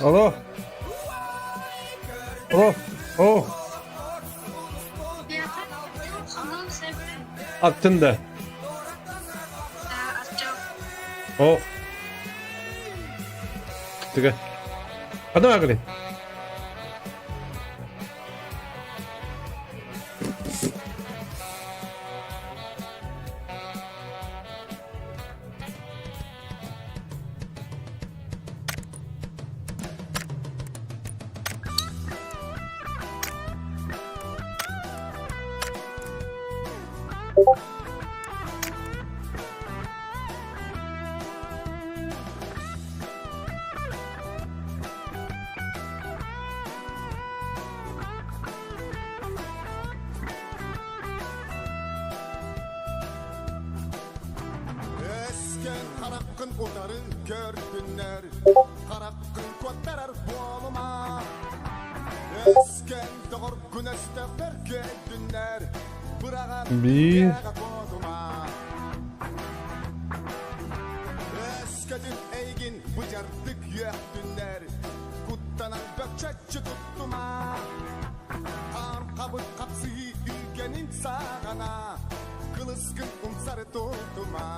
Алло. Алло. О. Аттын да. О. Тыга. Ханна бааргыный? Өскөн хараххын утары көрдүннэр, хараххын куоттарар буолума. Өскөн доҕоргун өстөөхтөр көдүннэр, быраҕан Биир. тыаҕа куотума. Өскөтүн эйигин быдьардык үөхтүннэр, куттанан бөкчөччү туттума. Хаан хабыт хапсыһыы үгэнин саҕана, кылыскын умсары тутума.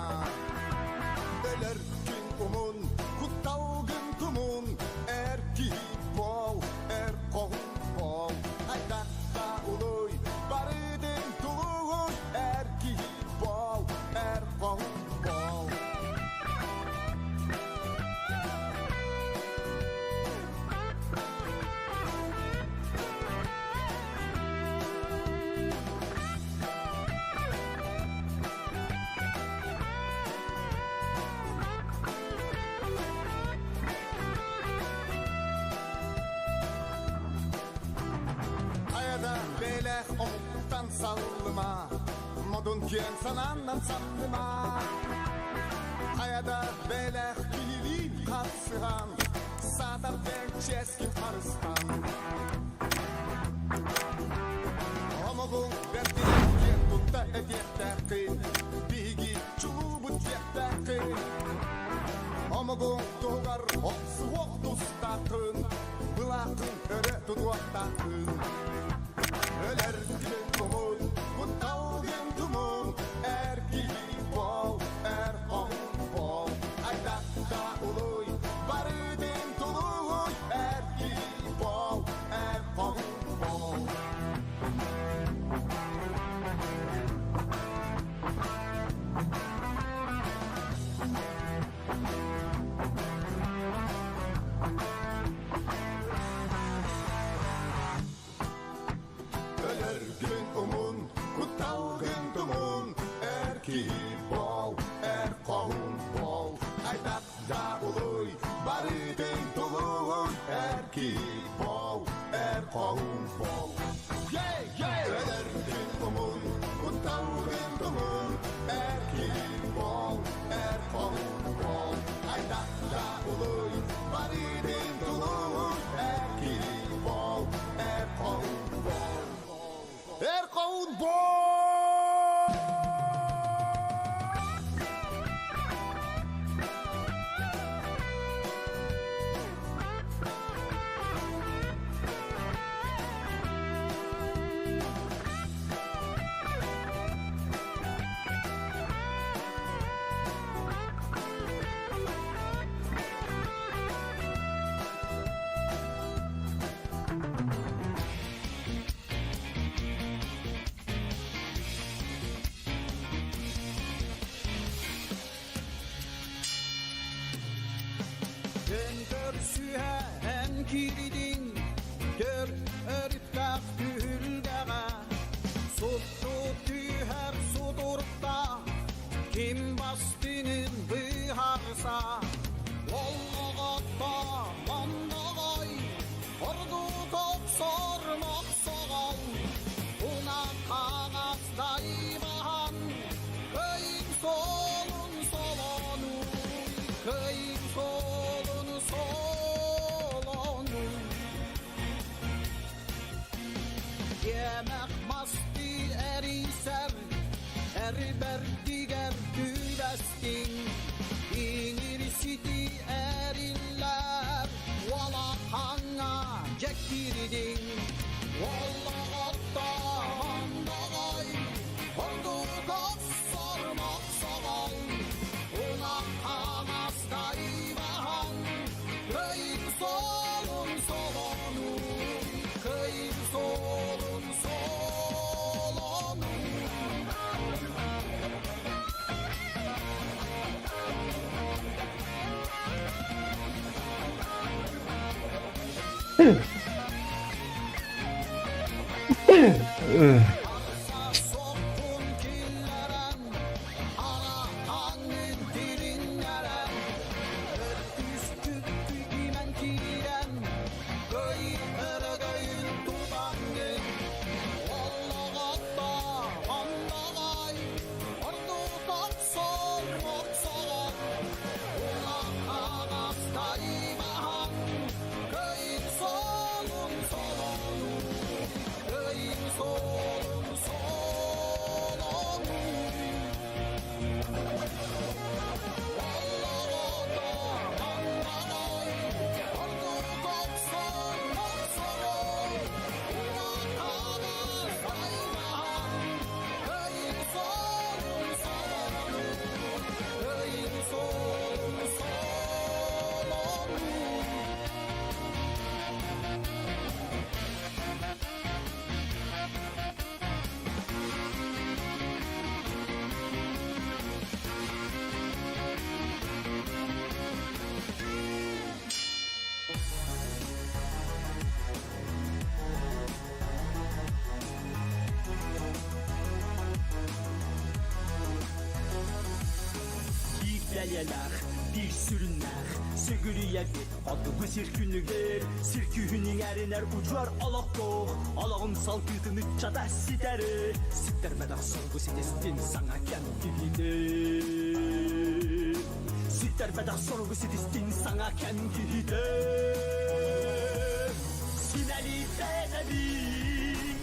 Өлөр күн умун, кутталгын тумун, эр киһи буол, эр хоһун буол. Хайдахта улуй, барытын тулуй, эр киһи буол, эр хоһун буол. Хайада бэлэх омуктан саллыма, модун киэн санааннан самныма. Хайада бэлэх киһилиин хапсыһан, саатар бэҥ чиэскин харыстан. Омугуҥ бэрдинэн киэн тутта этиэхтээххин, биһиги чулуубут диэхтээххин. Омугуҥ туһугар охсуһуох тустааххын, былааххын өрө тутуохтааххын. Өлөр күн тумун, кутталгын тумун, эр киһи буол, эр хоһун буол. Айдахта улуй, барытын тулуй, эр киһи буол, эр хоһун буол. Өлөргүн умун, кутталгын тумун, эр киһи буол, эр хоһун буол. Хайдах да улуй, барытын тулуй, эр киһи буол, эр хоһун буол. Өлөргүн умун, кутталгын тумун, эр киһи буол, эр хоһун буол. Хайдах да улуй, барытын тулуй, эр киһи буол, эр хоһун буол. Эр хоһун буол! Эн көрсүһэ эн киирдиҥ, көр өрүттээх түһүлгэҕэ, сутту түһэр сутурта, ким бастыҥын быһаарса, Оллоҕотто мондоҕой, ордук охсор мохсоҕол, унах хаҥас дайбаһан, кыйын суолун солонуй, кыйын суолун солонуй. Иэмэх мастыы эрийсэр, эрбэрдигэр түбэстиҥ, иҥир сити эриллэр, уолах. Улахаҥҥа дьэ киирдиҥ, Олоҕотто хонноҕой, Ордук охсор мохсоҕол, Улаханас дайбаһан, Кыйын суолун солонуу, Кыйын суолун солонуу. Бэлиэлээх, биир сүрүннээх, сүгүрүйэбит хотугу сир күнүгэр, сир күүһүн иҥэринэр удьуор олохтоох, олоҕун салгыытын ыччата ситэри, ситтэрбэтэх соргу ситистин саҥа кэм киһитэ. Ситтэрбэтэх соругу ситистин саҥа кэм киһитэ. Симэлийбэтэбин,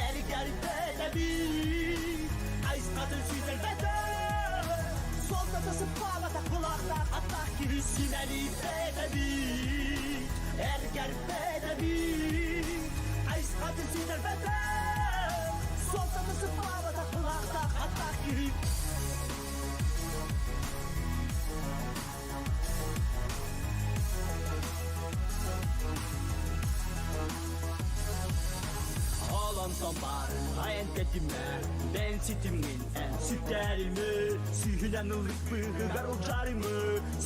эргэрбэтэбин, айысхатын сүтэрбэтэх, суолтата сыппаабатах былаахтаах аттаах киһи симэлийбэтэбин, эргэрбэтэбин, айысхатын сүтэрбэтэх, суолтата сыппаабатах былаахтаах аттаах киһи. Олонтон бар, айан тэтимэ, бэн ситимҥин эн сүтэримэ, сүүһүнэн ыллык быыһыгар улдьаарымы,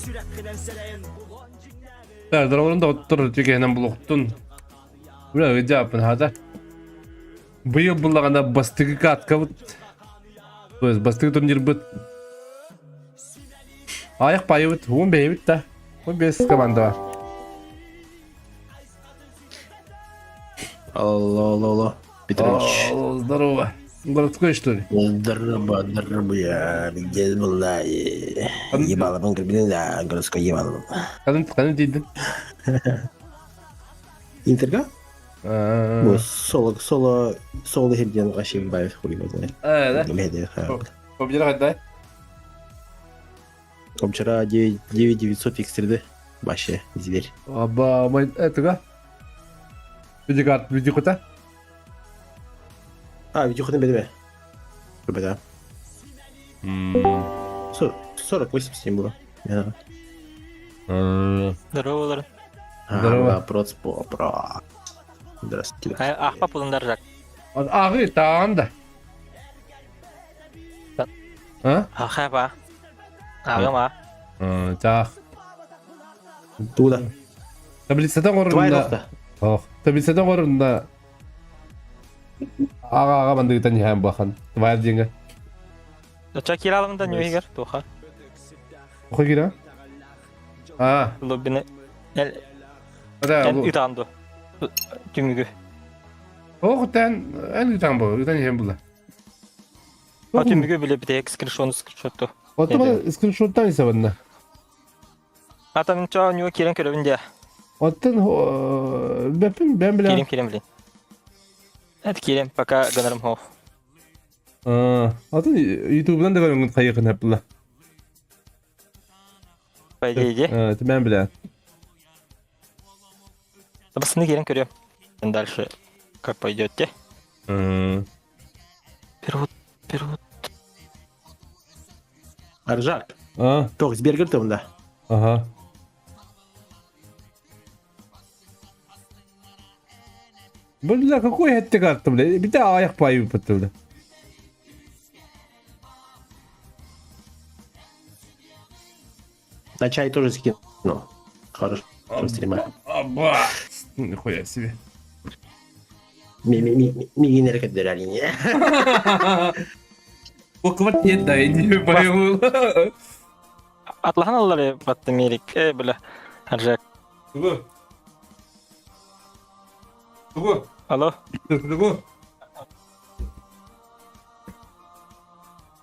сүрэххинэн сэрэйэн булан дьиҥнээри. Так, здорово, доктор, түгэнэн булуктун. Бля, ыдьааппын хата. Быйыл буллаҕына бастакы каткабыт, то есть бастакы турнирбыт Аяқ байыбыт, уон бэйэбит да. 15 команда бар. Алло, алло, алло. Петрович. О, здорово. Городской, что ли? Здорово, здорово, я где была? Ебало, да, городской ебало. Канын, канын дейдин. Интерга? Бу соло, соло, соло хирден Ашимбаев хуй Да. Победила когда? Вчера 9900 x3D. Вообще, зверь. Аба, май, этого? Видеокарт, видеокота? А, видеокота бедме. Да. 48 с ним было. Здорово, Здорово. Проц по про. Здравствуйте. Ахпа пулындар жак. Ағы таанда. А? Ахаба. Ағыма. Таах. Туда. Таблицадан орунна. Ох, таблицадан орунна. Аға аға мандыгытан иһэн бахан. Твайр диэнгэ. Оча киралымда ньүһигэр туха. Охо кира? А. Лоббины. Эл. Ытанду. Түмүгү. Ох, тэн эн ытан бу, ытан иһэн була. А түмүгү биле битек скриншот скриншотту. Оттон скриншоттан исабанна. Ата чоо ньуо кирен көрөбүн дия. Оттон бэппин бэм билэ. Кирим кирем билин. Эт кирем пока гынарым хоох. Атын ютубунан да көрөҥҥүн хайыхын хаппыла. По идее. Тимэн билэ. Бастыны киирэн көрүөм. Дальше как пойдет те. Перевод, перевод. Аржак. А? Тох, Сбергер да? Ага. Бля, какой это карта, бля? Бita аяқ пайы бітті, бля. На чай тоже скину. Хорошо, стрима. Аба! Ну, нихуя себе. Мигин әрекеттер әрине. Буква нет, да, я не понял. Атлахан аллары батты Мерик. Э, бля. Аржак. Тугу. Тугу. Алло. Тугу.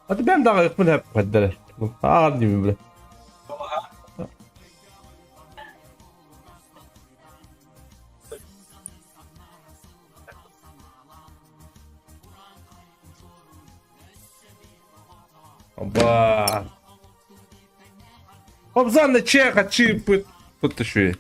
Hadi ben daha yakın hep kadar. Ağır gibi bile. Оба. Обзан чеха чипы. Тут еще и.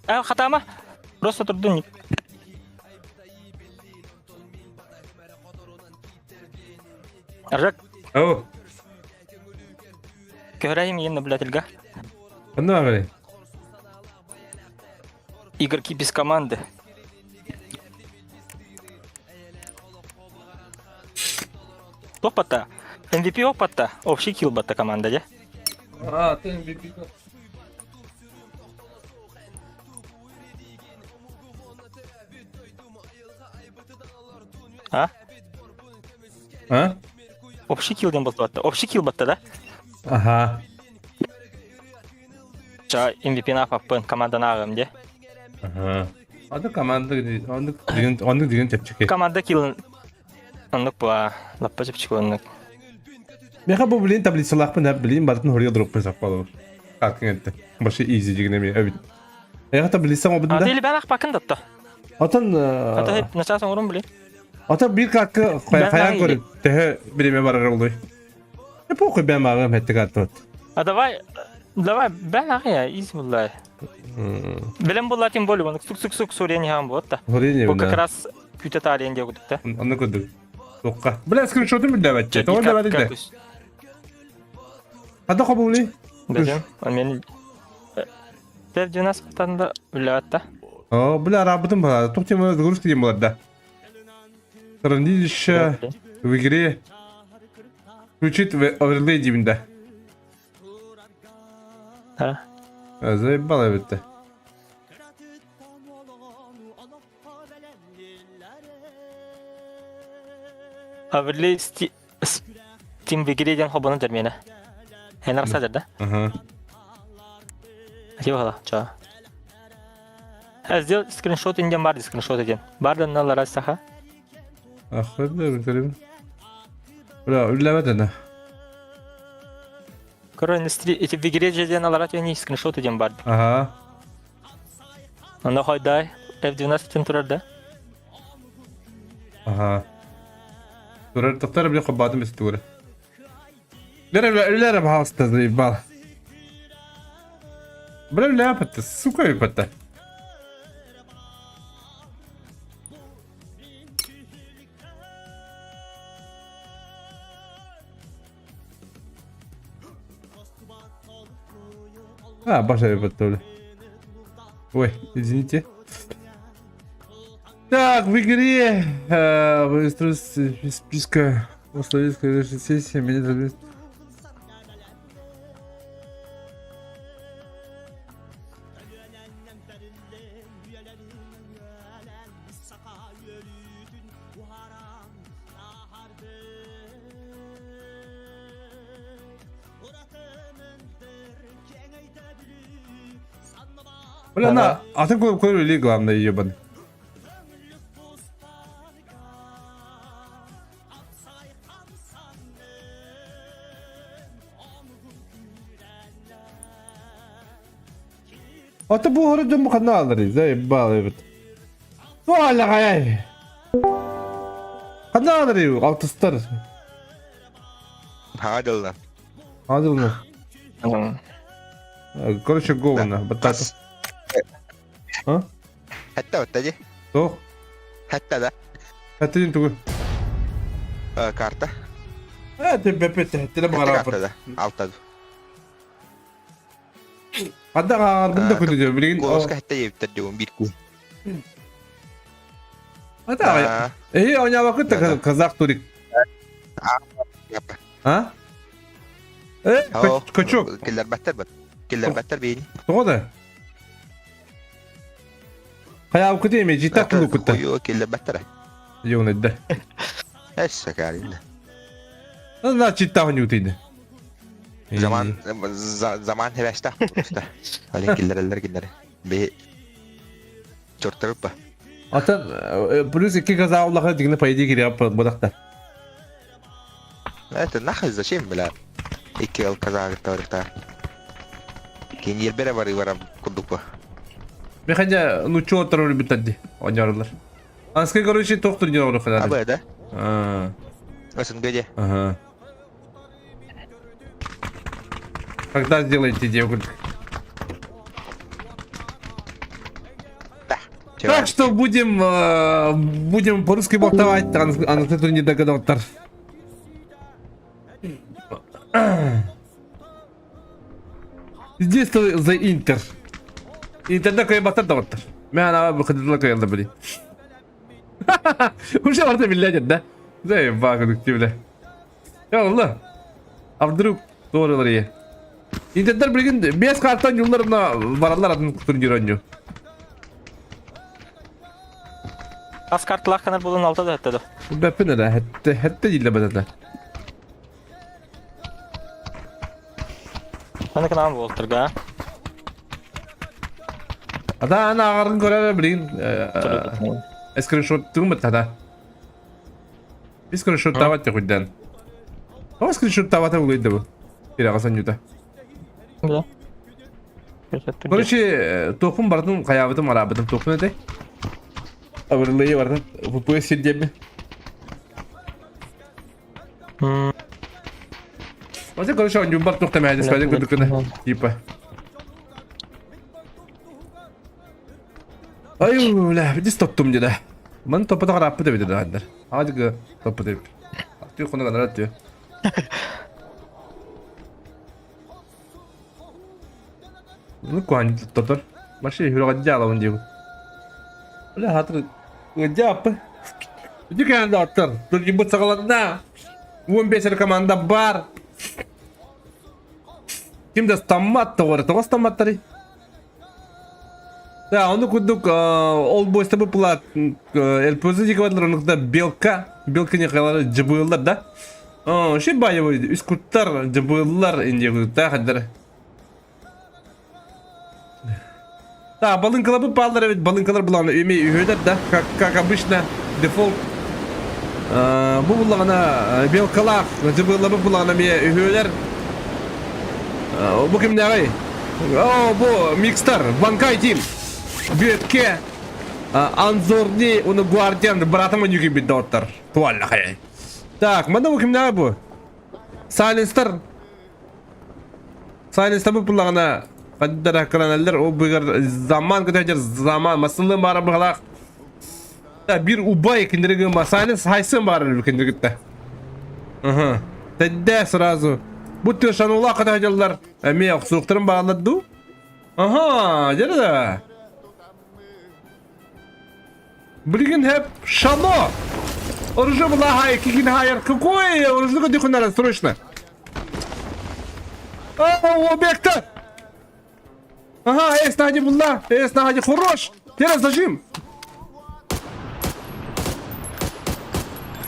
А, хатама. Просто турдун. Аржак, Ау. көрәйм ең наблюдательга. Ханна говори. Игроки без команды. Топата. MVP опата. Общий килл батта команда, де? А, ты MVP. А? А? Общий килл ден болды батта. Общий килл батта, да? Ага. Ча MVP на аппын команданы ағым, де? Ага. Аны команда аны деген аны деген чепчики. Команда киллын оннук буа лаппа чепчик оннук. Меха бу блин таблицалаахпын эп блин бартын хория дроппын саппалыр. Как это? Башы изи деген эми эбит. Эга таблица А обында. или бен ахпакын датта. Отон Ата начаас оҥорун били. Ата бир какы хаян көрүп төһө биреме барар болду. Э похуй бен магым хеттик аттыт. А давай давай бен ахя из буллай. Билем булла тем более он сук сук сук сурени хам вот та. Бу как раз күтө таален диye кудук та. Онны көрдүк. Токка. Бля скриншотун билдебетче. Тоҕо билдебет иде. Хада хобули? Бежем. Он мен Тев 12 катанда билебет та. О, бля, работым была. Тух тема загрузки дем была, да. Хранилище в игре. Включить в оверлей деймин да. А? Заебало бітті. Оверлей Steam в игре диэн хобону дермиэнэ. Эн арсадыр да? Ага. Типа ча. Сделал скриншот инден бар скриншот един. Бардан налара саха. Ахырды бітірім. Бля, үлләмәді на. Короче, эти в игре жерден алара не скриншот един бар. Ага. Анда хайдай F12 турар да. Ага. Турар тоқтар біле қоббадым бес тугуры. Лера лера бахаста заебал. Бля, бля, патта, сука, патта. А, баша подтоле. Ой, извините. Так, в игре э, быстро списка условий сессии меня Бля, на, а ты какой или главное ебаный? Ата бу хору дьон ханна алар заебал эбит. Туалаҕай. Ханна алар алтыстар. Хаҥа дьылынан. Хаҥа дьылынан. Короче, говно. Баттата. А? Хэтте отта дии. Тоох. Хэтте да. Хэтте дин тугу? Карта. Э, ты бэппет, хэтте баҕараппыт. Карта да. Алта. Хадда аарбын да күнү билигин. Голоска хэтте диэбиттэр диэн биир күн. Ата Эһи оонньообоккут да казах турик. А? Э, качок. Киллэрбэттэр бат. Киллэрбэттэр биини. Тоҕо да? Хайаабыккыт эми жита кулуккутта. Хойу киллэрбэттэр. Юнайда. Эссе кааринда. На чита хонютыйды. Заман заман хевэстах просто. Алин киллэрэллэр кинилэр. Би чортарыппа. Атын плюс икки казаулаха дигне по идее кириап бодахта. Это нахуй зачем, бля? Икки ыл казаагыттарыктар. Киниэрбэрэ бары барам курдукпа. Механя ну чё оторор битадди оñорлар. Анскай короче тох турнир ханады. Абы да? А. СНГ де. Ага. Когда сделаете девку? Да. Так что будем, э, будем по-русски болтовать, а не догадался. Здесь за Интер. Интерда кыайбаттар доҕоттор. Мен анаба быхыдыла кыайалда били. Уже барда биллээдер да. Заебал бля. Я А вдруг туоралар ийэ. Интердер билигин 5 картан юлларына бараллар атын турнир оонньуу. Ас карталаах канар булан алта да хэтте да. Бэппин эрэ хэтте хэтте дииллэр бэтэтэ. Аны канаан буолтарга. Ата аны ааҕарын көрөр билигин скриншот тыгыммыт хата. Biz скриншоттаабат текуйдан. Тоҕо скриншоттаабата улуйда бу? Тирэҕэ сонньута. Да. Короче, туохпун барытын хайаабытым араабытым туохпун этэй? Абырлыйы барытын ПП сирдиэбин. Вообще, короче, оонньуурбар туох да мэһэйдэспэтин курдук гына, типа. Ай, бля, видишь, топтум деді. Маны топпотох арааппыт эбит да Аадыгы топпут эбит. Түү хонук анара түү. Ну, куан тотор. Машина хүрөҕө диэбит. Бля, хатыр ыдьааппы. Үтүкээн доҕоттор, турнирбыт саҕаланна. 15 эрэ команда бар. Ким да стаммат тоҕо тоҕо стамматтарый? Да, ону курдук ол буоста быппылаат ЛПЗ диэки бардылар, оннук белка, белка нехалары дьыбыыллар да. Вообще баевой үс куттар дьыбыыллар индия куттаах хаддара. Да, балынкалар баалар эбит, балынкалар булаҕына эмиэ үһүөлэр да, как, как обычно, дефолт. Бу буллаҕына белкалаах, дьыбыыллабыт булаҕына эмиэ үһүөлэр. Бу кимнээҕий? О, бу микстар, Ванкай Тим. Бүөккэ, Анзорни, уну Гвардиан, братым онюки биддоттар. Туаллахай. Так, манда бу кимнээҕий бу? Сайленстар Сайленстар буллаҕына хаддара кыраналлар ол быгар заман көтөдер заман масылын баара быһалаах биир убай киндерге Сайленс хайсын баар киндергитте. Ага. Тедде сразу. Бу тышанула көтөдерлар. Эмиэ охсуохтарын баалар дуу? Ага, дьэ да. Билигин хэп шано. Оружие была кикин хайер. Какой оружие дихунара срочно. О, объекта! Ага, эс нади булла, эс нади хорош. Теперь зажим.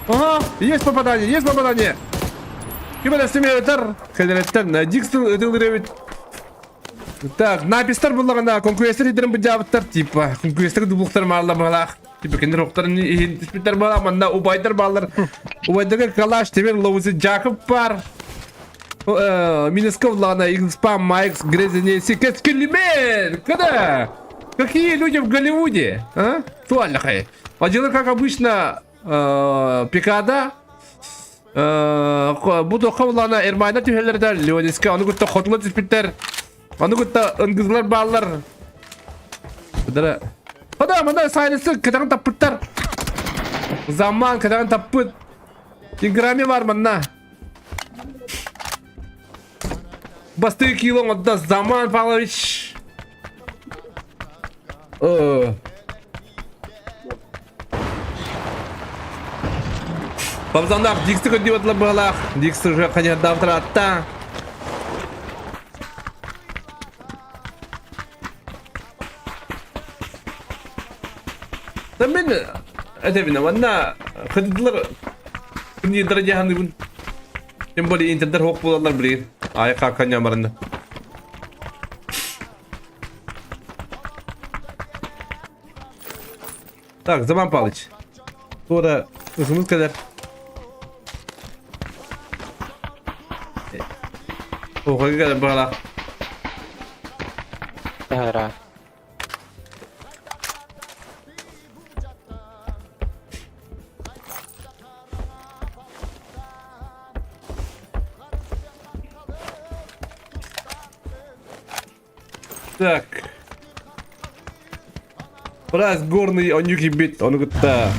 Ага, есть попадание, есть попадание. Ким эрэ симеретер, кэлэреттен Диксон ытылырыбит. Так, напистар буллаҕына конкуренция лидерин быдьаабыттар типа конкуренция дубулуктар маалла баалаах типа кинилэр охторун иһин түспүттэр баалаах манна убайдар бааллар убайдарга калаш темир лоузи Жаков бар Минеска буллаҕына Xпа Майкс Грезенеси Кэскилимен когда какие люди в Голливуде а туаллахай а дело как обычно Пикада Бу туохха буллаҕына Эрмайна түһэллэр Леониска ону кытта хотула түспүттэр. Ону кытта ынгызылар бааллар. Быдара. Хада манда сайнысы кытаҕын таппыттар. Заман кытаҕын таппыт. Инграми бар манна. Бастыы кило отда Заман Павлович. Бабзандаах Диксти көрдүү батылар быһалаах. Дикс уже ханьардаабытар атта. Да мен этэбин манна кыдылар турнирдара дьаһаныбын. Тем более интердер хоқ буолалар билигин. Ай каканя барында. Так, Заман Палыч. Туора ысымыз кэлэр. Оҕо кэлэр баҕалаах. Ыра. Так. Раз горный онньу киирбит, ону кытта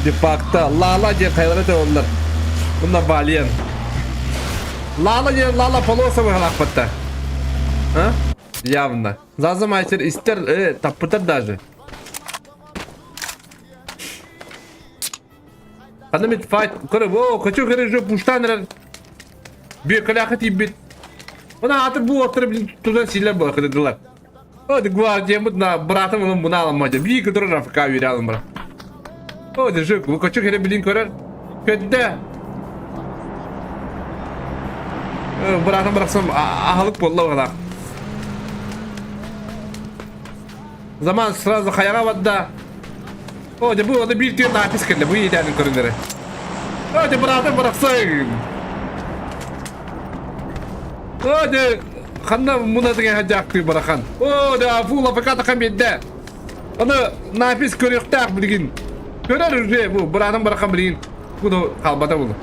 де-факто Лала диэн хайалара оллар. Уонна Валиан. Лала диэн Лала полоса быһалаахпатта. А? Явно. Заза мастер истер, таппытар даже. Ханна мит файт, көрө, о, хочу көрө пуштан эрэр. Бүөкэлээхэ тиийбит. Мына аты бу оттары блин туда силер була кыдыдылар. О, гвардиямыт на братым onun bunu alamacı. Bir кыдыр Рафика үйрі алым бара. О, держи, bu хочу хере блин көрөр. Көдді. Братым бырақсам ахалык болла оғалақ. Заман сразу хаяға бадда. О, дьэ бу аны биир түөн наапис кэллэ, бу иэдээнин көрүнэрэ. О, дьэ быраатым барахсан. О, дьэ ханна мунатыгын хадьаахтыы барахан. О, дьэ фул АФК тахан биэрдэ. Аны наапис көрүөхтээх билигин. Көрөр уже бу быраатым барахан билигин. Буну хаалбата буну.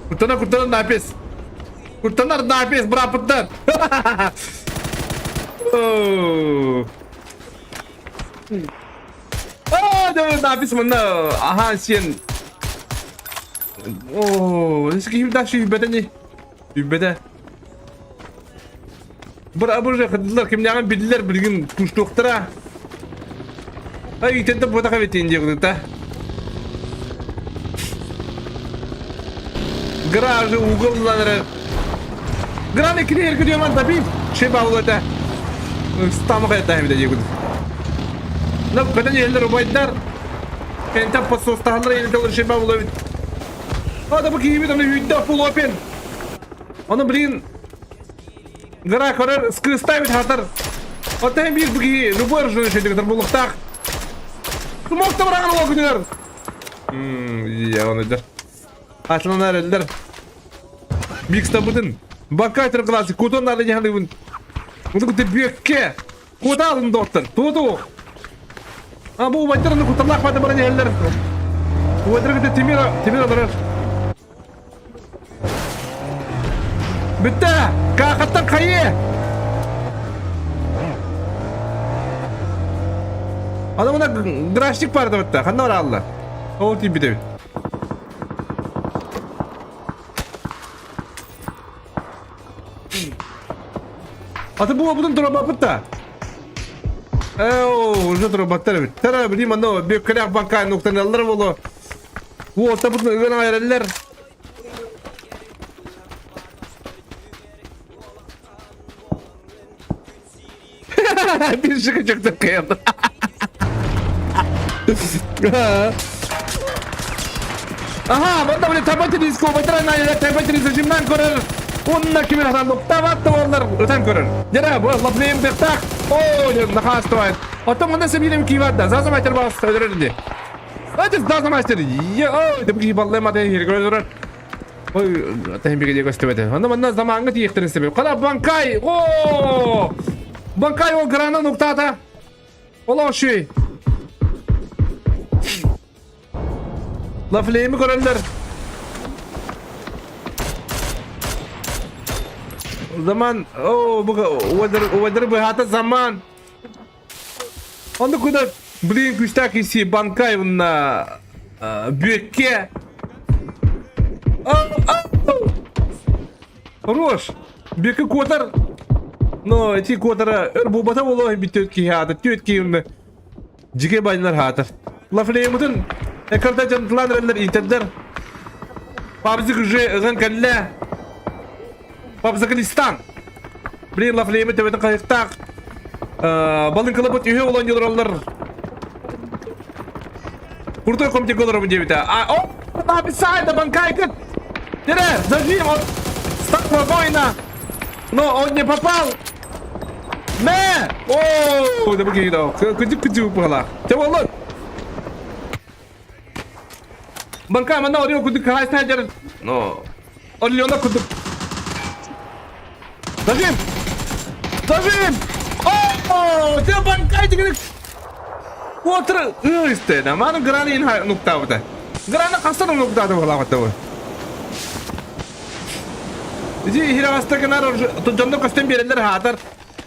Куртана куртана наапис. Куртанар наапис быраапыттан. Аа, да наапис манна аһаан сиэн. Оо, киһи дальше үүбэтэ ни. Үүбэтэ. Бір абыр кыдылар кимнээҕин биллэр билигин куштуохтара. Ай итинтэ буотаха битин диэҕита. Гаражы угол эрэ. Граны кириэр күдүөман табип. Шеба улата. Стамаха это эбитэ диэбит. Ну, көтөн иһэллэр убайдар. Кэнтэн подсостаһаллар иһэллэр шеба улабит. А да бу киһибит аны үүддэ фулопен. Ону блин Гора көрөр скрыстаабит хатар. Оттон биир бу киһи любой оружие шейдигитер булуктаах. Смокта бараган ол күнүгэр. Я оны дер. Атланар элдер. Микстабытын. Бакайтер классы кутон нары яханыбын. Уну кутэ бүекке. Кута алын доктор. Туту. А бу убайдарны куталлах бата баран эллер. Убайдар кутэ Тимир Тимир алар. Бүттэ! Каахаттан хайыы! Ана мына грашник барды бытта. Ханна бар алла? Ол тиийбит эбит. Аты бу обутун турабаппыт да. Ээ, уже турабаттар эбит. Тара билим анно бөккелээх банкай нуктаналлар боло. Уоттабытын ыган айраллар. Bir çıkacaktı kıyamda. Аха, манна били табатинис кобайтара наайда табатинис режимнан көрөр. Онна кимин атан нуктабат олар ытан көрөр. Дера бу лаплеем бертак. О, нахастывает. Потом онда себилем киват да. Заза мастер бас өдөрөр Ати заза мастер. Е, ой, деп кибаллем аты көрөр. Ой, атайын биге көстөбөтө. Анда манна заманга тиехтерин себеп. Кала банкай. О! Банкай ол грана нуктата. Ола шүй. Лафлейми көрөллөр. Заман, о, бу уадыр уадыр быһата заман. Онно куда, блин, күүстээх киси банкай уонна Бүөккэ. Хорош. Бүөккэ куотар. Но эти куотара өр буолбата буолуо бүттүөт киһи аата түөт киһи дьигэ байнар хаатар. Лафлеймутун экарда дьантылаан эрэллэр интердер. Пабзик уже ыган кэллэ. Пабзакалистан. Блин, Лафлеймы төбөтүн хайыктаах. Балыҥкалабыт үһү олон олороллор. Крутой комтик олоробун диэбитэ. А, о, написай да банкайкыт. Тире, зажим, он стал воина. Но он не попал. Мэ! О, да бу Кыдьык кыдьык буолла. Те боллун. Банка манна Орион курдук хаһаайыстыба сылдьар. Но Орлеона курдук. Зажим! Зажим! О, те банкай дигэн Уотыр ыстена. Маны граны ин нуктаабыта. Граны хастан нуктааты буолаабыта. Ити хирагастакынар дьонно көстөн биэрэллэр хаатар.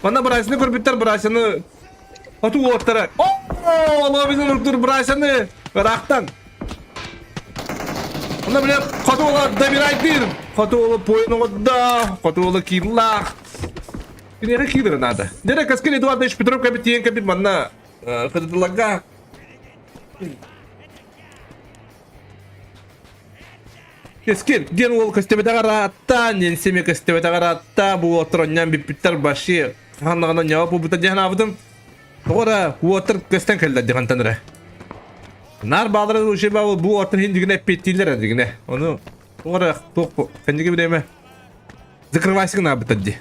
Манна бырасыны көрбүттэр бырасыны Хоту уолаттара О, лобизын урдур бырасыны ыраахтан. Онно бile хоту уола добирайдыр. Хоту уола поин оҕодда, хоту уола кииллаах. Киниэхэ киирэр надо. Дere Каскин Эдуардович Петров кэбит тиийэн кэбит манна кытылларга Кескин диэн уол көстүбэтэҕэ ыраатта, Ненси эмиэ көстүбэтэҕэ ыраатта, бу уолаттар онньоон бүппүттэр вообще ханнаҕына ньоо буолбута диэн аабытым. Тоҕо эрэ уолаттар көстөн кэллэр дьаһантан эрэ. Наар баалара уже бу уолаттар иһин дигинэ эппиэттииллэр эрэ дигинэ. Ону тоҕо эрэ туох кэнники бириэмэ закрывайся гынаабыттар дии.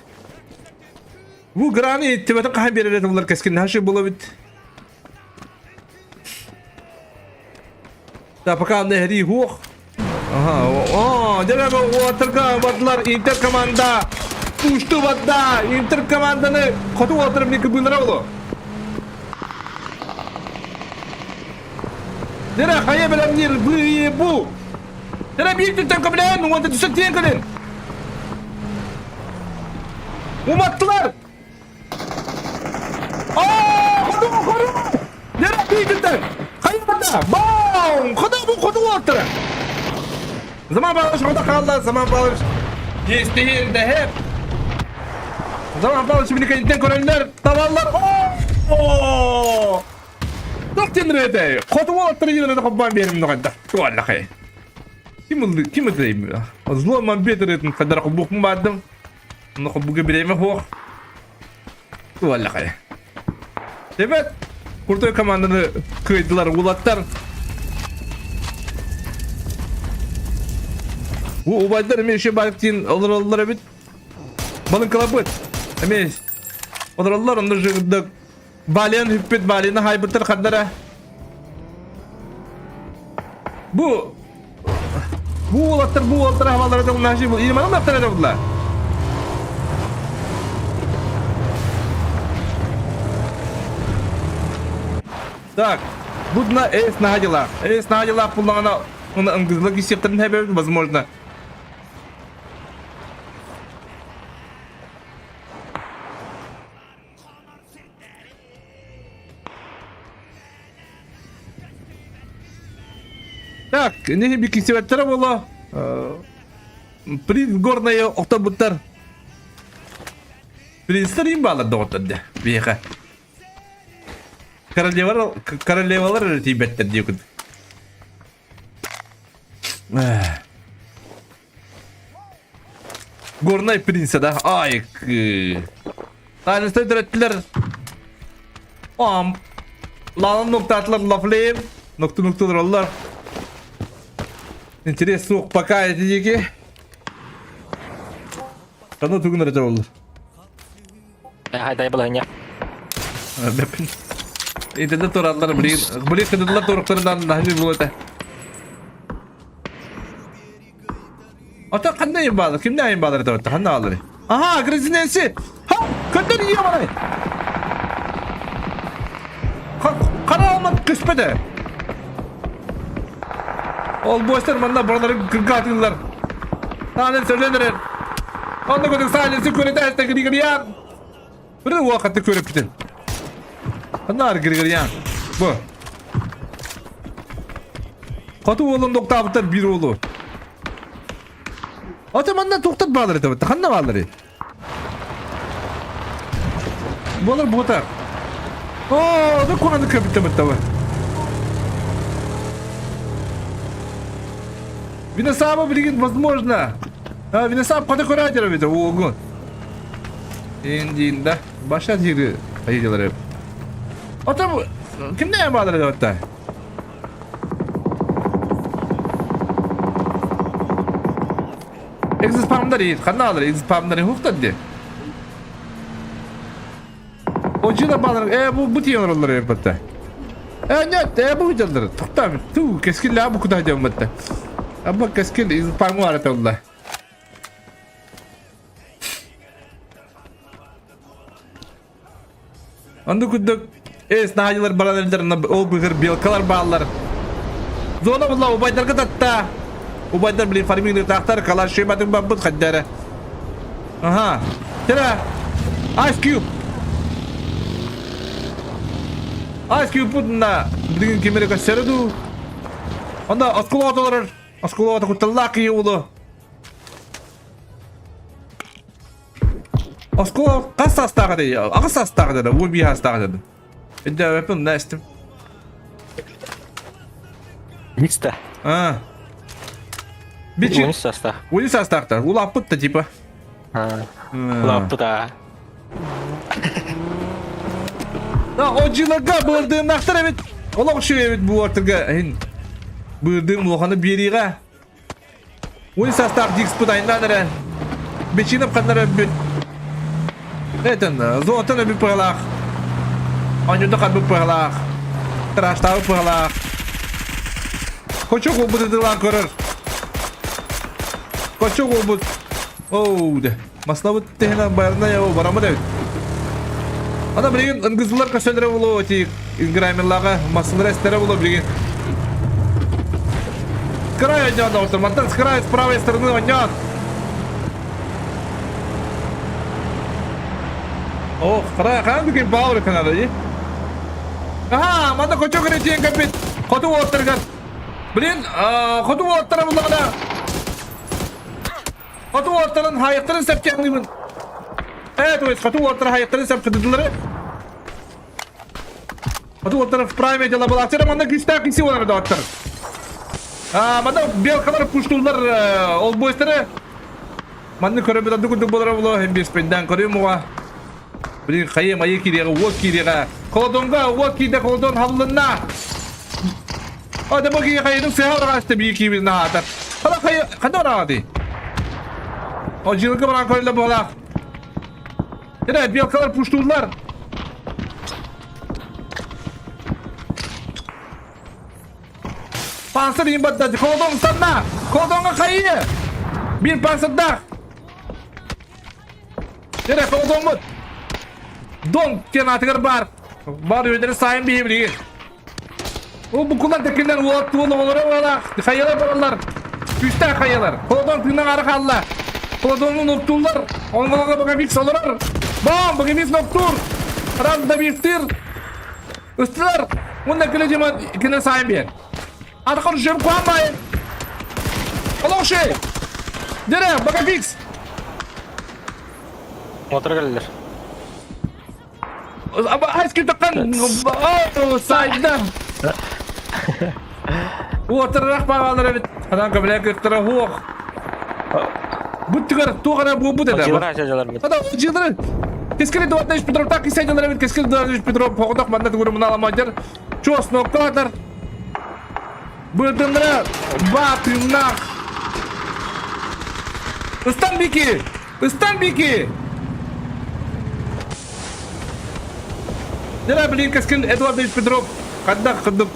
Бу граны иттибэтин хаһан биэрэр этилэр кэскин наша было бит. Да, пока нэһри хуох. Ага, о, дьэ уотарга бардылар Интер команда. Ушту барда. Интер команданы хоту уотар мне кыбынара боло. Дere хайа белемнир бу бу. Дere bir түттен көбілен, уонта түсіп тиен көлін. Уматтылар. Заман Павлович хоту хаалла, Заман Павлович иэстэһиэн дэһэр. Заман Павлович биликэйиттэн көрөллөр, табаллар. О! Туох диэн этэй? Хоту уолаттары диэн хоббаан биэрим нохайда. Туаллахай. Ким ылды, ким ытый? Зло мамбет ырытын хадара хоббукпун баардым. Онно холбуга бириэмэ суох. Туаллахай. Ребят, крутой команданы кыайдылар улаттар. Бу убайдар эмиэ еще барып тиин олороллор эбит. Балыҥкалаппыт. Эмиэ олороллор, онно жыгырдык. Балиан хүппүт, Балины хайбыттар хардара. Бу бу уолаттар бу уолаттар хабаллара тылнааши бу илманын аттара дабылла. Так, будна эс наһа дела. Эс наһа дела буллаҕына уна ыңгызла кисиэхтэрин хэбэбит возможно. Так, не бикисибэттэрэ буолуо. Приз горная охтобуттар. Принцтэр им баалар доҕоттор дэ биһиэхэ. Королевалар, королевалар эрэ тиийбэттэр дии курдук. Горнай принца да? Ай, Тааныстар төрөттүлэр. Ам. Лалан ноктаатылар лафлеем. Нокту нокту олороллор. Интерес суох пока эти диэки. Ханна тугун эрэ оллор. Хайдай балаһыня. Бэппин. Итиннэ тураллар блин. Блин кыдыллар туруктарынан наһыы буолата. Ата ханна им баалар? Кимнэ им баалар это ханна баалар? Аха, грызиненси. Ха, көтөр ийэ барай. Хара алмат көспөтө. Ол буостар манна баралары кыргаатыылар. Таанын сөйлөн эрэр. Онно көтүк саалинси көрөтө эстэ Григорьян. Бір уақытты көріп бүтін. Ханна Григорьян. Бу. Хоту уолун доктаабыттар биир уолу. Ата манна туохтар баалар этэ ханна баалларый? Буолар буотар. Оо, да куһаны көбүттэ быттабы. Виносаба билигин возможно. А, Виносаб хата көрөөтөр эбит уолгун. Индиинда баша дири айылары. Ата кимне баалар этэ Exit spamlar iyi. Ханна алыр? Exit spamları хуктан де. Очуна балар. Э бу бу тиен олар эппетте. Э нет, э бу жалдар. Тохтам. Ту кескил ла бу куда жамматта. Абба кескил exit spamı var etolла. Онду курдук эс наһаайылар баран эрдэринэ ол быһыр белкалар бааллар. Зона була убайдарга татта. Убайдар блин фармингтаахтар калашиматын барбыт хаддара. Аха. Тера. Ice Cube. Ice Cube путна билигин ким эрэ көрсөрө дуу. Онда оскуола олорор. Оскуола кутталлаах киһи улу. Оскуола хас саастаах этэй? Аҕыс саастаах этэ да, 11 саастаах этэ да. Өйдөөбөппүн, онно эстим. Микста. А. Бичи. 13 саастаах. 13 саастаахтар. Улааппыт да типа. Улааппыт аа. Да, одьыларга бырдыыннахтар эбит. Олох үчүгэй эбит бу ортырга. Иһин бырдыым улаханы биэрииҕэ. Уй састаах дикспут айнаан эрэ. Бичинов ханнара өлбүт. Этэн, зоотон өлбүт пыһалаах. Онньута харбыт пыһалаах. Траштаабыт пыһалаах. Кочук уолбут ытылаан көрөр. Кочук уолбут. Оу, де. Маслабыт тэһинэн байарна я барамыт эбит. Ана билигин ынгызылар көсөлөрө болуо ти инграмерлаға маслар эстере болуо билигин. С края ойноон доҕоттор, мантан с края с правой стороны ойноон. Ох, хара хаан бүгүн баалыр канада дии. Аха, манна кочок эрэ тиэн кэлбит. Хоту уоттарыгар. Блин, хоту уоттара буллаҕына Хоту уоттарын хайыктарын сэпкэҥҥибин. Э, то есть хоту уоттары хайыктарын сэп кыдыдылары. Хоту уоттары в прайме дела была. Ачара манна күүстээх киси олар доҕоттор. А, манна белкалар пуштулар ол бойстары. Манны көрөбүт анды курдук болар боло hem беспенден көрүм уга. Блин, хайы майы кириэҕэ, уот кириэҕэ. Холодонга уот киирдэ, холодон халлынна. О, да бу киһи хайытын сыһа ураҕаста бии киибин наһаатар. Хала хайы, ханна ураҕатый? О, дьылга баран көрүллэ буолаах. Эрэ, белкалар пуштууллар. Панцир иин бадда, холодон санна! Холодонга хайы! Бир панцирдаах! Эрэ, холодоммут! Дон диэн аатыгар баар. Бар үөдэрэ сайын биһи билигин. Ол букулар да кинилэр уолат туол оҕолоро буолаах. Хайалар бараллар. Күүстээх хайалар. Холодон тыынан ары хаалла. Холодону ноктууллар. Онголого Боговиц олорор. Бам! Боговиц ноктуур. Раз добивтыр. Ыстылар. Уонна кэлэ дьыман кине сайын биэр. Атахар жем куамай. Олоқши. Дере, Боговикс. Мотор кэллилэр. Айскин таққан сайда. Уотарах баалар эбит. Адан көмөлө кыттара хуох. Буттугар туох эрэ буолбут этэ. Дьылара дьылар бит. Ада дьылары. Кескили 25 Петров так и сәдилер эбит. Кескили 25 Петров поҕотох манна тугур муналамадьар. Чуос ноккатар. Быдынра батыннах. Ыстан бики! Ыстан бики! Дера блин кескин Эдуардович Петров хаддах кырдык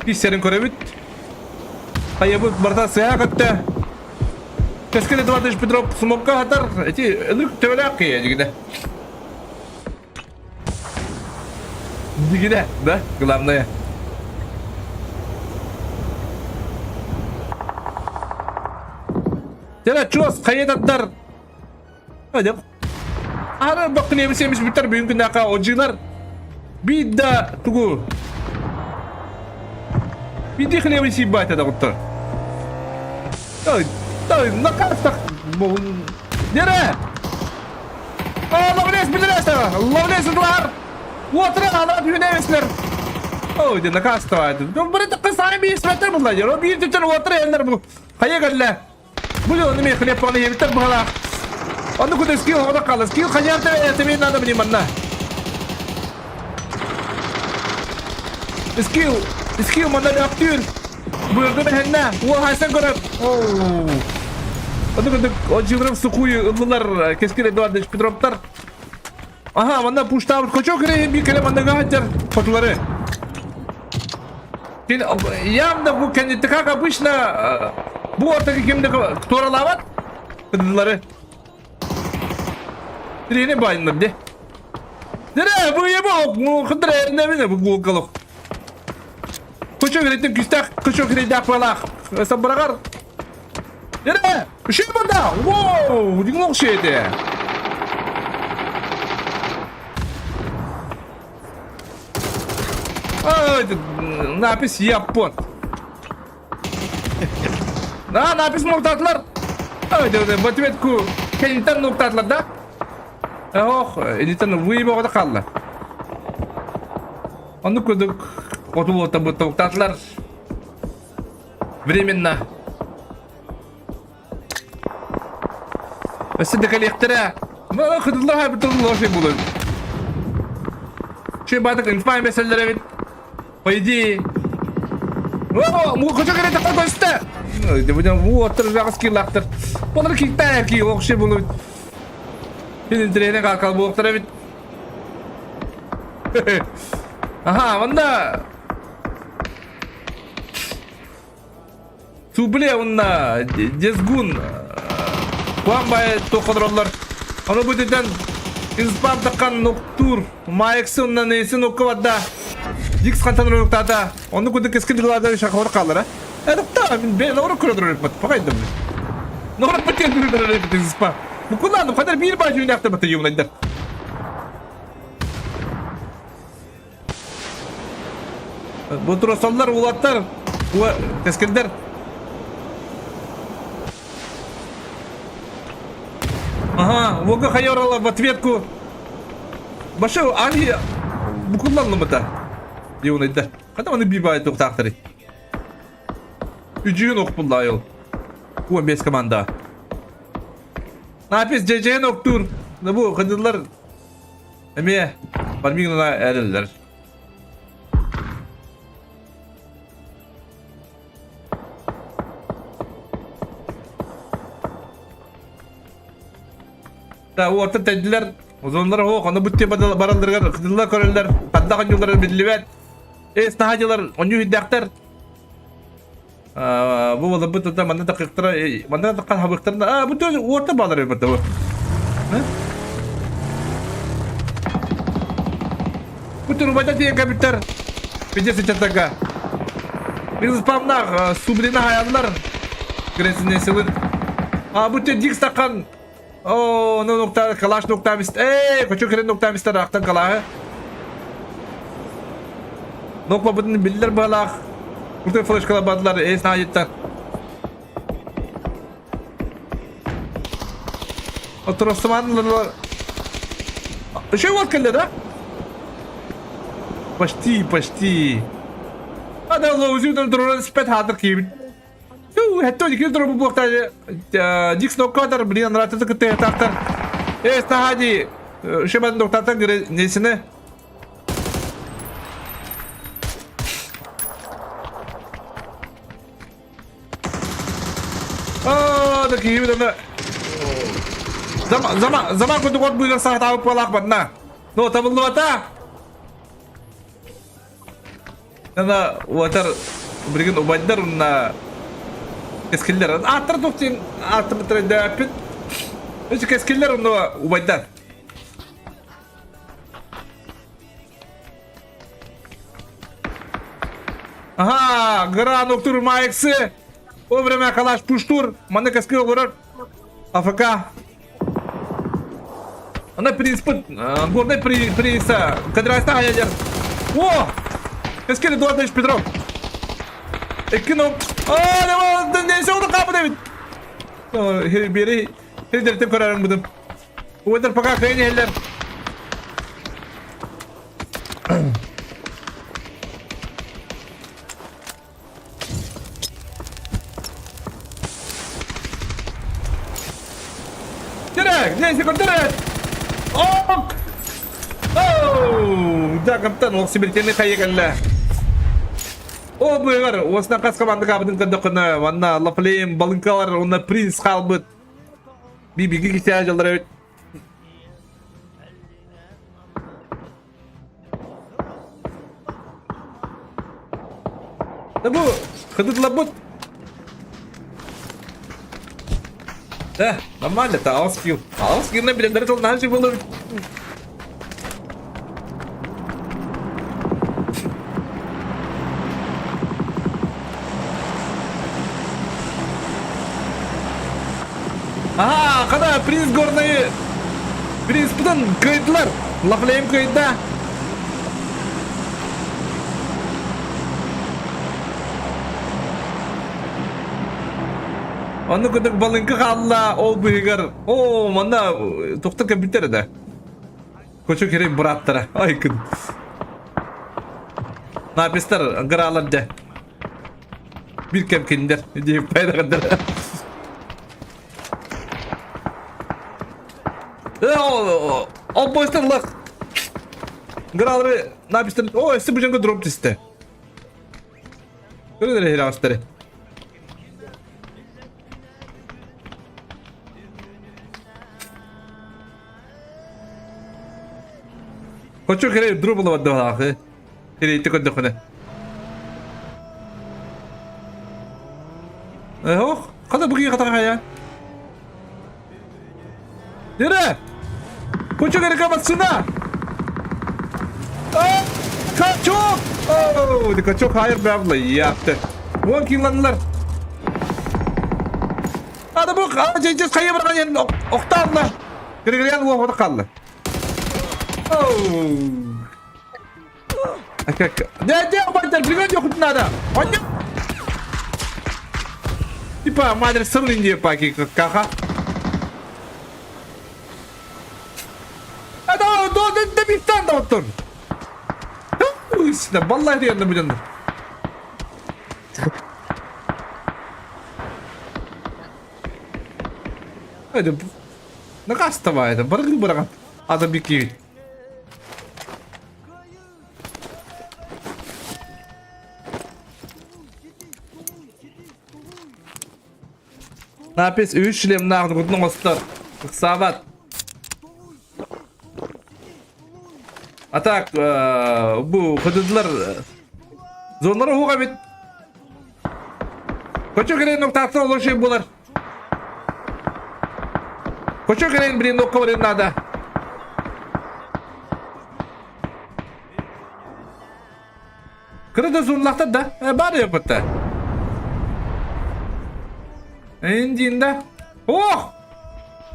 писсерин көрөбүт. Хайабыт барда сыа көттө. Кескин Эдуардович Петров смокка хатар. Эти ынырык төбөлөөх киһи дигинэ. Дигинэ, да, главное. Дера чуос хайататтар. Hadi. Ары бакын эмис эмис бүтер бүгүн күнәка оджилар. Бидда тугу. Биди хлеба сибать это вот. Ой, ой, на картах. Дере! Ловлес билересте! Ловлес дуар! Уотра ана түүнэвеслер! Ой, де накастывает. Ну, бір қысайы бейсметтер бұлай. О, бір түтін уотра елдер бұл. Қая кәлі. Бұл оны мен хлеб паны ебіттер бұғалақ. Оны күді скилл ода қалды. Скилл қажар тебе надо мне манна. Скилл, скилл манна актюр. Бырды бәһеннә. Ол хайсан көрөр. Оу. Оны күді отжылырым сухую ыллылар кескин Эдуардович Петровтар. Аха, манна пуштабыт кочо кире би келе манна гахаттер фотолары. Явно бу кенди как обычно бу ортаки кимде торалабат кыдылары. Трени байындар де. Дере бу ебо бу кыдыр эрне бу гулкалык. Кочо киреттен күстәк кочо киредак балак. Сабырагар. Дере, үші банда. Воу, деген оқшайды. Ой, напись Япон. На, напись ноктатылар. Ой, в ответку кенитен ноктатылар, да? Ох, энитен выебоға да қалды. Оны көдік хоту тоқтатылар. Временно. Өссө да кэлиэхтэрэ. Хытыллар хайбытын лошадь булun. Şu батык инфа meseleleri эбит. По идее. О, хочу керек таққа көсті. Оттыр жағыз килақтыр. Бұлар киктар ки оқшы булun. Сенин тренинг аркалы буоктар эбит. Аха, мында Субле онна Дезгун Куанбай тоқыдыроллар. Аны бүтүтен Инспам таққан ноктур Майксы онна несин оккабадда. Дикс қантан рөліктата. Оны күді кескін жыларда шақыр қалыр, а? Әдіпта, мен бен оры көрдір бат. Пағайдым. Норы біткен көрдір Инспам. Бу куланып қадар bir бай жүйін баты юнайдар. Бу тросаллар, улаттар, кескендер. Ага, Вога хайорала в ответку. Башы, али букулланлымыта. Юнайдар. Қада оны бибай тоқтақтыры. Үжүйін оқпылды айыл. 15 команда. Напис жежен октур. Бу кыдылар эме бармигна эреллер. Да, орта тәдилер. Озонлар о, аны бүтте баралдыргар, кыдылар көрөллөр, канда канюлар билибет. Эс нахадилар, оню хиддактар. Бу бола бу тута манна такыктара, манна таккан хабыктар. А, бу тоже орта балар бу бу. Бу турбада тиен капитар. Пиздец чатага. Biz спамнах сублина хаяллар. Гресине сылын. А бу те дик стакан. О, ну нукта калаш нукта мист. Эй, хочу кирен нукта мистер актан калаһы. Нокма бутын биллер балах. Куртай флешкала бадлар, эс наҗиттар. Отыросманлар. Еще вот кэллэ да? Почти, почти. Ада лоузю туран спет хатыр киибит. Хэтто ким туру буохта Дикс ноккатар блин рататы кытты тахтар. Э стахади шебан доктартан гыре несine Аа, да киһибит аны Зама, зама, заман курдук от быыгар саатаабыт буолаах манна. Ну, табыллыбата. Ана уотар билигин убайдар уонна кэскиллэр. Ааттар туох диэн ааттаммыттара өйдөөппүт. Өссө кэскиллэр уонна убайдар. Ага, гра Ноктур Маексы. Вовремя калаш пуштур. Маны кэскил олорор. АФК. Она принцип, горный при приса. Кадраста хаядер. О! Кэскили дуадыш Петров. Эккино. А, не, не, не, не, капы Давид. Бери, хирдертеп көрөрүм будым. Уэтер пока кыйын иһэллэр. Direkt, neyse direkt. Ок! Оу! Да, каптан, ол сибиртени хайа кэллэ. О, быгар, уосна хас команда кабытын көрдөххүнэ, манна Лафлейм, балыҥкалар, уонна Принц хаалбыт. Бибиги кисээ дьаллар эбит. Да бу хыдытлабыт. Да, нормально, это аускил. Аускил на билендер жол наши было. Ага, кана принц горный. Принц бутан кыйдылар. Лафлейм кыйда. Онну курдук балыҥка хаалла ол быыһыгар. Оо, манна тохтор кэлбиттэр да. Кочу кирей бырааттара. Ай күн. Напистар гыраалар дьэ. Бир кэм кинилэр диэп пайдаҕырдар. Ол бойстар лах. Гыраалары напистар. О, өссө бу дьоҥго дроп түстэ. Көрөр эрэ Хочу хэрэг дөрөв болоод байгаа. Тэр идэг өдөхнө. Ох, хада бүгін қатарға я. Нере? Хочу хэрэг басына. Качок! Оу, качок хайыр бәвлі, япты. Вон киланлар. Ада бу жеңжес хайа барған жерин оқталла. Григорян уоҕа хаалла. Дэ дэ убайдар билген жокут надо. Онньо. Типа мадер сылын диye паки каха. Ада до до до биттан да оттон. Үстіне баллай дегенде билен. Это Накастова это, баргы барган. Ада бики. Напис үс шлемнаах кутун оҥостор. Ыксаабат. А так, бу хыдыдылар зоналара уһук эбит. Хочу кэлэн нуктаахтан олор шей буолар. Хочу кэлэн блин нокка барыан наада. Кыра да зонлахтар да. Э, бар yapıttı. Индинда. Ох!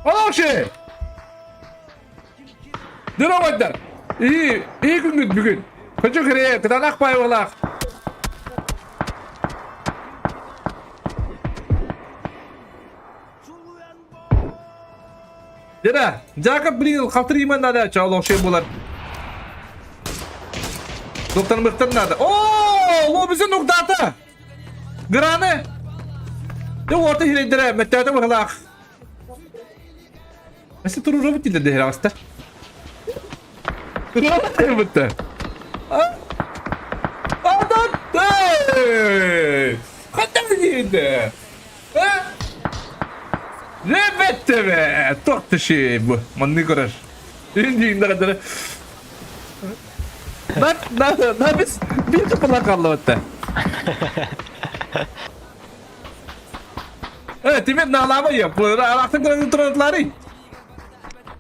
Олох шей! Дөрөбайдар! И, и күнгүт бүгүн. Хочу кире, кытаанах байбалаах. Дера, Жакоб блин, халтыр иман надо, чал ошей булар. Доктор мыктар надо. О, лобизин нуктата. Граны. Де орта хирейдере, меттәте быхлах. Мәсе турура бит инде дehir аста. Турура бит. Адам! Хаттан инде. Ребятте Тортыши бу. Манны көрөр. Инди инде На на на biz bir kapılar kaldı hatta. Evet, Timur nalama yap. Araqtan көрөн туратлары.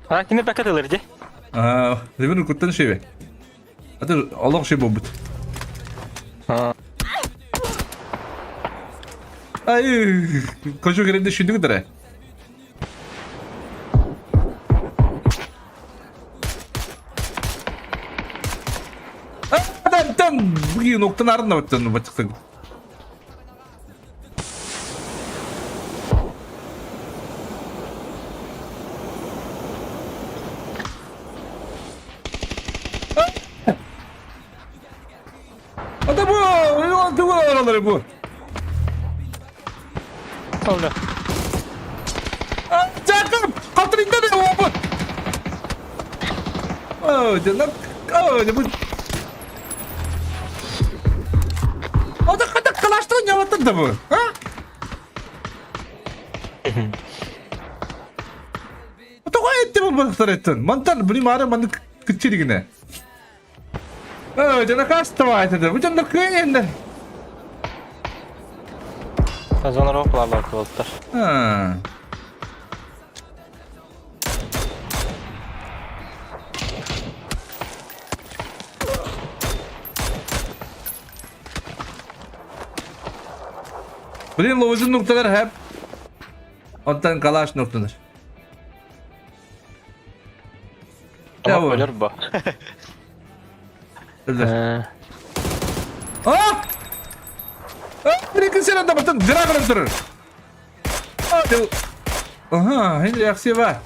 А, кини бәкәт ылыр ди. Аа, Timur куттан шебе. Аты олох шебе бут. Ай, кожу керенде шүндүк дere. Там бүгін оқтан арына өттен бачықтың. Ата бу, ата бу oraları bu. Oldu. Чакып, калтырында да опыт. О, жаным, о, бу. Ата ката калаштан яваттын да бу. А? Ата кой этти бу бактар эттин. Мантан билим ары маны кичиригине. О, жана кастыбайт эди. Бу жана кыйын. Зонара оқыларлар болдылар. Ha. Блин, ловuzun noktalar hep Ondan kalaş noktalar. Ama bu. ölür bu. Öldür. Ee, Ah! Ah, bir iki sene de batın. Dragon durur. Hadi. Aha, hindi aksi var.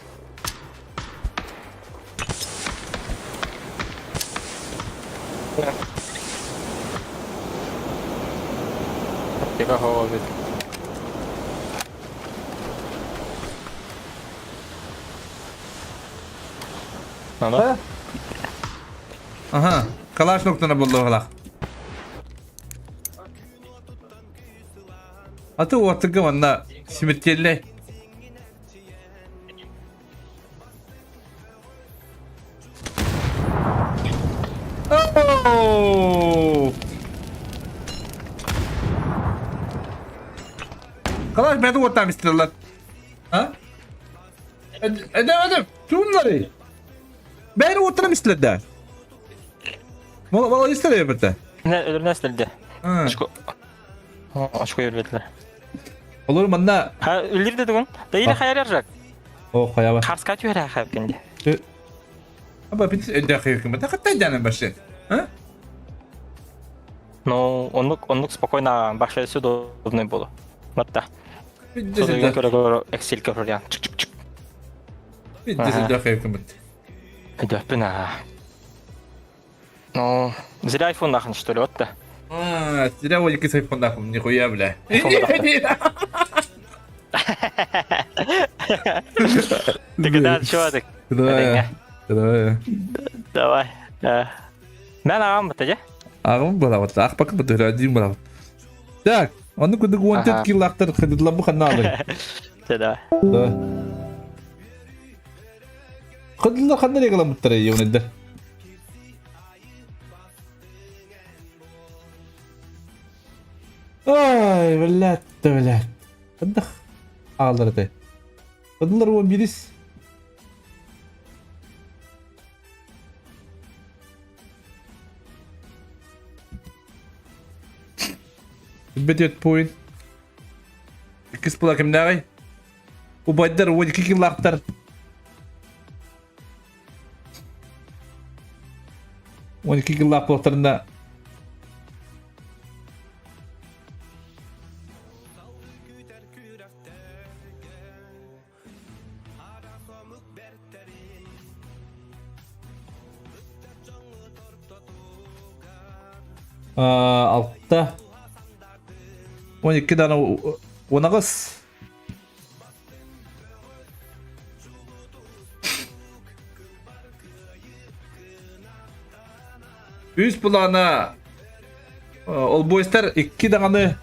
Тика хова бит. Ана? Aha, kalaş noktana buldu oğlak. Аты отыгы манна смертельный. Оу! Kalaş beni оттам истерлер. Ha? Edemedim. Şunları. Beni оттам истерлер. Мол мол истерлер бітті. Ne ölür nästeldi? Ha. Очко. Очко yürüdüler. Olur манна. Ha ölür dedi gün. Değil Ah. hayal yaracak. О, хаяба. Karska tüyre hayal kendi. Аба бит өндө ким. Та катта жаным башы. А? Ну, онлук онлук спокойно баша удобный было. Вот да. Бит Содан көрө көрө Excel көрөр ян. Чик чик чик. Бит десе ким. Өдөппүн а. Ну, зря iPhone нахын что ли, вот да. А, зря вот екі айфон нахуй, нихуя, бля. Ты да, чего ты? Давай. Давай. Давай. Мен ағам бітті, же? Ағым балават, ақ бақы бітті, один балават. Так, оны күндік 14 килл ақтар қыдыдла бұ қаналы. Давай. Да. Қыдыдла қандай регламенттар бұттар еуінеді. Ай, блядь, блядь. Қындық ағалар Қыдылар 11 Бетет point. Иккис була кимнээҕий? Убайдар 12 киллаахтар. 12 киллаах буолтарына Алта. 12 даҕаны 18. Үс былаана олбуойстар икки даҕаны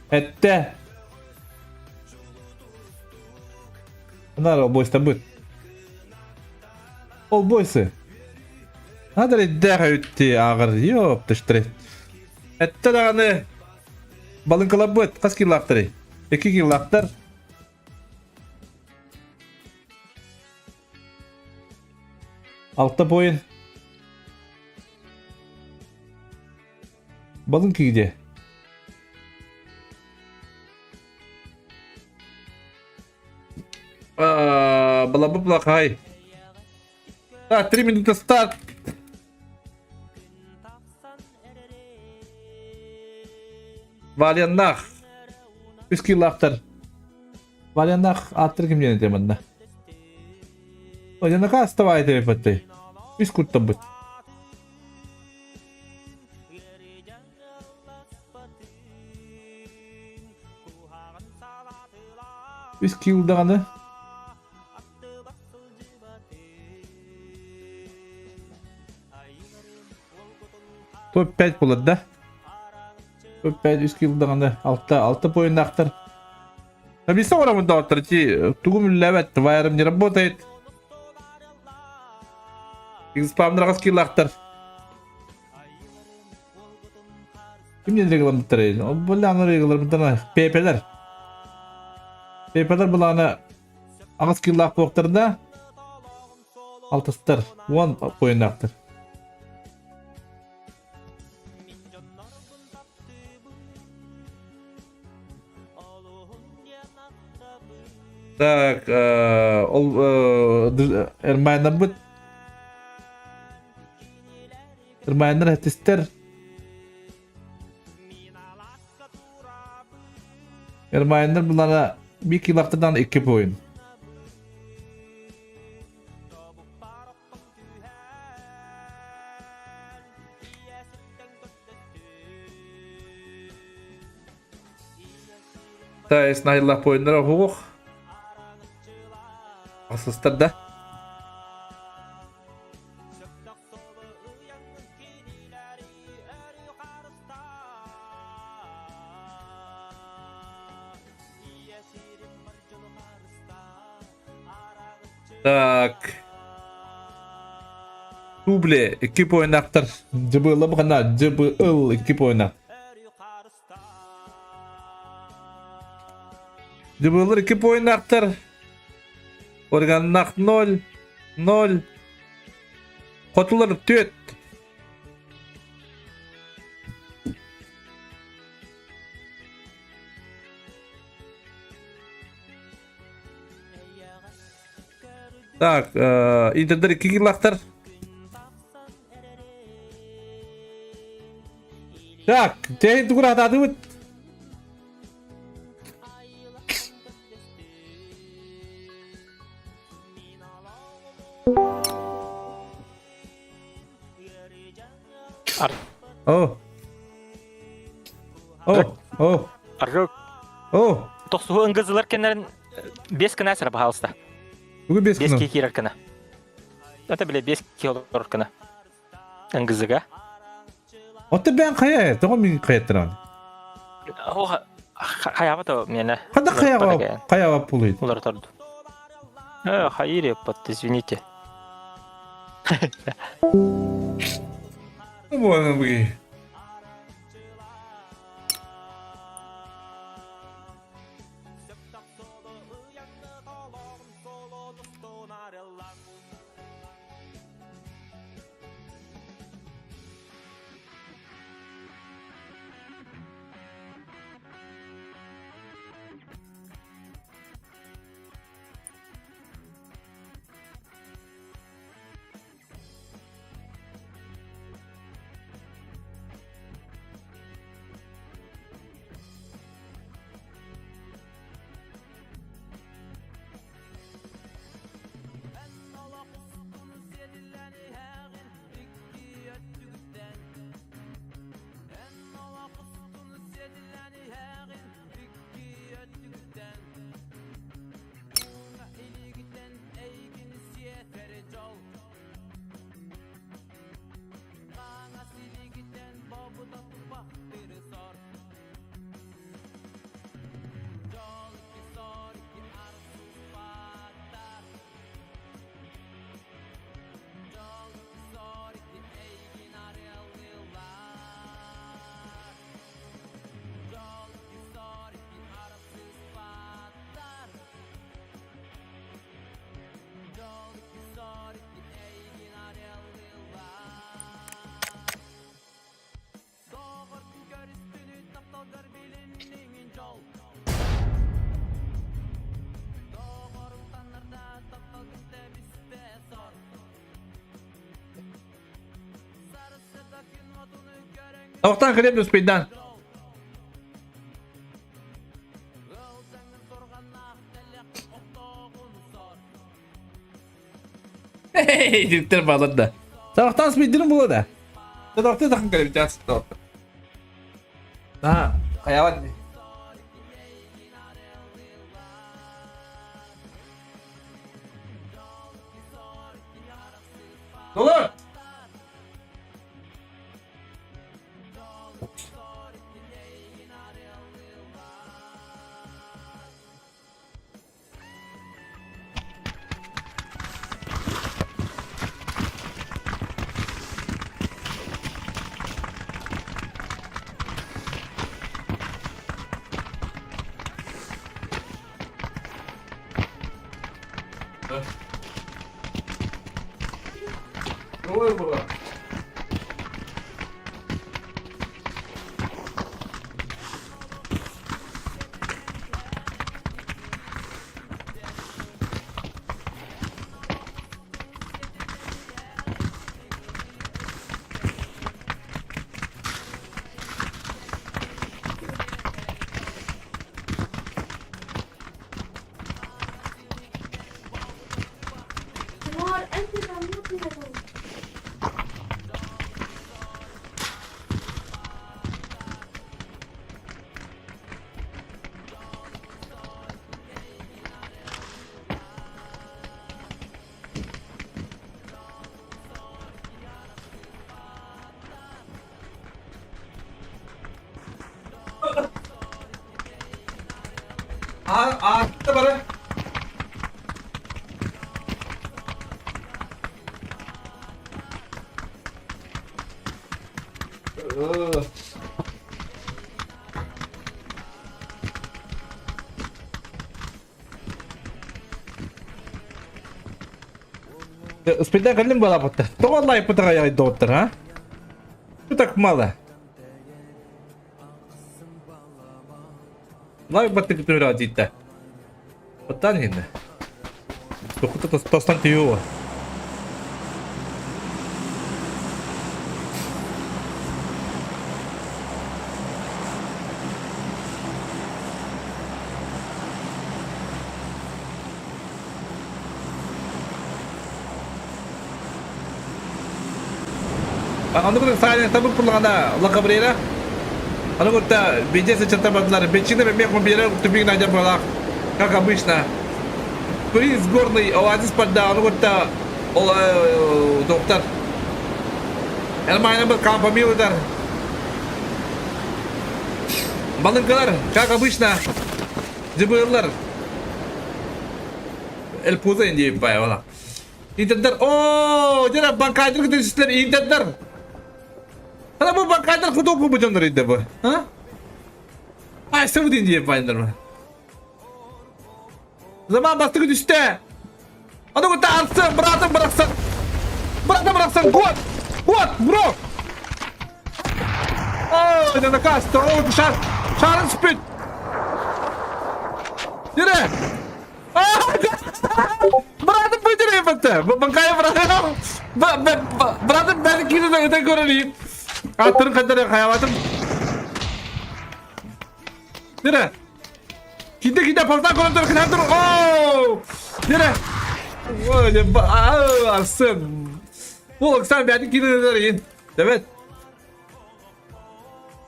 эттэ. Наар олбуойстарбыт. Олбуойсы. Надо ирдээх эбитти ааҕар. Ёптыштыры. Эттэ даҕаны балыҥкаларбыт хас килаахтарый? Икки килаахтар. Алта поин. Балын кигде. Была бы плохая. Так, 3 минуты старт. Валяннах. Үс килаахтар. Валяннах ааттыр ким диэн этэ манна? Валяннака оставай эппэттэй. Үс куттаммыт. Үс килл даҕаны. Топ-5 булар да. Топ-5 үс килл даҕаны. Алта, алта поиннаахтар. Объясни орамын доҕоттор, ти тугум үллээбэт, вайрым не работает. Спамнар аҕыс киллаахтар. Ким диэн регламенттар? Ол булааны регламенттар ППлер. ППлер булааны аҕыс киллаах буохтарына алтыстар, 10 поиннаахтар. Так, ол Эрмайнарбыт Эрмайнар этистер Эрмайнар булана bir килактыдан 2 поин. Та снайла поиннара хуох. Асыстар да. Так. Тубле икки поиннаахтар. Дьыбыла бухана дьыбыл икки поиннаах. Дьыбыллар икки поиннаахтар. Органнах 0, 0. Хотулар 4. Так, Интердер икки киллахтар. Так, тэһин тугураатаатыбыт. О. О, о. Аргы. О. Тохсуһу ыңгызылар кеннерин бес кына сыра пожалуйста. Бүгүн бес Бес киирэр кына. Это биле бес киолор кына. Ыңгызыга. Отто бэйэн хайа, тоҕо мин хайаттаран? О, хайаба то миэнэ. Ханна хайаба хайаба пулуйт? Улар торду. Хайыр еппат, извините. Буолан буги. Тавахтан хлеб успейдан. Диктер балар да. Тавахтан спиддин була да. Тавахтан тахын кэлбит Аа, хайават. Долор! Ой, була. نار أنت تموت يا Аатта бары. Успейдан кэллим балаппыттар. Тоҕо лайпытыга доҕоттор, а? Что так мало? Лайк баттык түһүрэ дийтэ. Баттан иһиннэ. Тохута тостан түйүө. Аны курдук Саня табык пуллаҕына Лакабрера Аны курта бензин сыччаттар бардылар. Бензинэ эмиэ компьютера тупик найден буолаах. Как обычно. Приз горный оазис барда аны курта ол доктор. Элмайна был компамилдар. Балынкалар, как обычно, дебырлар. Эль пуза инди бай Интердер, о, дьэ банкайдыр кытырсыттар интердер. Ана бу банкайдыр кутук бу дьоннор иде бу. А? Ай, сабы дин диye байындар. Заман бастыгы түстэ. Аны кутта арсы, братым бырахсан. Братым бырахсан, вот! Вот, бро! О, не наказ, о, шар, шарын спит. Дире! Братым быдырыйбыт. Банкая братым. Братым бәрі кинода өтен көрелейін. Аттырын қайтара хаябатым. Дире. Киде киде палтан көрін тұр, кінәм тұр. Оу! Дире. Ой, Арсен. Ол Оксан бәрі кинода өтен. Evet.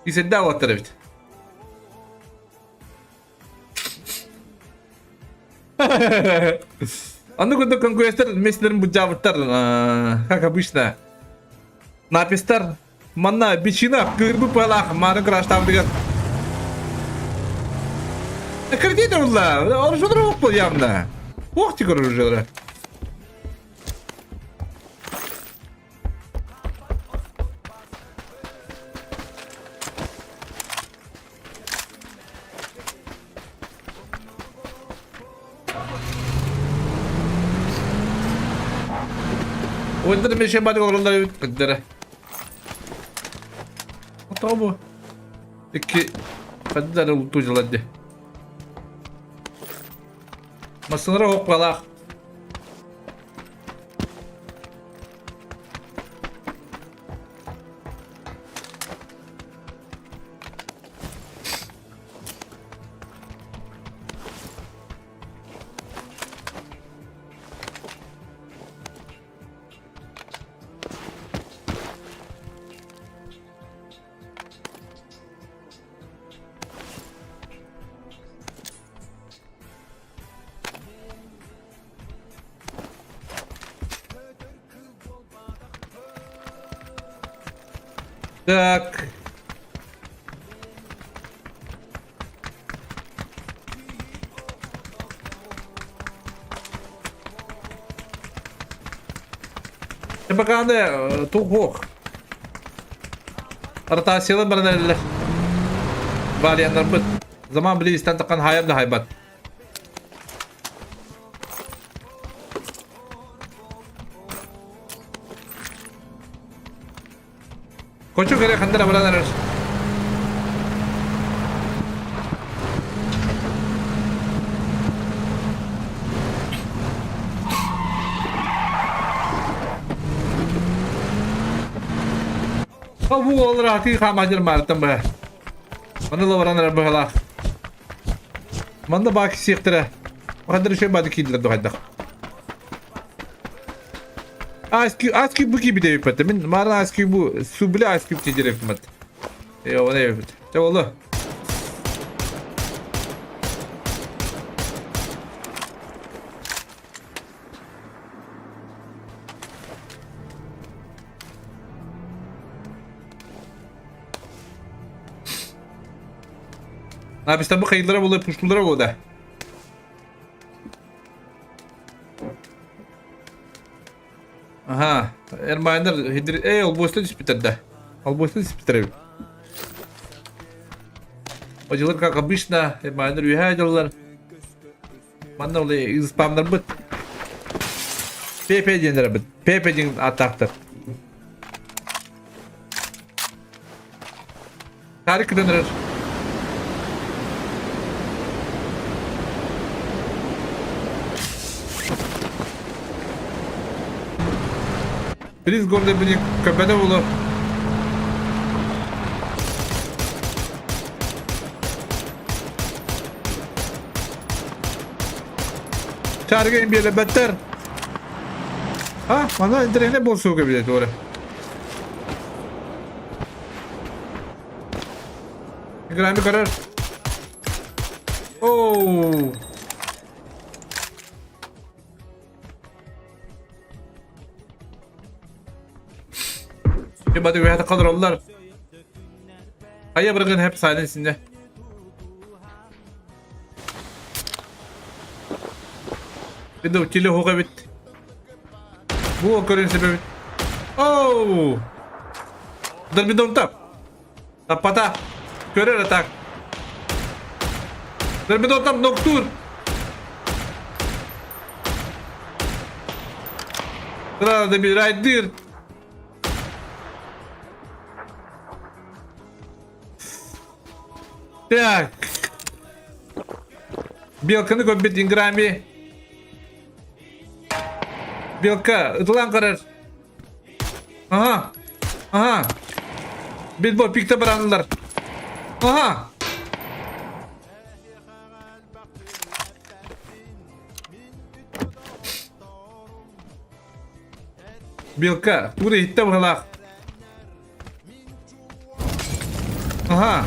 Киседде алаттар эбит. Аны курдук конкуренттар меселерин былдьаабыттар, как обычно. Напистар манна бичина кыырбыт быһалаах мааны краштаабытыгар. Кредит ылла, оружиелара суох буол явно. Ох тик оружиелара. Ойдыр мешен бар олороллор эбит кырдара. Тоҕо бу? Икки хаддары ултуу дьылар дии. Массыналара оһох Так. Пока туох. Ротациялар баран эрэллэр. Варианнарбыт. Заман билиистэн таххан хайар да хайбат. Кочу кэрэ ханна баран эрэр. Бу уоллар атыы хаамаадьыр маартан быһа. Манна да баран эрэр быһалаах. Манна баак сиэхтэрэ. Хандар үчүгэй баады киирдилэр дуһайдах. Ice Cube бу киирбит эбиппэт. Мин мааран Ice Cube бу субля Ice Cube тиийдэр эбиппэт. Э, оны эбиппит. Чэ болду. Abi işte bu kayıtlara buluyor, puşlulara bu da. Аха, Эрмайнер хидри... Эй, олбуоста түспүттэр да. Олбуоста түспүттэр эбит. Одьылар, как обычно, Эрмайнер үөһээ дьыллар. Манна ол спамнарбыт. Пепе диэн эрэбит. Пепе диэн ааттаахтар. Тарик кытан эрэр. Приз гордый бини көбөтө булу. Чарга биэлэбэттэр. А, мана интэриэһинэй буолсууга билэ туора. Играми көрөр. Оу. Бады үһэ калыраллар. Хайа быргын hep silence Bir de utili hook эбит. Бу көрүн себебит. Оу! Дорбидон тап. Таппата. Көрөр атак. Дорбидон тап ноктур. Сразу добирай дыр. Так. Белканы көрбүт Инграми. Белка, ытылан көрөр. Ага. Ага. Билбо пикте баранылар. Ага. Белка, тура иһиттэ быһылаах. Аха.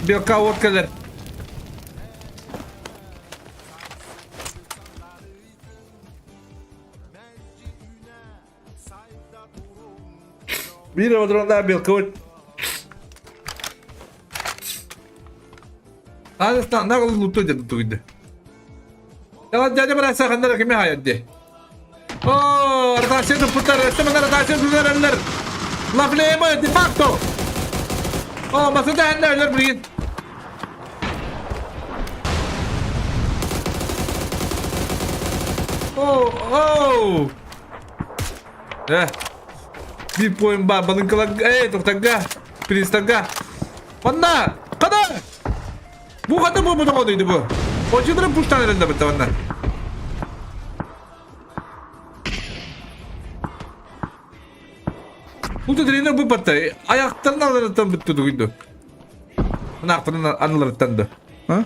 Белка уот кэлэр. Биир ободроннаах белка уот. Наҕыл луту дед тугуйды. Дядя быраса ханнара кими хайадди. О, ротация туппуттар, өссө ротация тутараллар. Лафлема де факто. О, масада ханна өлөр билигин. О, о! Э, биир поем ба, балыҥкаларга, эй, тохтарга, приставга. Манна, хана! Бу хата бу бу тоҕо бу. Очудурun пуштан эрэллэ бытта манна. Бу тренер бу батта. Аяқтарын аларыттан бітті дугуйду. Аяқтарын аныларыттан да. А?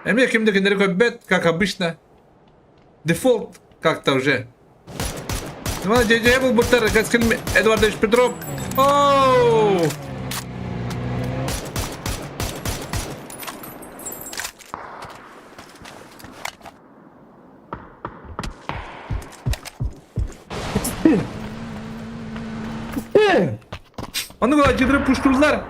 Эмиэ ким да кинилэри көрбөт, как обычно. Дефолт как-то уже. Ну, дядя был Бутер, Каскин Эдуардович Петров. Оу! Ону дьыдыры пуштууллар.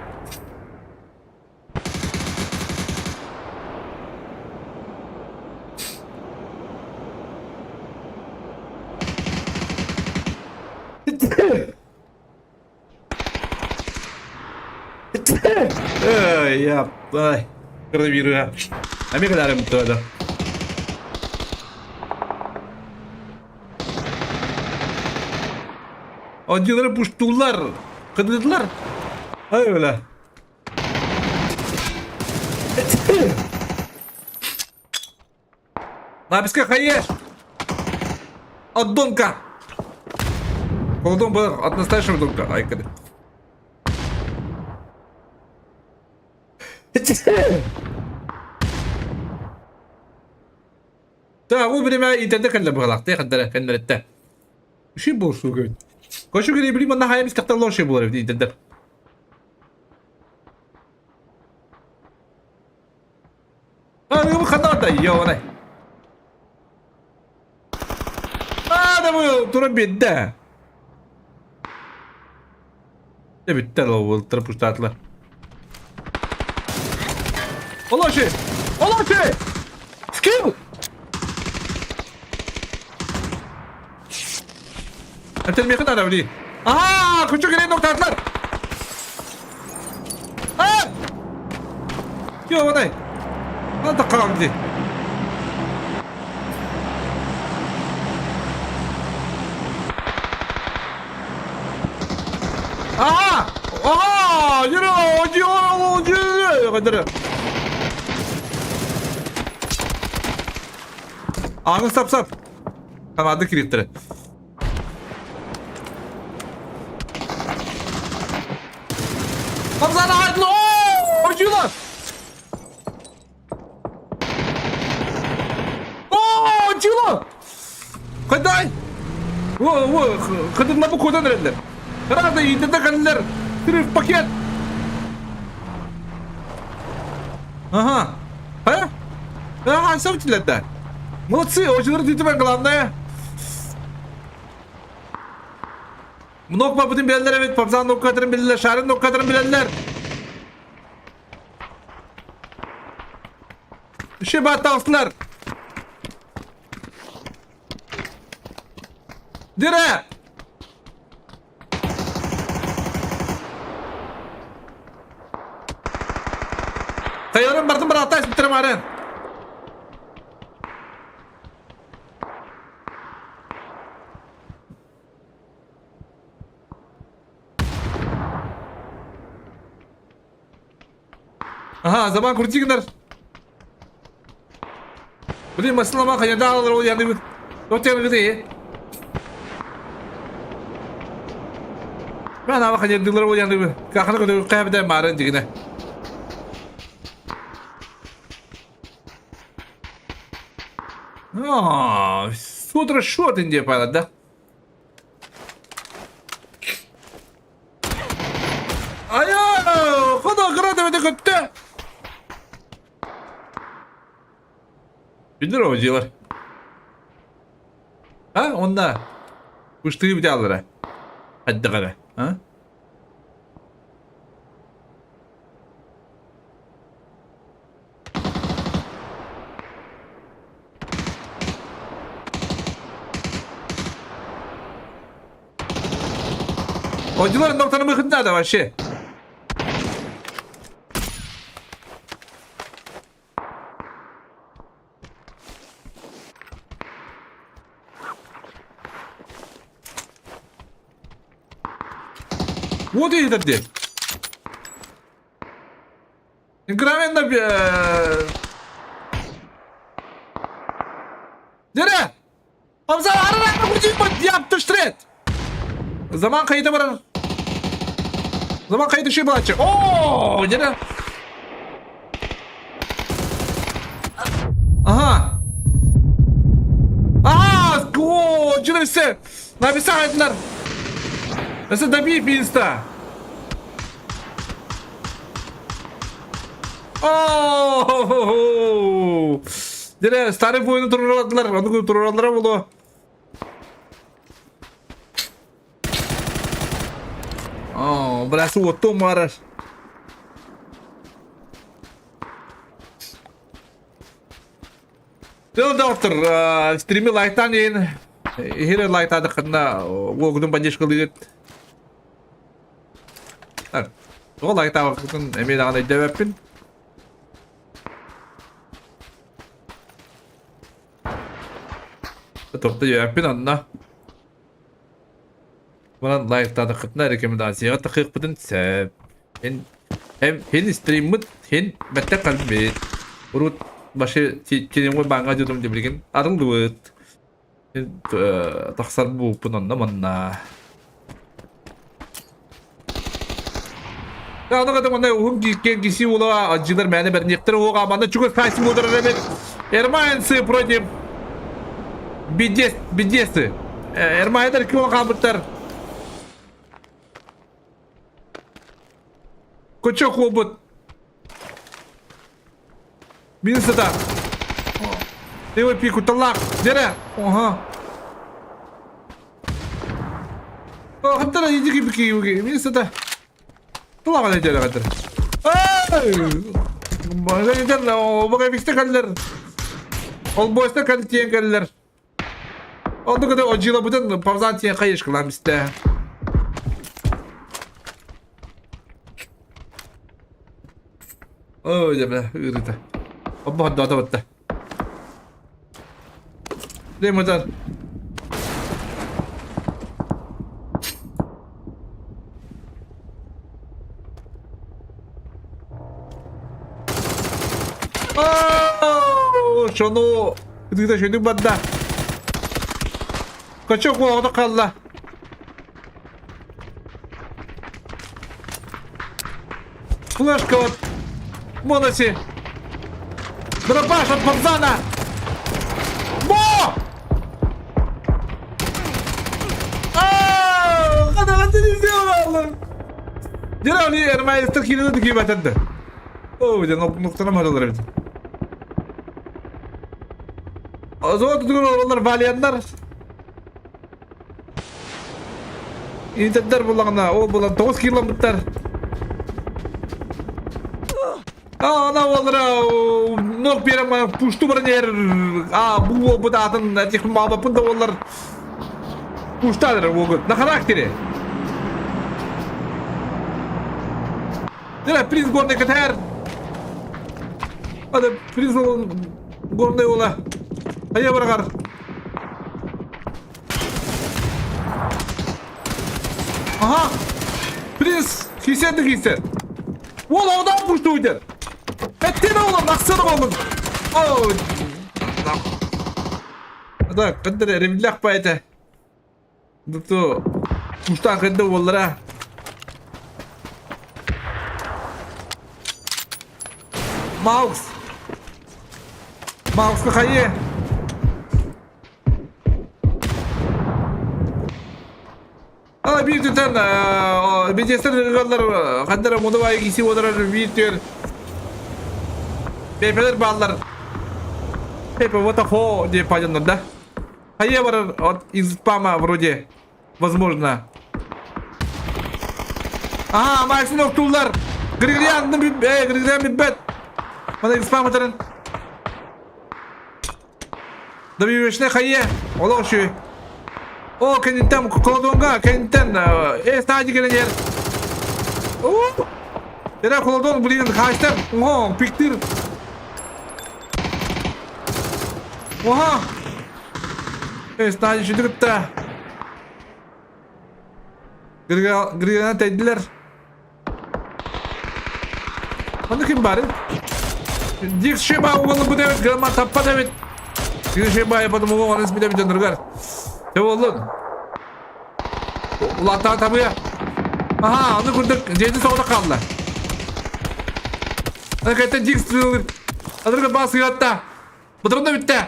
Эй, я, ай, коронавируһа. Эмиэ кэлээрим да. Одьулары пуштууллар, кыдыдылар. Ай, бля. Написка хаеш! От Донка! Холодон был от настоящего Донка. Ай, когда. Так, ол время итенде кэллэ быһалаах, ханнара кэннэрэттэ. Үши болсу көт. Көшү кири били манна хайа мистехтер лоши болар итендер. А, хана да, ёбаный. А, да бу тура бидде. Де битте ол тырпуштаатылар. Олоши! Олоши! Скилл! Этен мехин ара били. Ага, күчү керен токтатылар. А! Ёбаный. Анда қалды. Ага! Ага! Yürü! Yürü! Yürü! Аны сап сап. Хамады кириттері. Хамзаны айдын! О! Ожила! О, Ожила! Қайдай? О, о, қыдырла бұл қойдан әрелер. Қарағанда индерде қалылар. Триф пакет. Ага. А? Ага, сам да. Молодцы, очень рады главное. Много бабытын билэллэр эбит, Папзан ноккаторын билэллэр, Шарын ноккаторын билэллэр. Үші батталсылар. Дире! Тайорын бардым бір атай бітірім арын. Ага, заман крутигнер. Блин, маслама хайда алар ол яны. Өтер гыды. Мен ава хайда дылар ол яны. Кахны көдө кайбда марын дигине. А, сутра шот инде пайлат, да? Айа, хода града өте көтті. Билер о дьиэлэр. А, онна куштыы бүтэ Хайдах эрэ, а? Ойдулар нокторы выход надо вообще. Вот и этот где. Мгновенно... Дere! Hamza yaptı Zaman kaydı var. Zaman kaydı şey bulacak. Oo, dere. Aha. Aha, о, все. Написали. Это добей инста. Оо! Дere, старый воину турурадылар, аны турурадылар болу. Оо, бля, уоттуом баарар. Тыл доктор, стрими лайктаан иһин, иһире лайктаадаххытына уогунун поддержкалыыгыт. Тоҕо лайктаабаккытын эмиэ даҕаны өйдөөбөппүн. Тобто өйөөппүн онно. Манан лайктаадаххытына рекомендацияҕа тахыахпытын сөп. Эн эн һин стриммыт һин бэттэх кэлбит. Урут башы телефон бааҥҥа дьонум билигин арыллыбыт. Тахсар буолпун онно манна. Аны кытым онно уһун киэн киси уола адьылар мээнэ бэрниэхтэр уоҕа манна чугас хайсы мудар эбит. Эрмайнцы против Бедес Бедесы. Эрмайдар ким хаалбыттар. Кочок уолбут. Мин сыта. ТВП кутталлаах. Дere. Оха. Хаттара иди бики бики. Мин сыта. Тула дere хаттара. Ай! Бага дер, бага бикте каллар. Ол бойста кал тиен каллар. Онду кыда ожила бутын павзан тиен кайыш кылам исте. Ой, дебе, ырыта. Обба дата батта. Демотар. Шону Ытыыта шөнүк барда. Качок оҕото хаалла. Флешка от Моноси. Дробаш от Богдана. Бо! Дьэ, они Эрмайстар киирэн киибэтэнде. Оо, дьэ, нуктанам харалар эбит. Зоо тутугар олороллор валианнар. Интердер буллаҕына, ол булан 9 километр. А, ана олара нох берем пушту баран ер. А, бу бу атын этих мабапын да олар пуштадыр могут на характере. Дела приз горный КТР. Ада приз горный ола. Хайа баргар. Ага! Приз! Киседі кисер. Ол одан пушты өтер. Әттен оğlum, ақсаны oğlum. Ой. Да, қандыр ремлях па это. Ду пуштан қанды олара. Маукс. Мауксқа хайы. Ала биир түтэн битиэстэр ыгаллар ханнара муну баайы киси уодарар биир түөр Пепелер бааллар. Пепе вот ахо деп пойдем да? Хайа барар от из спама вроде. Возможно. Ага, Максим октуллар. Григориан, э, Григориан биппет. Мана из спама таран. Добивешне хайе, олох үчүгэй. О, кэнниттэн холодонга, кэнниттэн э, стадик кэлэн О! Эрэ холодон блин, хаачтар. О, пиктир. Оха! Э, стадик сүтү кытта. Григоряна тэйдилэр. Манна ким баар? Дик Шеба уолу эбит, грамма таппат эбит. Дик Шеба я потом уолу арыс биле дьонноргар. Те боллун. Улааттаҕа табыа. Аха, аны курдук дьиэтин соҕото хаалла. Аны кэттэн Дик стрелыр. Адырга бас ыатта. Бутурунда бүттэ.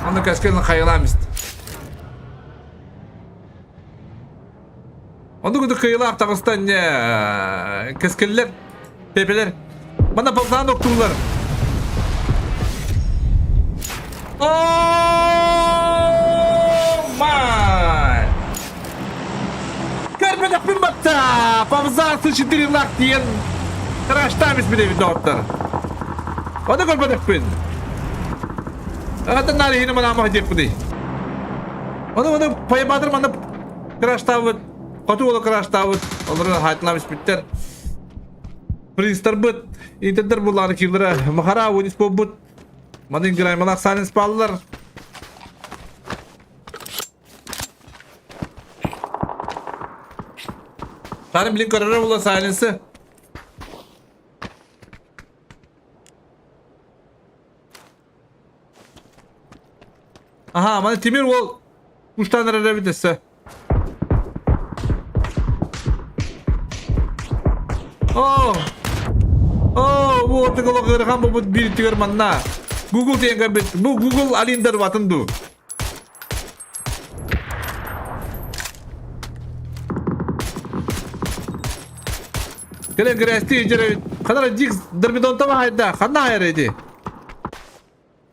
Аны кэскелин хайылаам ист. Онно курдук кыайыылаах таҕыста инньэ кэскиллэр, пепелэр. Манна полтаан октуулар. Oh my! Көрбөтөхпүн бат! Павзаасы четырелах диэн тыраштаабыс билэбит доҕоттор. Ону көрбөтөхпүн. Ата наар иһини манаамах диэппиний. Ону ону пайбаатыр манна краштаабыт, хоту уолу краштаабыт, олору хаайтылаам испиттэр. Принстарбыт, интердер буллааны киллера махара унис буолбут. Маны граймалаах саанын спаллар. Саарын билин көрөрө була сайленсы. Аха, маны Тимир уол куштан эрэр эбит өссө. Оо! Оо, бу ортук олох ыарахан буолбут биир түгэр манна. Google диэн көрбүт. Бу Google Алиндар ватын дуу. Кэлэн грязти иджер Ханара Дикс Дормидонта хайда? Ханна хайар эти?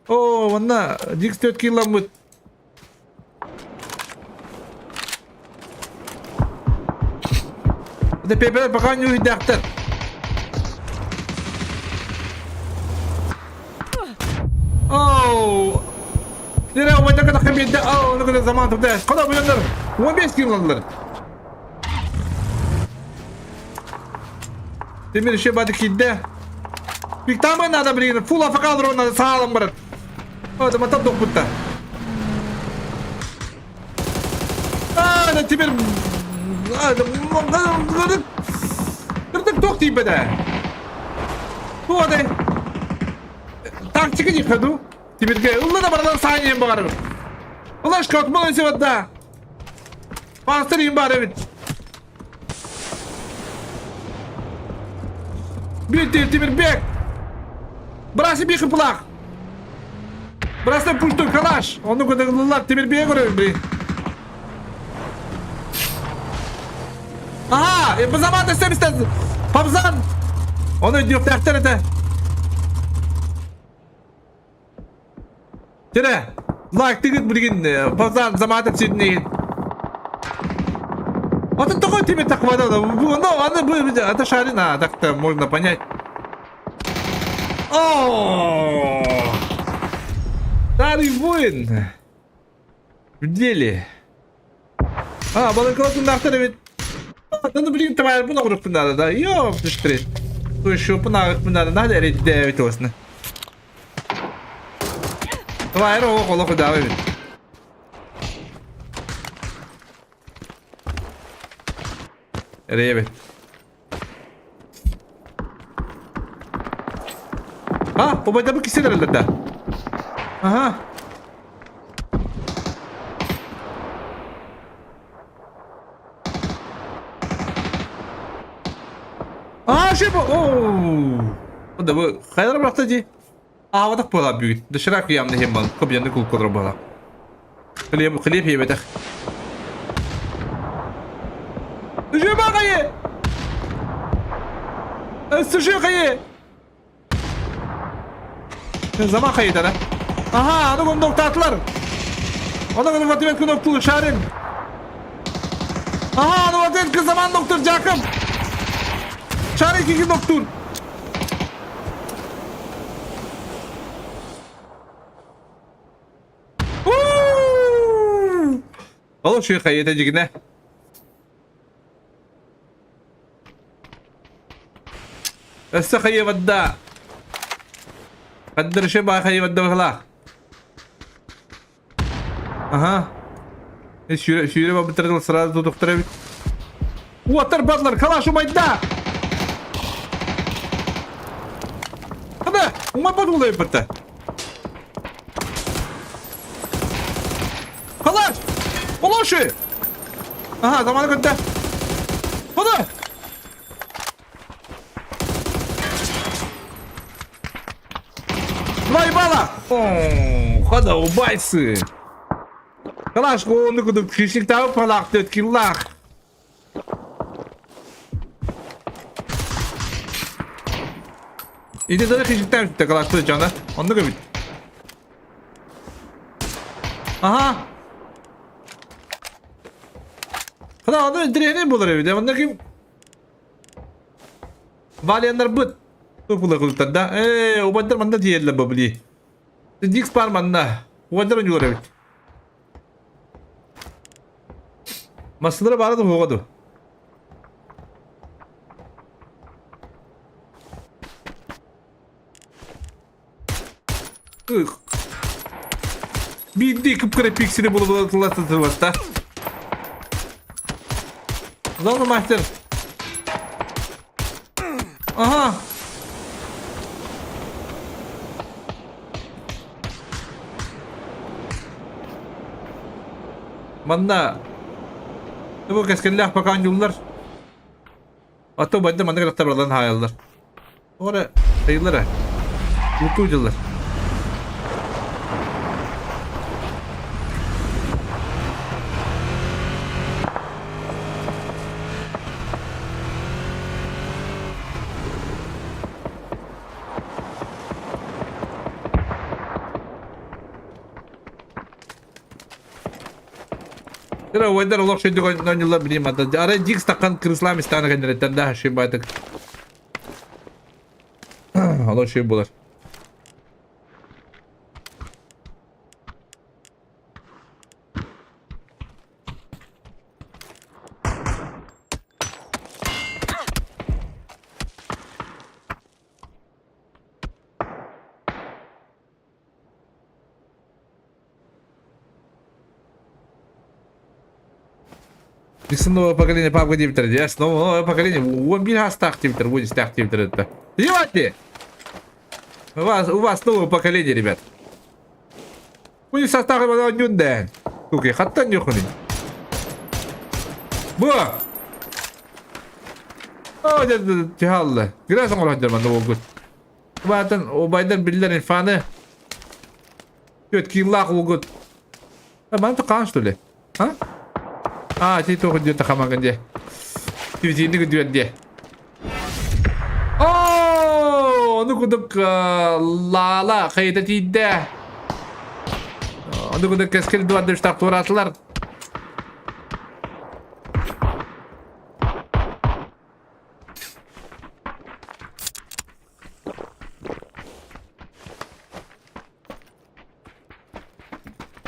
Оо, манна Дикс төт килламмыт. Это пепел пока не уйдахтар. Оу! Нere умайда ката хабидда. Оу, ну куда заман туда. Куда буяндар? 15 килолар. Темир еще бады кидде. Биктамы надо, блин. Фул афакал надо салом, брат. О, это мотор дохпутта. А, да теперь... А, да... Кырдык тох тиийбэтэ. Туодай. Тактика не ходу. Тимирге ылла да баралар сааньен баҕарар. Улаш катмал өсөбөт Пастыр им бар эбит. Бир Тимирбек. Браси бихи плах. Бросай пушту калаш. Оны көтөгүллар Тимирбек көрөбүн блин. Ага, бу заман истемистен. Пабзан. Оны өйдүөхтээхтэр этэ. Тире, лайк тыгыт билигин Пабзан замата сиднейин. Вот это такой тебе так вода. Ну, она будет, это шарина, так-то можно понять. О! Старый воин. В деле. А, балыкалатыннаахтар эбит. Ну, блин, табаарбын оҕурукпун наада да. Ёптыштры. Туйшупун ааҕыкпын наада. Наада эрэйдээбит уосна. Табайыр оҕо холох удаабы эбит. Эрэйэбит. А, убайдабы киселер да. Ага. А, шип. Оу. Да бу хайдар бырахта ди. Аабатах буолаа бүгүн. Доширак уйаамна иһин бан. Кобьяны кулкодор буолаа. Хлеб, хлеб иэбэтэх. Суши Суши хайы! Заман хайытара. Ага, аны ком доктаатылар. Оны ком ватымет күн октул шарин. Ага, аны ватымет күн заман доктор Жакып. Шарин киги доктор. Ол үчүгэй хайыта дьигинэ. Өссө хайыбадда. Хаддырышы баа хайыбадда быһылаах. Аха. Сүүрэ сүүрэ бабыттар сразу тутуктар эбит. Уоттар бадлар, калаш умайда! Хана, умайбат улай бытта. Калаш! Олоши! Ага, заманы көттө. Хана! Два ебала! О, хада убайсы! Калаш, онны кудук хищниктағы палақ төт киллах. Ити да хищниктен бүттэ калашты жана. Онны көбүт. Аха. Хана аны интириэһинэй буолар эбит. Онно ким? Валианнарбыт туох да? Ээ, убайдар манна тиийэллэр бу били. Дикс бар манна. Убайдар ойуулар эбит. Массыналара баара да суоҕа дуо? Ых. Биирдии кып-кыра пиксели була-була тылласта. Зона мастер. Ага. Манна бу кэскиллээх пока оонньууллар. А то байды манна кытта бараларын хаайаллар. Ора тайыллара. Лутуу дьыллар. Тера уайдар олох шөйдүк оонньууллар билим ата. Арай дик стакан крыслам истаана кэннэрэттэн да ши байтык. Олох шүй булар. Диксон новое поколение папка диэбиттэр дии. Новое поколение 11 аастаах диэбиттэр, 10 диэбиттэр это. Ебать! У вас новое поколение, ребят. Бу састаах оонньуун Туки, хаттан нюхуни. Бу! О, дьэ, Грязь оҥорон дьарман уолгут. Убаатан, убайдар биллэр инфаны. Түөт кииллаах уолгут. Маны хаан что ли? А? А, ти тоҕу диэт хамагын дие. Тивитиини күдүөр дие. Оо, ону кудук лаала хайыта тиийдэ. Ону кудук кэскил дуардыштах туораатылар.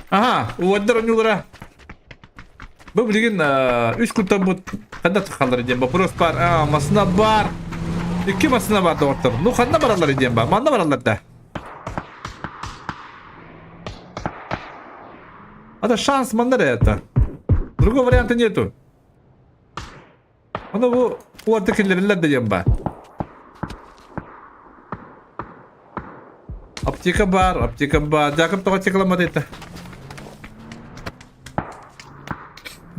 Аха, уоддар оонньуулара. Бу билигин үс куттаммыт ханна тахаллар диэн вопрос бар. А, массыына бар. Икки массыына бар доҕоттор. Ну ханна бараллар диэн ба? Манна бараллар да. Это шанс манна это. Другого варианта нету. Аны бу уорда киллэриллэр да диэн баар. Аптека бар, аптека бар. Дьаакып тоҕо аптекаламмат этэ?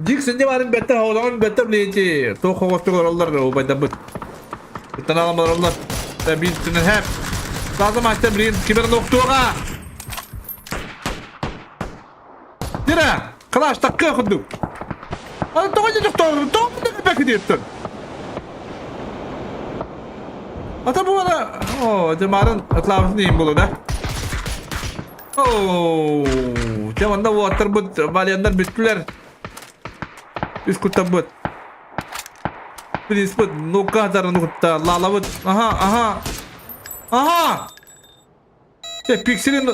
Дик синде барын бэтте, оҕолоҕун бэтте билиэти. Туох хоҕостук олороллор убайдарбыт. Ыттан алан олороллор. Биир түнэн хэп. Сааза мастер билин кибер ноктуоҕа. Дира, кылаш такка курдук. Аны тоҕо дьэ тоҕо тоҕо бэкидиэттэн. Ата бу ана, о, дьэ марын атлаабытын иһин буолуо да. Оо, дьэ манна уоттарбыт, валианнар бүттүлэр. Үс куттаммыт. Принципыт, ну-ка, дарын кутта, лалабыт. Аха, аха. Аха! Э, пикселин...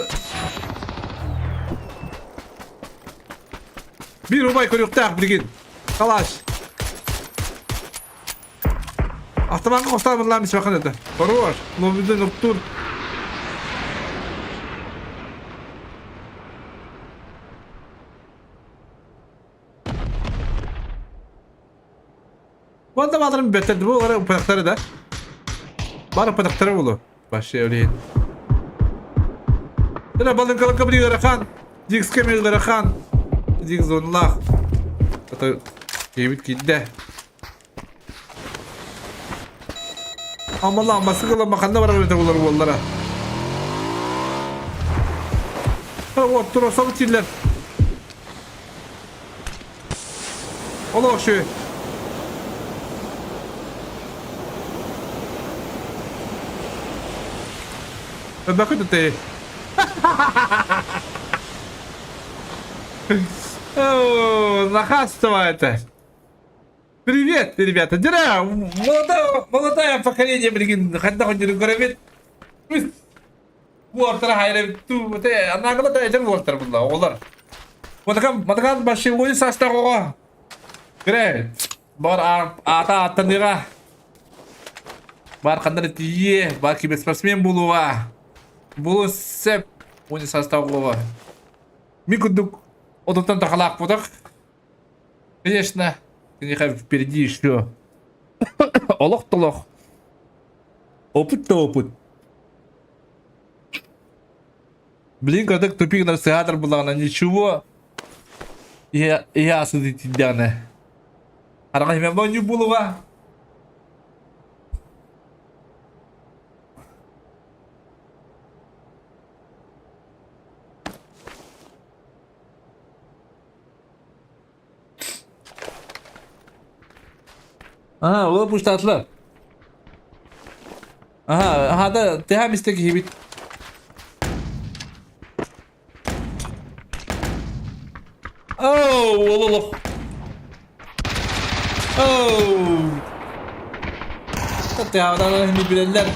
Биир убай көрүөхтээх билигин. Калаш. Автоматка хостаабыллаан исбахан это. Хорош. Лобиден уктур. Ванда бааларын бэттэр бу бары упадактары да. Бары упадактары болу. Вообще блин. Дена балынкалыкка bir ыарахан. Дикске мен ыарахан. Дикс зонлах. Это киэбит киирдэ. Амала масыгыла маханна барар это булар буоллара. Вот турасабы тиллер. Олох үчүгэй. Бакы ты. О, нахаство это. Привет, ребята! Дира, молодое, молодое поколение, блин, ханна хонньурун көрөбүт. Уортара хайрабит ту, анаагыла да эдэр уолтар булла, оҕолор. Матакан, матакан башилуй састах оҕо. Кыре, бар аата аттаныга. Бар ханнары тиийе, бар киберспортсмен булуга. Булу сеп, уни састах оҕо. Ми курдук отуттан тахалаах бутах. Конечно, киниэхэ впереди еще олох-толох, опыт да опыт. Блин, кырдык тупик нарсыһаатар буллаҕына ничего иһэ иһэ асыды тиийдэҕинэ. Хараҕа иһимэн бонньук буолуоҕа. Aha, ол пуштаатылар. Aha, hada teha мистек киһибит. Оу, ол олох. Оу. Теха билэллэр.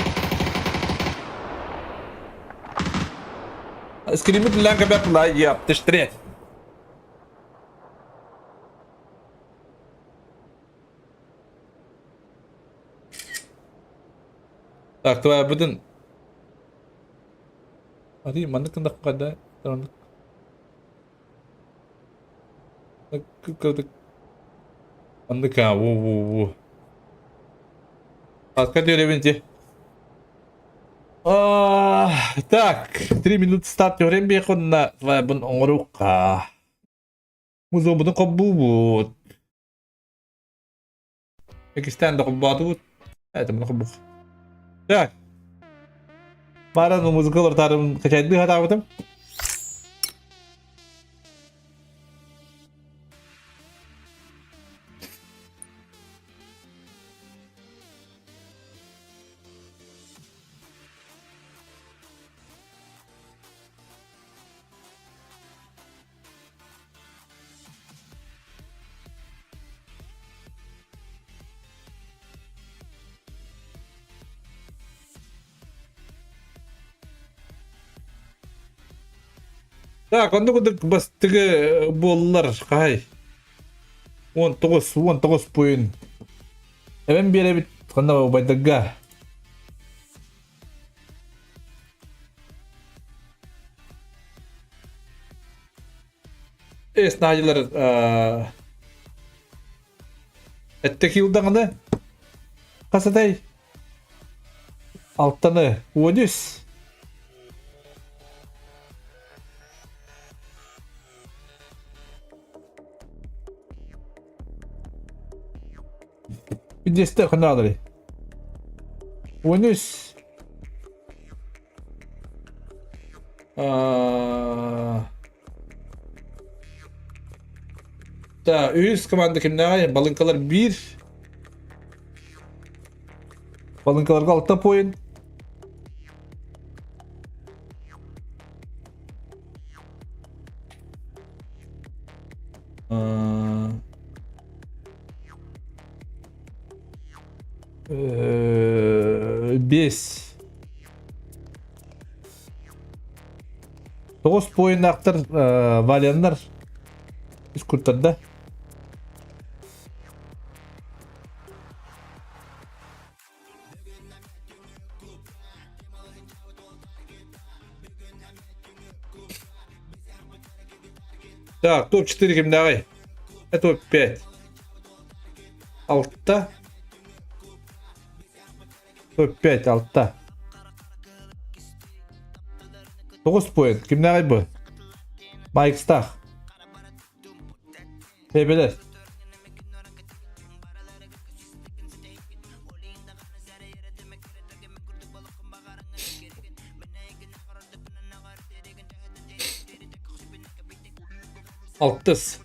Скримит лянка бэп яптыштырет. Так, твоя бүтүн Ати маннык гыннахха да оннук кырдык Оннук аа во во во Атка диэрэбин ти. Так, 3 минут старт время биэхунна твоя бун оҥоруукка. Музоммутун холбуубут. Иккистээн да холбоотубут. Это муну холбук. Так. Баран музыкалар тарым качайдыы хатаабытым. Так, онно курдук бастыгы буоллар хай. 19, 19 пуйун. Эбэн биэрэбит ханна убайдарга. Эс наадьылар эттэ киилдаҕына хас этэй? Алтаны 13. Бидесте хынаалары. 13. Да, үс команда кимнээҕий? Балыҥкалар биир. Балыҥкаларга алта поинт. Бес. Тоҕус поиннаахтар Валяннар үс куртарда. Так, топ-4 кимдээҕий? Топ-5. Алта. Топ-5, алта. Тоҕус поинт. Кимнээҕий бу? Майкстах. Тэбэлэр. Алтыс.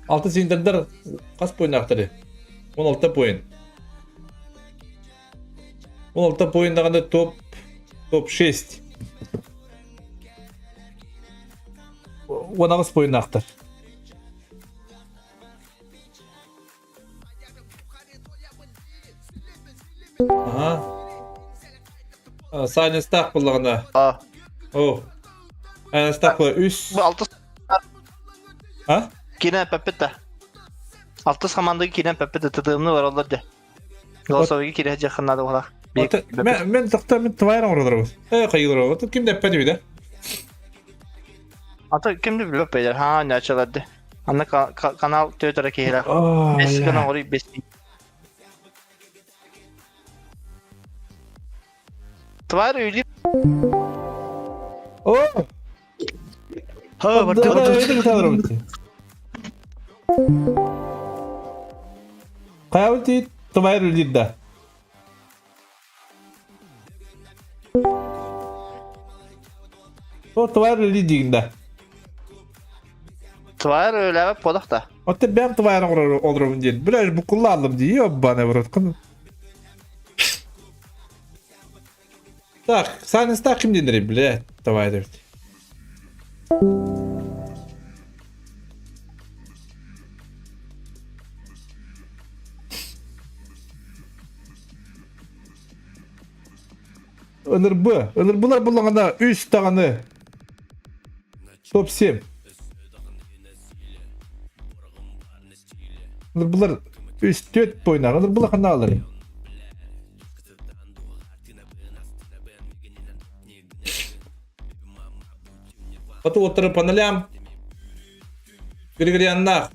Алтыс интердер хас поиннаахтары? 16 поинт. 16 поинт даҕаны топ топ 6. 18 поиннаахтар. Сайленстаах буллаҕына. А. О. Сайленстаах була үс. Бу алтыс. А? Киирэн эппэппит да. Алтыс хамаандага киирэн эппэппит да тытыымны бараллар дьэ. Голосовойга киирэ сылдьыаххын наада буолар. Мен мен тохтоо мен твайр оҥоролорбут. Э хайыылар ким да эппэт үһү Ата ким да билбэт бэйдэр. Ха, нячаларды. Анна канал төтөрө киһилэр. Бес гына оҥоруй бес. Тварь үйли. О! Ха, барды барды. Хайабыт тварь үлдир да. О, тварь үлдир дигин да. Тварь өләбәп бодох да. Оттон бэм тварь олоробун диэн. Бля, букуллаалым дии, ёбаный в рот. Так, Сайленстаах ким диэннэрий, блядь, давай эбит. Ынырбы, ынырбылар буллаҕына үс даҕаны топ-7. Ынырбылар үс төрт бойнаах, ынырбылар ханна алар? Хоту уоттары панелям Григорьяннаах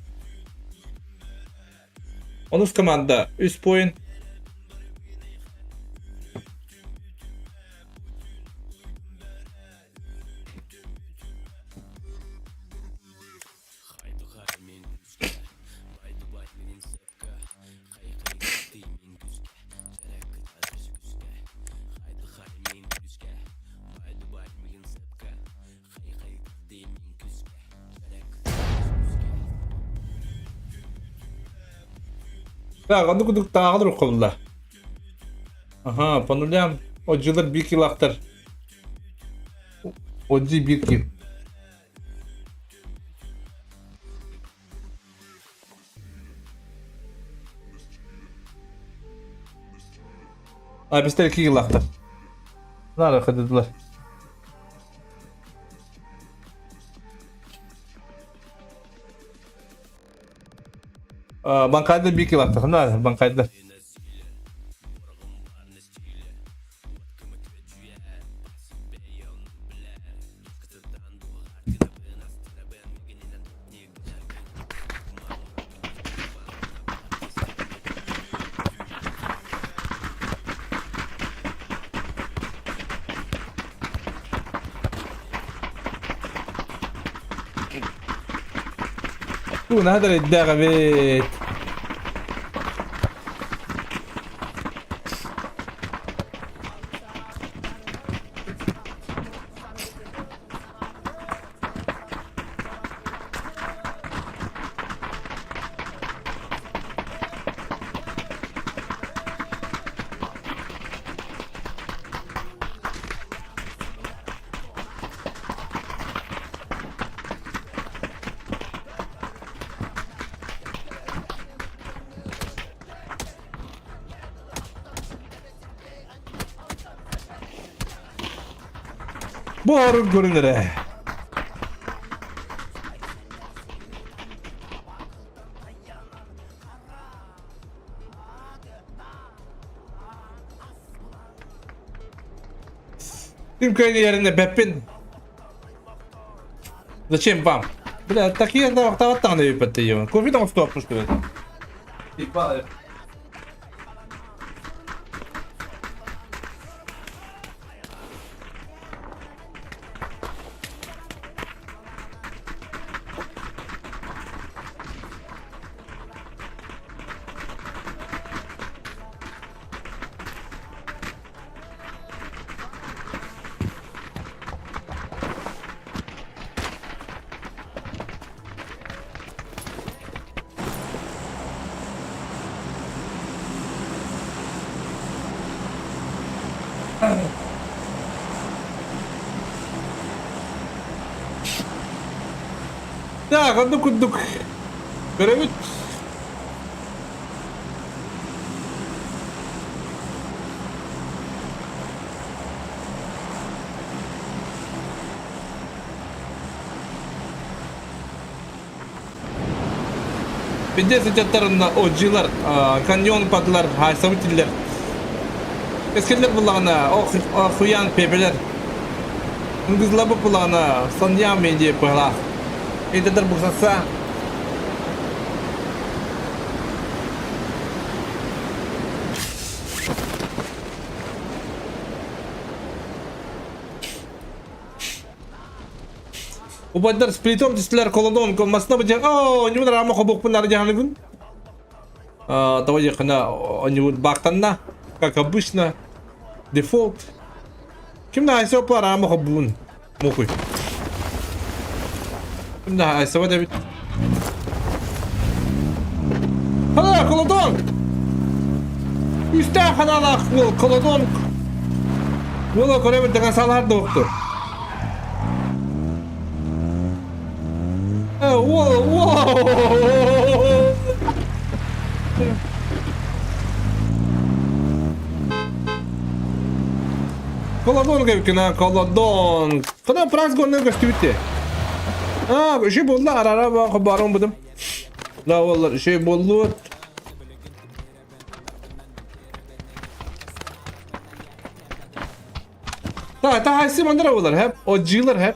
Онус команда үс point. Так, оннук курдук тааҕын уруккулла. Аха, по нулям отдьылар биир килахтар. Отдьи биир кил. Абистер киилахтар. Нара хадыдылар. Банкайдар бир килахтар. Нара банкайдар. Наһаа да эрэйдээх эбит. Бу орун көрүнэрэ. Ким көнү бэппин. Зачем вам? Бля, такие таваттаҕын өйүппэт деймин. Кофе да оҥостуохпут что ли? Типа Так, оннук курдук көрөбүт. Пиздец ыччаттар OG-лар, каньон падлар, хайсабыт тиллэр. Кэскиллэр буллаҕына, охуян пебелер. Ыңгызлабы буллаҕына, саньян мен диye пыһалаах. Эдедер бухсатса. Убайдар сплитом түстүлэр колодон масына бу оо ньумун рама хобукпун ары дьаһаныбын. Давай ехана онньубут баактанна как обычно дефолт. Ким да айса опа рама хобуун мукуй. Ким да айса дебит. Хана колодон! Үстää ханалаах уол колодон. Уола көрөбүт деген салаар доктор. Уол, уол! Колодон кэбиккина, колодон. Кына прас гонна көстүбүт А, үші болды, арара барым бұдым. Да, олар үші болды. Та, та хайсы мандара олар hep, OG'лар hep.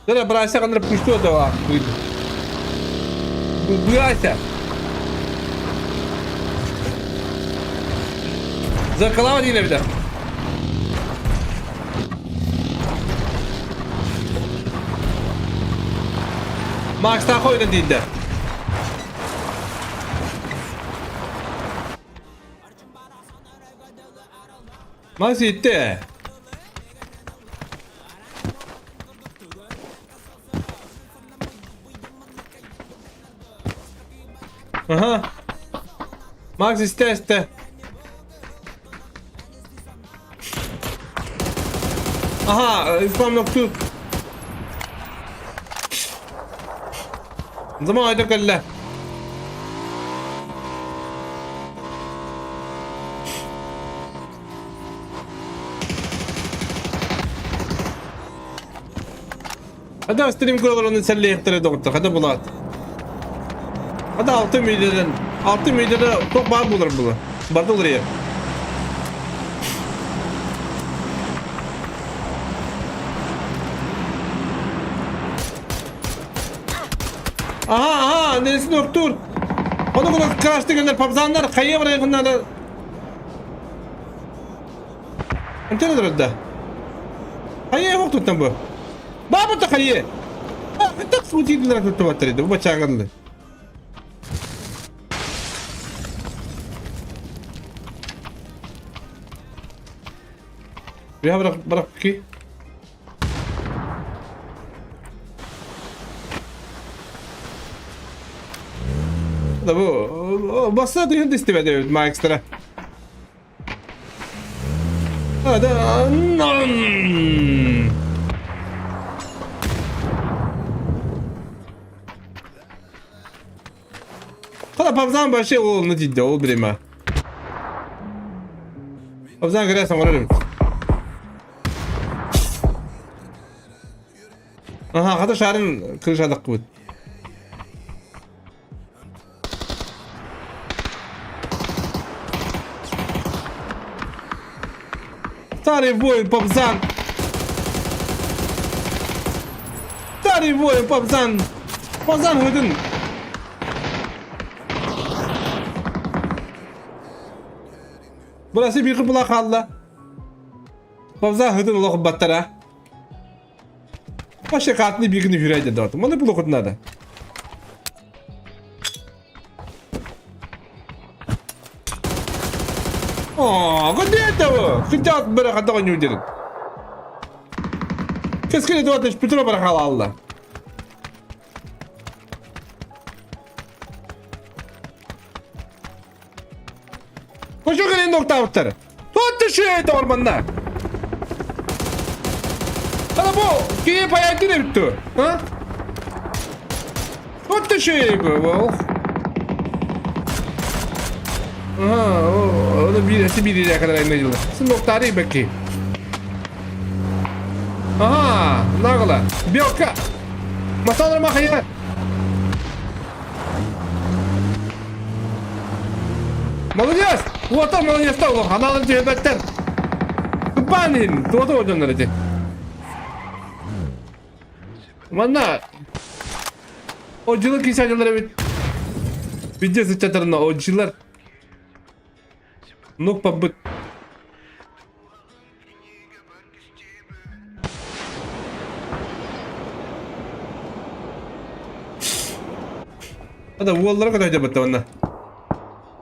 Дара брася каныр пустё дава. Брася. Закалава дине бida. Max ta qo'ydi deydi. Max yetti. Aha. Max iste iste. Aha, İslam yoktu. Zaman ayda кэллэ. Хада стрим көрөлөрүн сэллиэхтэрэ доҕоттор, хада булаат. Хада 6 миллион, 6 миллион туох баар буолар була. Барда уларыйар. Aha aha neresini öktür. Onu bunu karşı gönder papzanlar kayıya buraya bunlar. Антенна дырда. Хайа yok tuttan bu. Баба та хайа. Так случайно тутту баттырды. Бу бачаңгылы. Bir bırak bırak ki. Да бу басса да hindi istemedi ma ekstra. Да. Хала павзан вообще ол не дейді ол время. Павзан грязно моралим. Аха, хата шарын крышадық будет. Старый воин Павзан! Старый воин Павзан! Павзан хөдін! Burası bir kıpıla kaldı. Павзан хөдін олоқ баттара. Вообще катны bir күні хүрәйді дортым. Мұны бұл оқытынады. О, где это вы? Хотят бырахата оонньуу Кэскил Эдуардович Петров бырахалаалла. Koşu gelin nokta Тут düşüyor ormanda. Ana bu киһи паятын эбит А? Вот ты bu. Aha, onu birisi biriyle kadar eline Сын noktары бәки. Ага, нагло. Белка. Масалар махая. Молодец! Вот он молодец стал. Аналын жебеттер. Банин. Туота одоннар эти. Манна. О жылы кисажылар бит. Видео сычатарына о жылар. Нок побыт. Hadi уоллара kadar жабытты онна.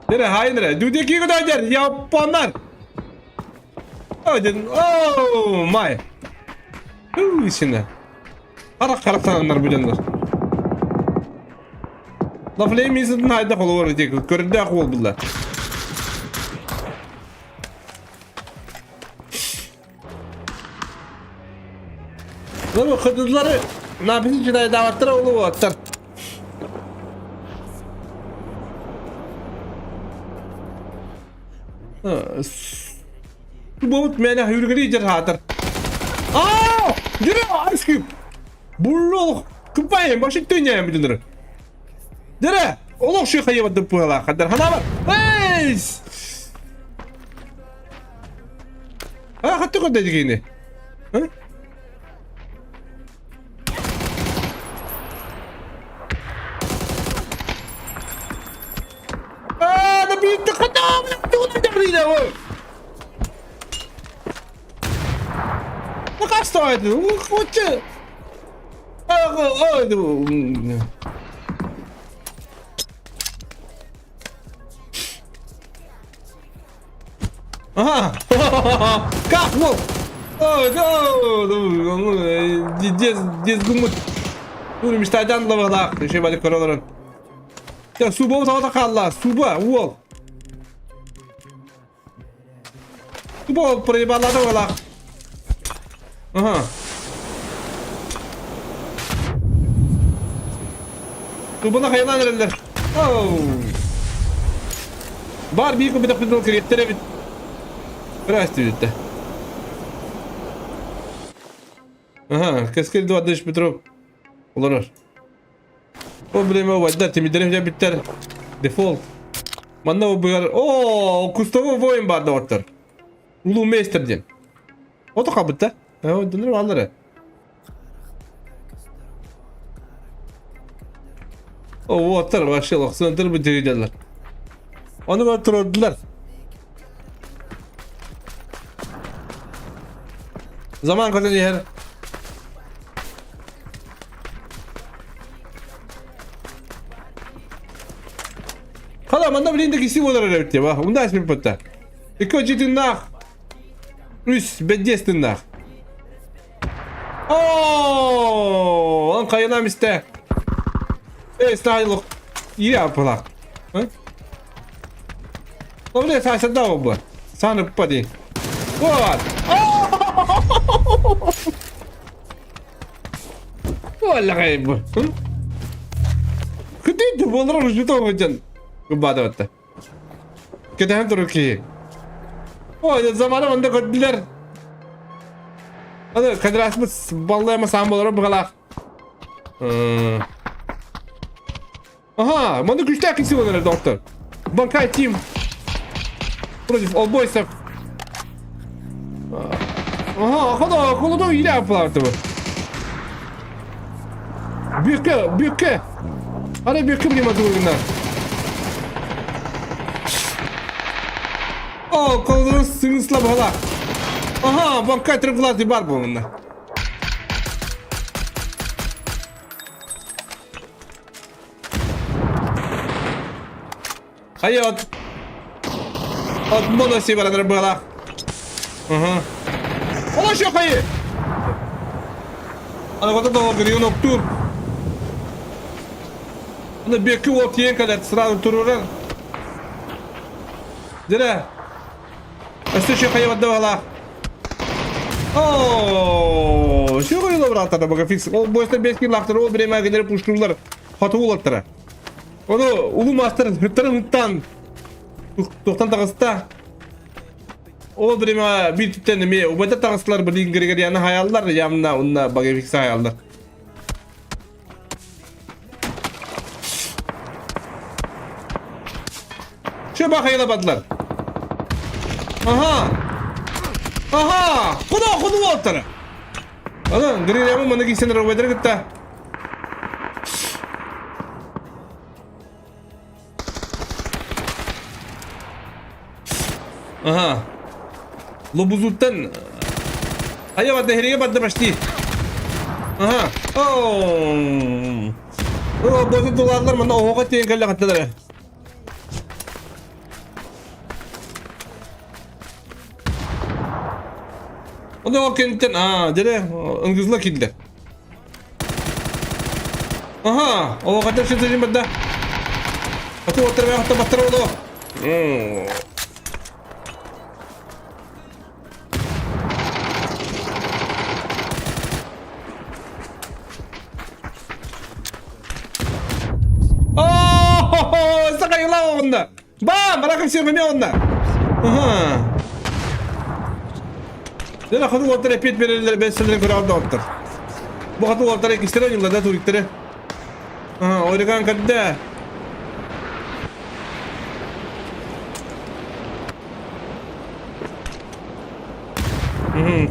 Nere hayır nere? Düdeki kadar yer Yapanlar. Oh my. Huu içinde. Karak karak sananlar bilenler. La flame incident hayda kolu var diye göründü akıl bunlar. Lan bu kadınları ne yapayım ki davetler oğlu atlar. Бобут мені хүргeri жер хатыр. Аа! Жүре ice cube. Буллол купайым башы төняйым билдер. Дере, олох шу хайы бады пула хадар хана бар. Эйс! А хатты код дегени. А? А, да битти хата, тугу да брида. Kaç tane? Koçu. Ага! Как мог? Дез гумут. Ур мечтайдан лавалах. Еще бали королорон. Я суба тавата қалла. Суба, уол. Суба проебалады валах. Ага. Тубана хайван эрелер. Оу. Бар бир көбөтө күндөл керектер бит. Здрасте бит. Ага, кескел дуадыш Петров. Олорор. Проблема вайда темидерем жа биттер. Дефолт. Манна бу О, кустовой воин бар да оттар. Улуу мейстер ден. Ото кабытта. Э, дөнөр алары. О, оттар вообще лохсындыр бу дегенлер. Оны öldürdüler. Zaman kazanıyor. Хала, манда блин таки сил олар өтте, ба. Унда اسمي бутта. Ико житиннах. Үс бедестиннах. О, он кайнам исте. Эй, стайлық. Я пылақ. Добре, саса дау бу. Саны пади. Вот. Валла бу. Кыды болар жутоо жан. Губада Кетен туруки. Ой, заманы мында көттүлөр. Аны кадрасмыз баллайма сам болар бугалак. Ага, мында күчтәк киси болар доктор. Банкай тим против олбойсов. Ага, хода, холодо иле апаларды. Бүйкө, бүйкө. Ара бүйкө билем атылгында. О, колодон сыңысла бала. Ага, банкай тыргылаты бар бу мында. Hayat. От баранар быалаах. Ага. Ола шохайы! Ана кота да грион октур. Аны бекки уол тиен кэлэр сразу турурар. Дирэ. Өстө шохайы бадда быалаах. О, шохайы лабратара бага фикс. Ол бойста 5 килл ол время генер пуштурлар. Хотуулаттара. Ону улуу маастар ыттарын ыттаан туохтан таҕыста. Ол время биир түттэн эмиэ убайдар таҕыстылар билигин Григорьяны хайаллар, явно онно Багевикса хайаллар. Şu bakayla badılar. Aha. Aha. Kuda kudu oltara. Ana Григорьяны маны кисенер убайдар кытта. Ага. Лобузуттан Айа барда хериге барда почти. Ага. О. О, бозу тулалар мана оһоҕо тиэн кэллэ хатталара. Онно ол кэнниттэн аа, дьэ ыңгызла киирдэ. Аха, ол хата сытыжын барда. Аты оттар мен хатта баттар оло. О, сакайла онда. Бам, баракым сирме онда. Аха. Дена хоту оттар эпит берелер бесселерин көрө алды оттар. Бу хоту оттар иккистер ойнулар да туриктери. Ага, ойраган кадда.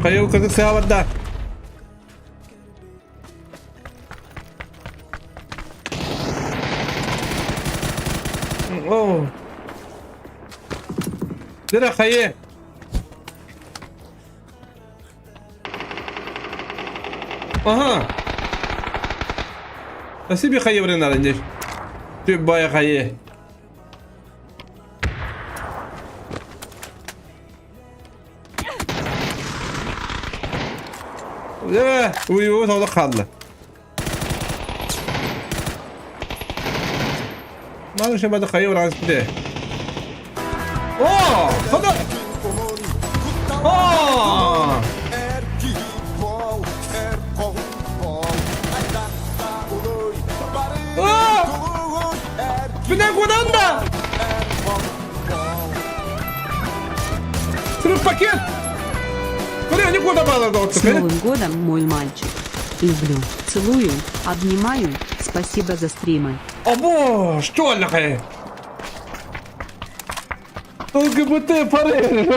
Хайыл кызык сыабарда. О. Дера хайы. Ага. Спасибо, хайы бренар, здесь. Ты бая хайы. Э, уй, уй, хаалла. Маны шабады хайы уран сиде. О, хода. О! О! Бинен куданда! Срыв пакет! Смотри, они куда баллар С Новым годом, мой мальчик. Люблю, целую, обнимаю. Спасибо за стримы. О боже, что ли? ЛГБТ пары.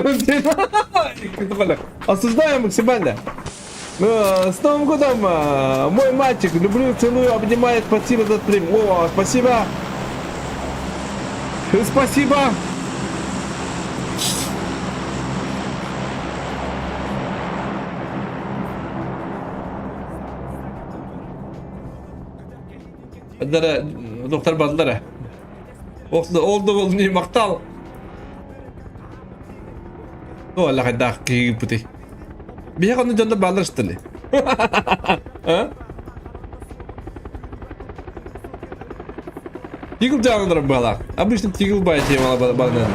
Осуждаем максимально. С Новым годом, мой мальчик. Люблю, целую, обнимаю. Спасибо за стрим. О, спасибо. Спасибо. Доктор бардылар. Oldu oldu мактал. О, Алла хайдаах киһи Биһиэхэ онно дьоннор бааллар что ли? А? Тигл дьаҥнара баалаах. Обычно тигл баай тема баалар.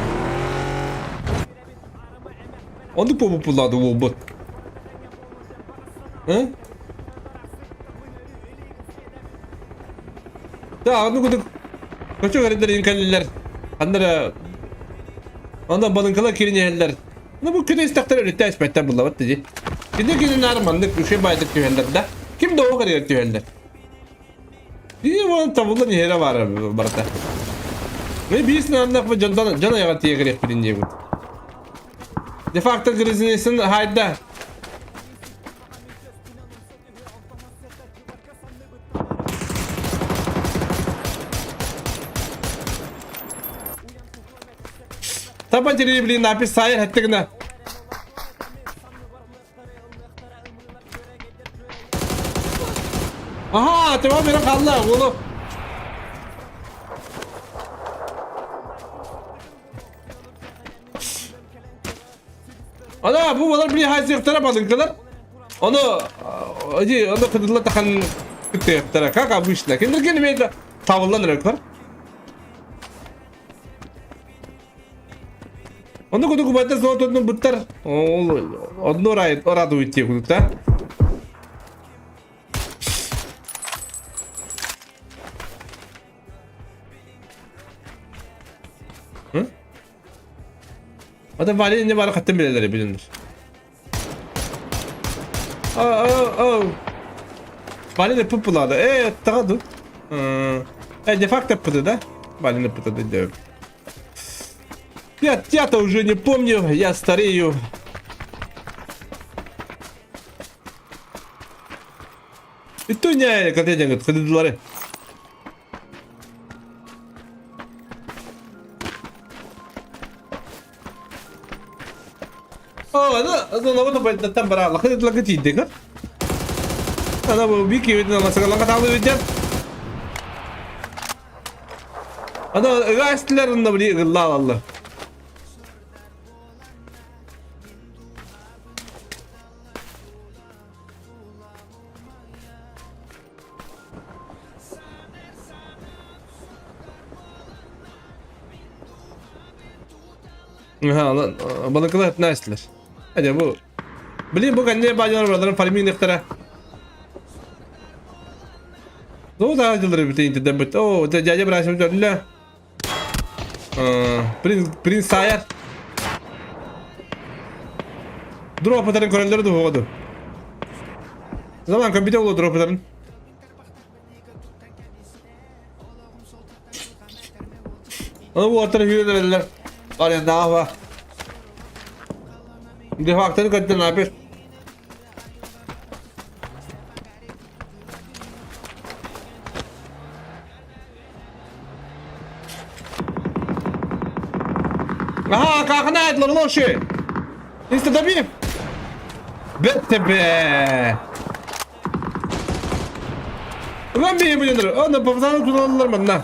Оннук буолбуппут уолбут. А? Да, оннук курдук Көчө көрүннэр кэллилэр. Ханна Онно балыҥкалар киирэн иһэллэр. Ну бу күнү истэхтэр өрүттэ испэттэр буллабат дии. Кини күнү наар маннык үчүгэй баайдык түһэллэр да. Ким да оҕо кэригэр түһэллэр. Биир буолан табыллан иһэрэ баара барыта. Мен биир сынаннах бу дьонтон дьон айаҕа тиийэ кириэхпитин диэбит. Де факто грызнисын хайда. Таба блин, напис сайыр хэттигинэ. Аха, Тимон бері қалды, олы. Ана бу балар били хайсыахтара балыҥкалар. Ону ди ону кыдылла тахан кыттыахтара как обычно. Киндер кини табыллан эрэр Ону кудук убайдар золототун буттар. Ол одно радует те кудук да. Ата Валя не бар хаттан билелери билинир. О, о, Валя не пупулады. Э, тагады. Э, де факто пыты, да? Валя не пыты, да. Я, я-то уже не помню, я старею. И то не, когда я говорю, Ана барааллаха тиийдигэр. Ана бу бики видно ласагалака таалы видят. Ана ыгаастылар онно били ыгыллаалаллар. Балыкылар этнәстилер. Әдә бу. Блин, бу кәнне баҗар бараларын фарминг Ну да, дилер бит инде бит. О, дядя брасим дөрлә. Принц принц Сайер. Дроп атарын көрөллөр ду ходу. Заман компьютер болду дроп атарын. Аны уотар hüyelерler. Арендаава. Де-факто көттөн апир. Аха, кахана айтлар лоши. Инста добив. Бет тебе. Ulan beni bilinir. Onu babazanı kullanırlar mı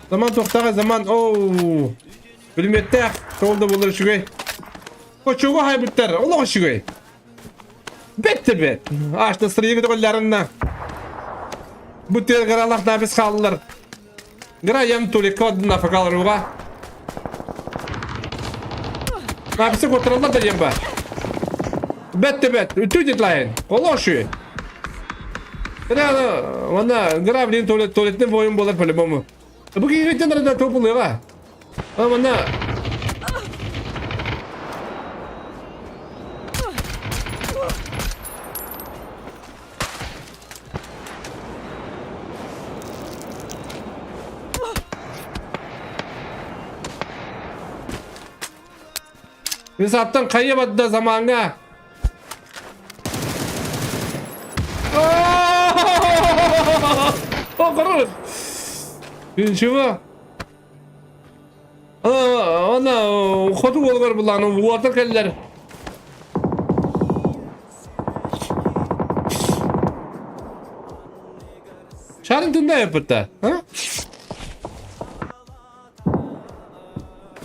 Zaman tohtağa zaman. Oo. Bilmette. Толда болар үчүгэй. Кочуга хайбыттар. Олох үчүгэй. Бетте бет. Ашты сырыйы көтөкөлләринна. Бу тер гыралах набис хааллар. Гыра ям тули код нафакалар уга. Набисы котыраллар да диэн ба. Бетте бет. Үтүү дедлайн. Олох үчүгэй. Манна гыра блин туалет туалеттен воин болар по-любому. Бу киһиттен да топулыга. Манна Мисаттан хайа бадда заманга. О, хорош! Ничего. Ана, хоту болгар буланы, уатыр келлер. Шарын тында yapıtta, ha?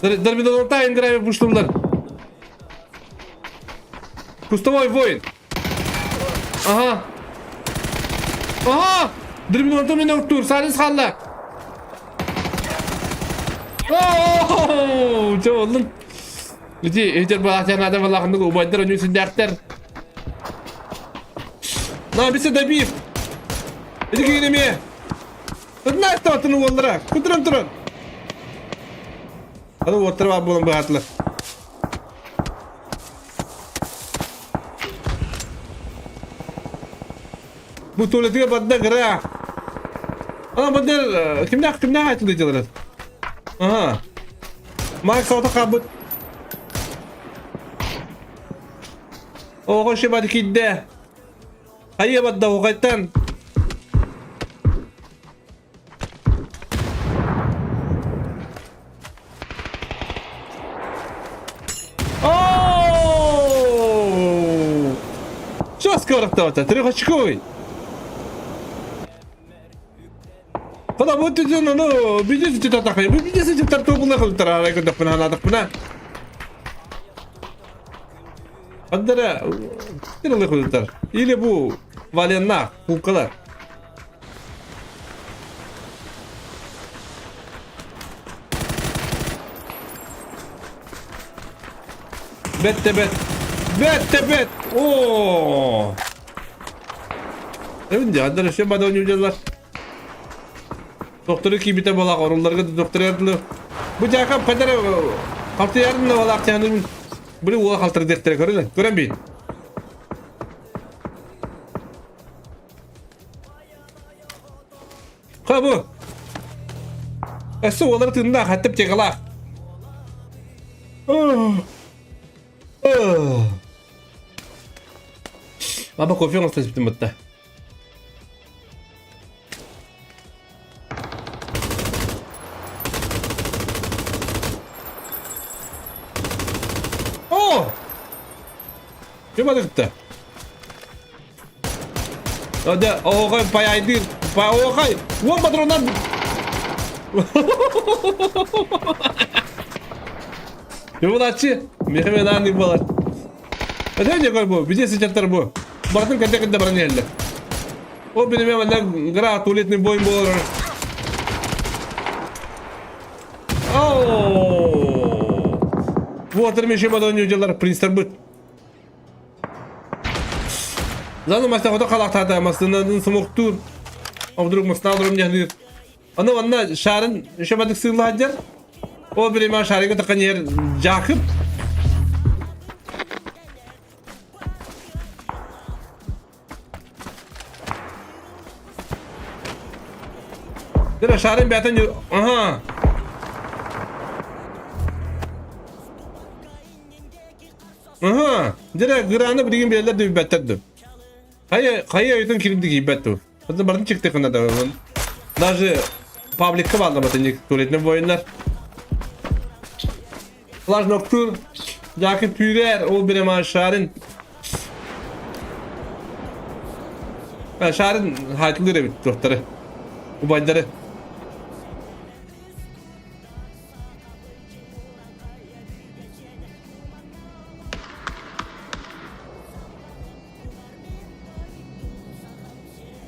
Дермидолорта индирайы буштулар. Кустовой воин. Ага. Ага! Дермидолорта мен оттур, сарыс халла. Ооо, чё болдун? Ити, итер балахтан адам балахынды убайдар өнү сүндәктер. На, бисе добив. Иди кигинеме. Одна атын уоллара. Кутуран туран. Аны уоттар бар буолан быһаатылар. Бу туалетыгар бадда гра. Ана бадда кимнээх кимнээх айтылды дьылырын. Ага. Майк саута хабыт. Оҕо шибады кидде. Хайа бадда оҕайтан. Оу! Что скоро-то? Трехочковый. Когда вот ты, ну, ну, бидете ты так, вы бидете ты тарту было, тара, когда пына надо пына. Хандара тырылы кудутар. Или бу валенна кукалар. Бет де бет. Бет де бет. О! Эбин хандара все бада ойнууллар. Докторы киирбитэ буолаах, орулларга да докторы Бу дьаакап хайдара халтыйарын да буолаах тиһанын били уола халтырдыахтара көрөн көрөн бий. Ха бу. Өссө уолары тыыннаах, хаттып текалаах. Баба кофе оҥостон испитим бытта. О! Ким атыкта? Ода, оҕой паяйдыр. Па оҕой. Уон патроннар. Юлачы, мехеме нааннык болар. Это не бу, бизде сычаттар бу. Бартын кэнде кэнде баран иһэллэр. Ол билиме манна гра туалетный бойын болар. Ооо! Вот мешем адоню дьалар принстер быт. Зану мастан хото халахтаата мастынан смоктуур. А вдруг мастан дурум яхныр. Аны манна шарын шамадык сыылаадьар. Ол бирима шарыга такан ер Жакып. Дere шарын бәтен Ага. Ага. Дere гыраны билигин биэллэр да билбэттэр ду. Хайа хайа өйтөн киирдик киирбэт ду. Это барын чыкты кына да. Даже пабликка баалламат туалетный воиннар. Флаж ноктур. Жакып Пүрер, ол бире шарын. Шарын хайтылыр эбит туохтары. Убайдары.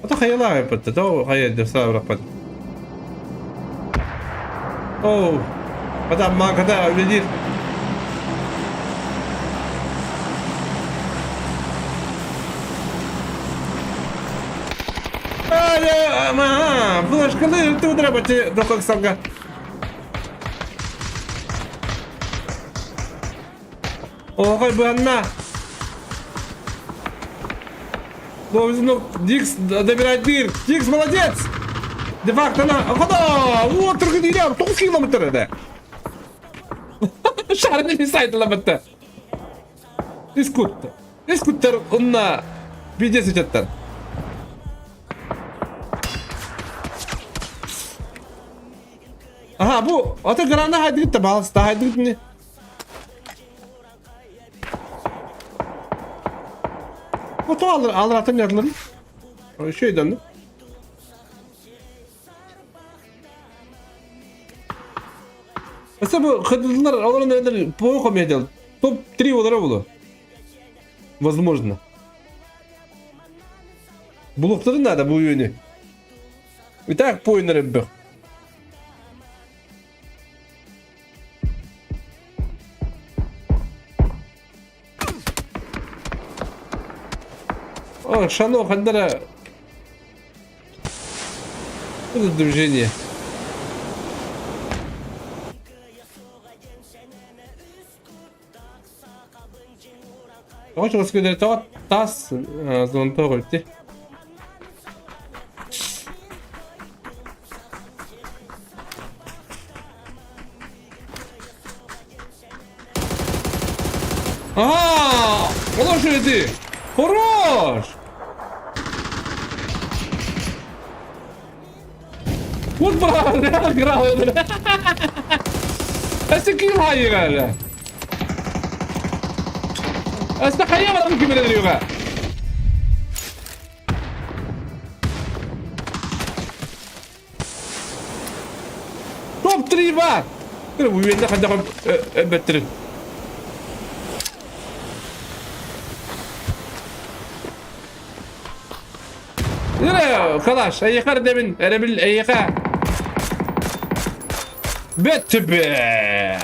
Ата хайалаах эппэтэ, тоҕо хайа десаа бырахпат. Оу, хата мааката үлэлиир. Флешканы тудыра бачы дококсалга. Оҕой быанна. Ну, Дикс добирает дыр. Дикс молодец! Де-факто на... Хода! Вот, түргүдүйлер, 9 километр это. Шарны сайт лабатта. Искут. Искуттар онна видео сечеттер. Ага, бу ата грана хайдыгытта балыста хайдыгыт не. Ото алыр, алыр атым yarıların. Şey döndü. Mesela bu kadınlar onların neler по комедия. Топ-3 олара булу. Возможно. Булуктары надо бу үйүнү. И так поинер бөх. О, Шано, хандара. Это движение. Тоҕо чугас тоҕо таас зонта қойды. Ага! Хорош иди! Хорош! Вот брат, играл. Эссе ким хайыга Эссе хайыга ким эле Топ-3 бар! Уверенно хотя бы беттер. Yürü Kalaş, эйиэхэ эрдэбин, эрэбил эйиэхэ. Бэт тебе.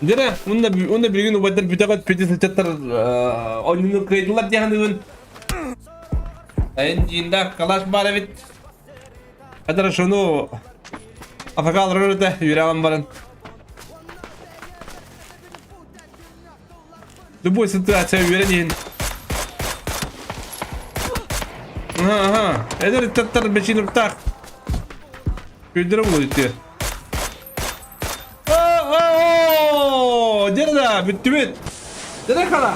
Дьэ, уонна уонна билигин убайдар бүтэҕит пити сылдьаттар оонньууну кыайдылар диэханыгын. Эйин калаш баар эбит. Хадара шону афакал рөрөтө үрэҕин баран. Любой ситуация үөрэн иһин. Аха, аха. Эдэр ыччаттар бэчиниптаах. Күндүрэ булуйдур. О, Дерда, бүттүбүт. Дерда кара.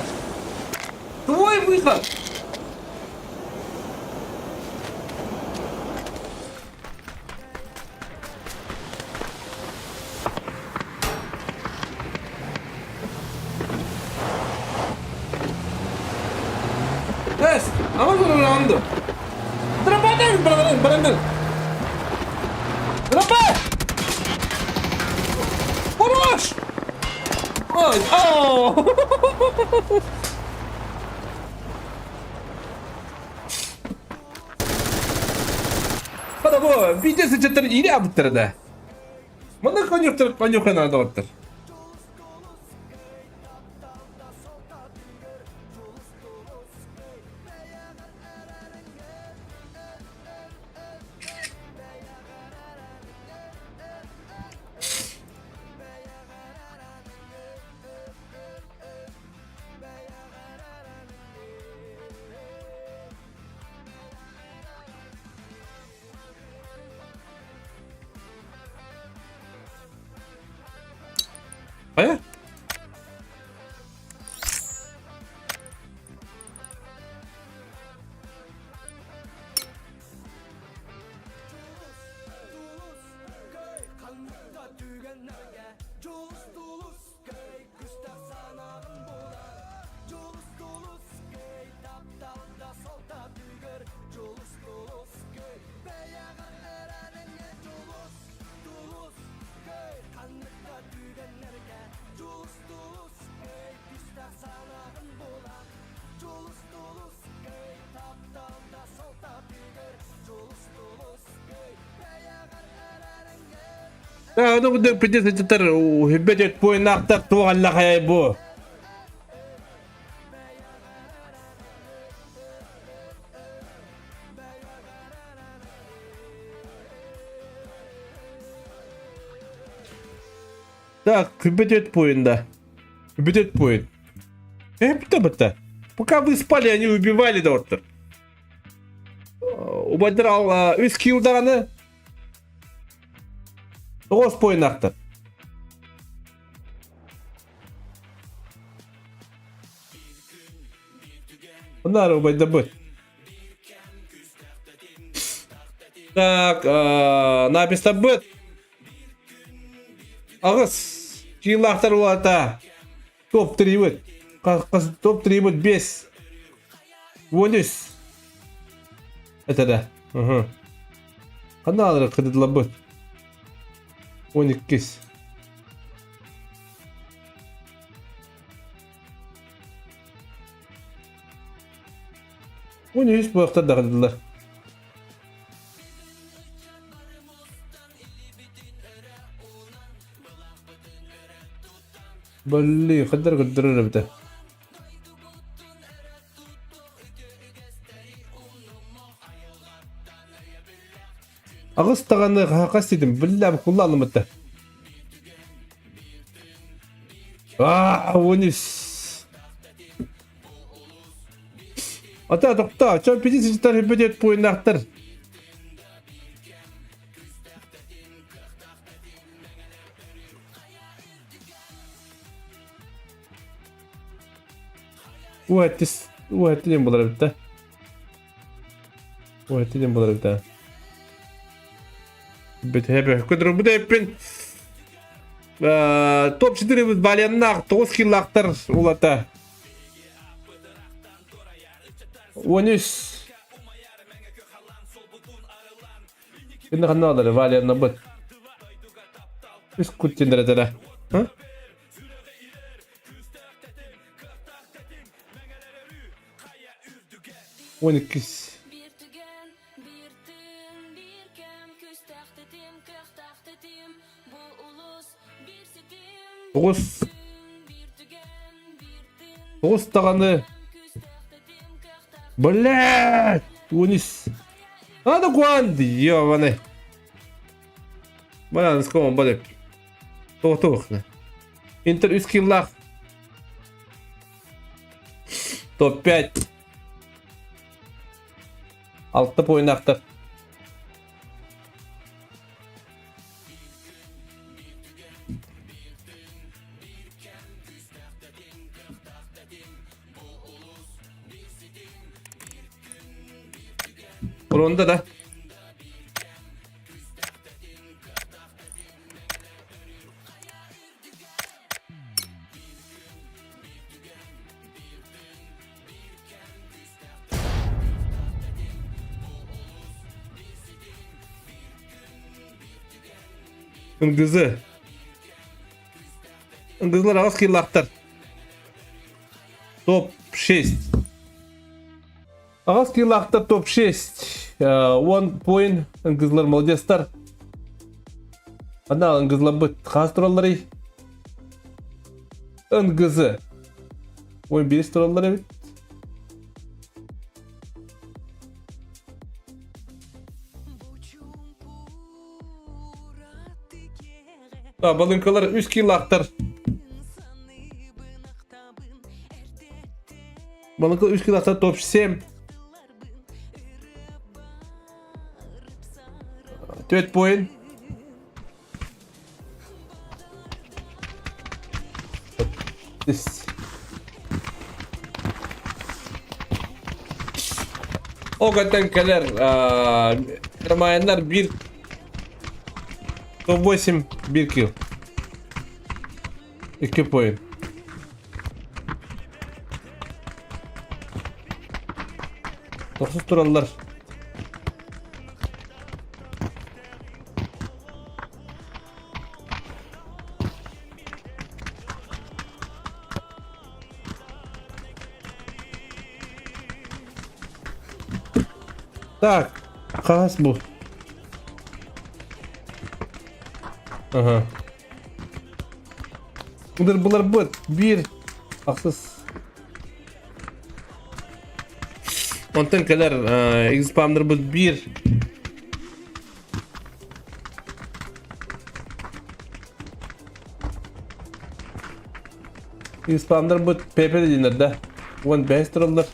Твой выход. Yes, Amazon round. Дропатай, братан, братан. Дропай! Хорош! Ой, о! Хата бу видео сычаттар ири абыттар да. Маны конюхтар конюхана доҕоттор. Хайа? Ону курдук пити сытар үһүбэт өт буойнаахтар туох аллахайай бу. Так, күбэт өт буойунда. Күбэт өт буойун. Э, бытта. Пока вы спали, они убивали доктор. Убайдар ал үс килл даҕаны Тоҕус пуойнаахтар. Оннаар убайдарбыт. Так, напистарбыт. Аҕыс киилаахтар улаата. Топ-3-быт. Топ-3-быт 5. 13. Это да. Ага. Ханна алыры кыдыдлабыт. 12. 13 буяктар да кыдыдылар. Блин, хаддар көрдөрөр эбитэ. Аҕыс даҕаны хас дидим, биллэм куллаанымыта. Аа, 13. Ата тохтоо, чон пити сытар хүбүтет пуйнаахтар. Уэттис, уэтти диэн буолар эбит да. Уэтти диэн буолар эбит да. Бүтэһэ көтөрбүт эппин. Топ-4 балианнаах 9 киллаахтар улата. 13. Кинне ханна алары Валианнабыт. Үс куттиндер этэрэ. 12. Тоҕус. Тоҕус даҕаны. Блядь! 13. Надо куан, ёбаный. Бля, скоро будет. Тоҕотуохна. Интер үс киллаах. Топ-5. Алта поинахтар. Ронда да. Ындызы. Ындызлар аҕыс киллаахтар. Топ-6. Аҕыс киллаахтар топ-6. One point. Ындызлар молодецтар. Ана ындызларбыт хаас туралларый? Ындызы. 11 тураллар эбит. Балыҥкалар үс килаахтар. Балыҥка үс килаахтар топ-7. Түөрт point. Ол кэнтэн кэлэр ромайннар биир топ-8 биир килл. Икки point. Тохсус тураллар. Так, хаас бу. Ага. Бұлар бұлар бұт. Бір. Ахсыз. Онтон кэлэр X-Spamнарбыт биир. X-Spamнарбыт Пепе диэннэр да. 15 тураллар.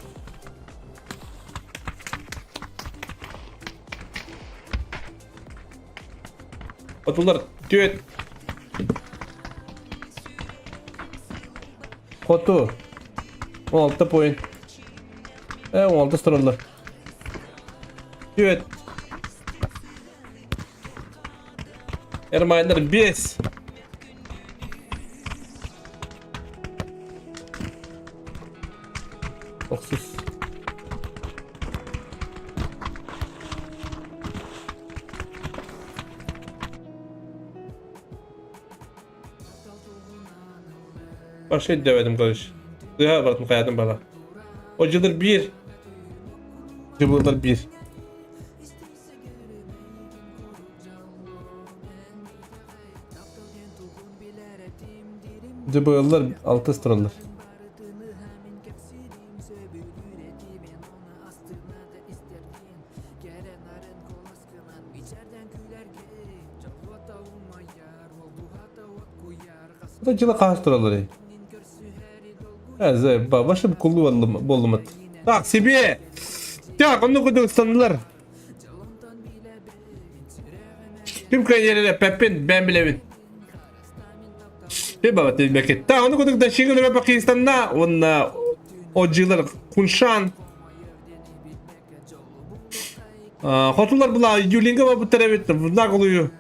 Отулар түөт. Хоту. 16 point. Э, 16 тураллар. Түөт. Эрмайнер 5. Охсус. Башка өйдөөбөтүм короче. Тыаһа барытын хайаатын бала. Одьылар биир. Дьыбылар биир. Дьыбыллар алтыс тураллар. Дьыла хаһыс туралларый? Э, башым кулу боллумат. Так, себе! Так, онну кудук станылар. Ким кайнерine пеппин бен билебин. Ким баба тилбекет. Так, онну кудук да шингилер Пакистанна, онна ожилар Куншан. Хотулар була Юлинга бабыттар эбит, наголую.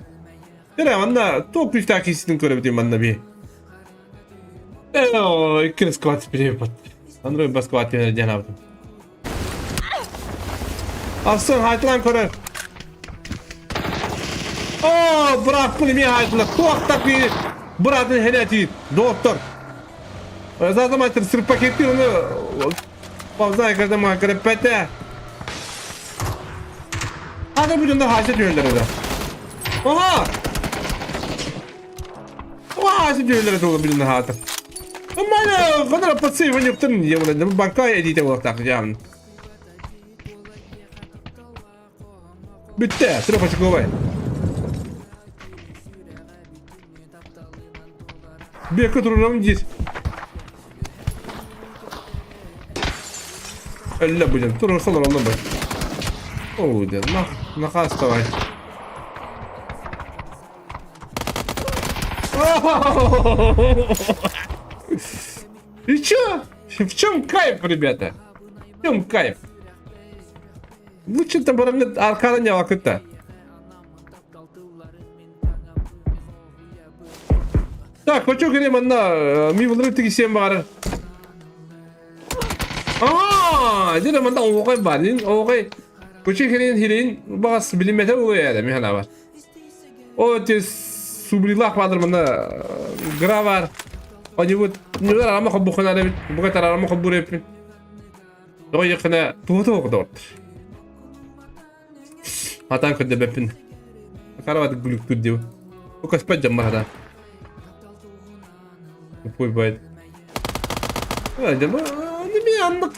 Тера манна топ күүстээх киһитин көрөбүт манна би. Э, иккин скват перепад. Андрей баскват диэн абытым. Ахсын хайтылан көрөр. О, бырааппын эмиэ хаайтылар. Туохтап киһи быраатын хэнэтиир. Доктор. Зазамайтыр сырпакеттир оны павзай когда ма көрөппөтэ. Hadi bu дьоннор хаайса түһэллэр этэ. Оха! Оха хаайса түһэллэр этэ ол билин хаата. Нормально, ханара пацаны ванюктан емна банка эдите вот так явно. Бүттэ, трехочковай. Бекка турарым диир. Өллө бу дьон. Турар солор онно бай. Оо дьон, нах, нахаас давай. И чё? В чем кайф, ребята? В чем кайф? Лучше там бараммыт аркадан ньавакыта. Так, хочу кире манна ми булыр тигисем баар. Аа, дьэ манна оҕой бар. Ин оҕой Кучу хирин хирин бағас билиммете улуя ми хана бар. О, те сублилах баадыр манна гра бар. Они вот нюлар арама хоббухана ребит, бугатар арама хоббур эппин. Тоҕо якына туһу туһу доҕоттор. Атаан көрдөбөппүн. Карават глюктур диу. Бу көспөт дьон баһата. Пуй байт. Не аннык.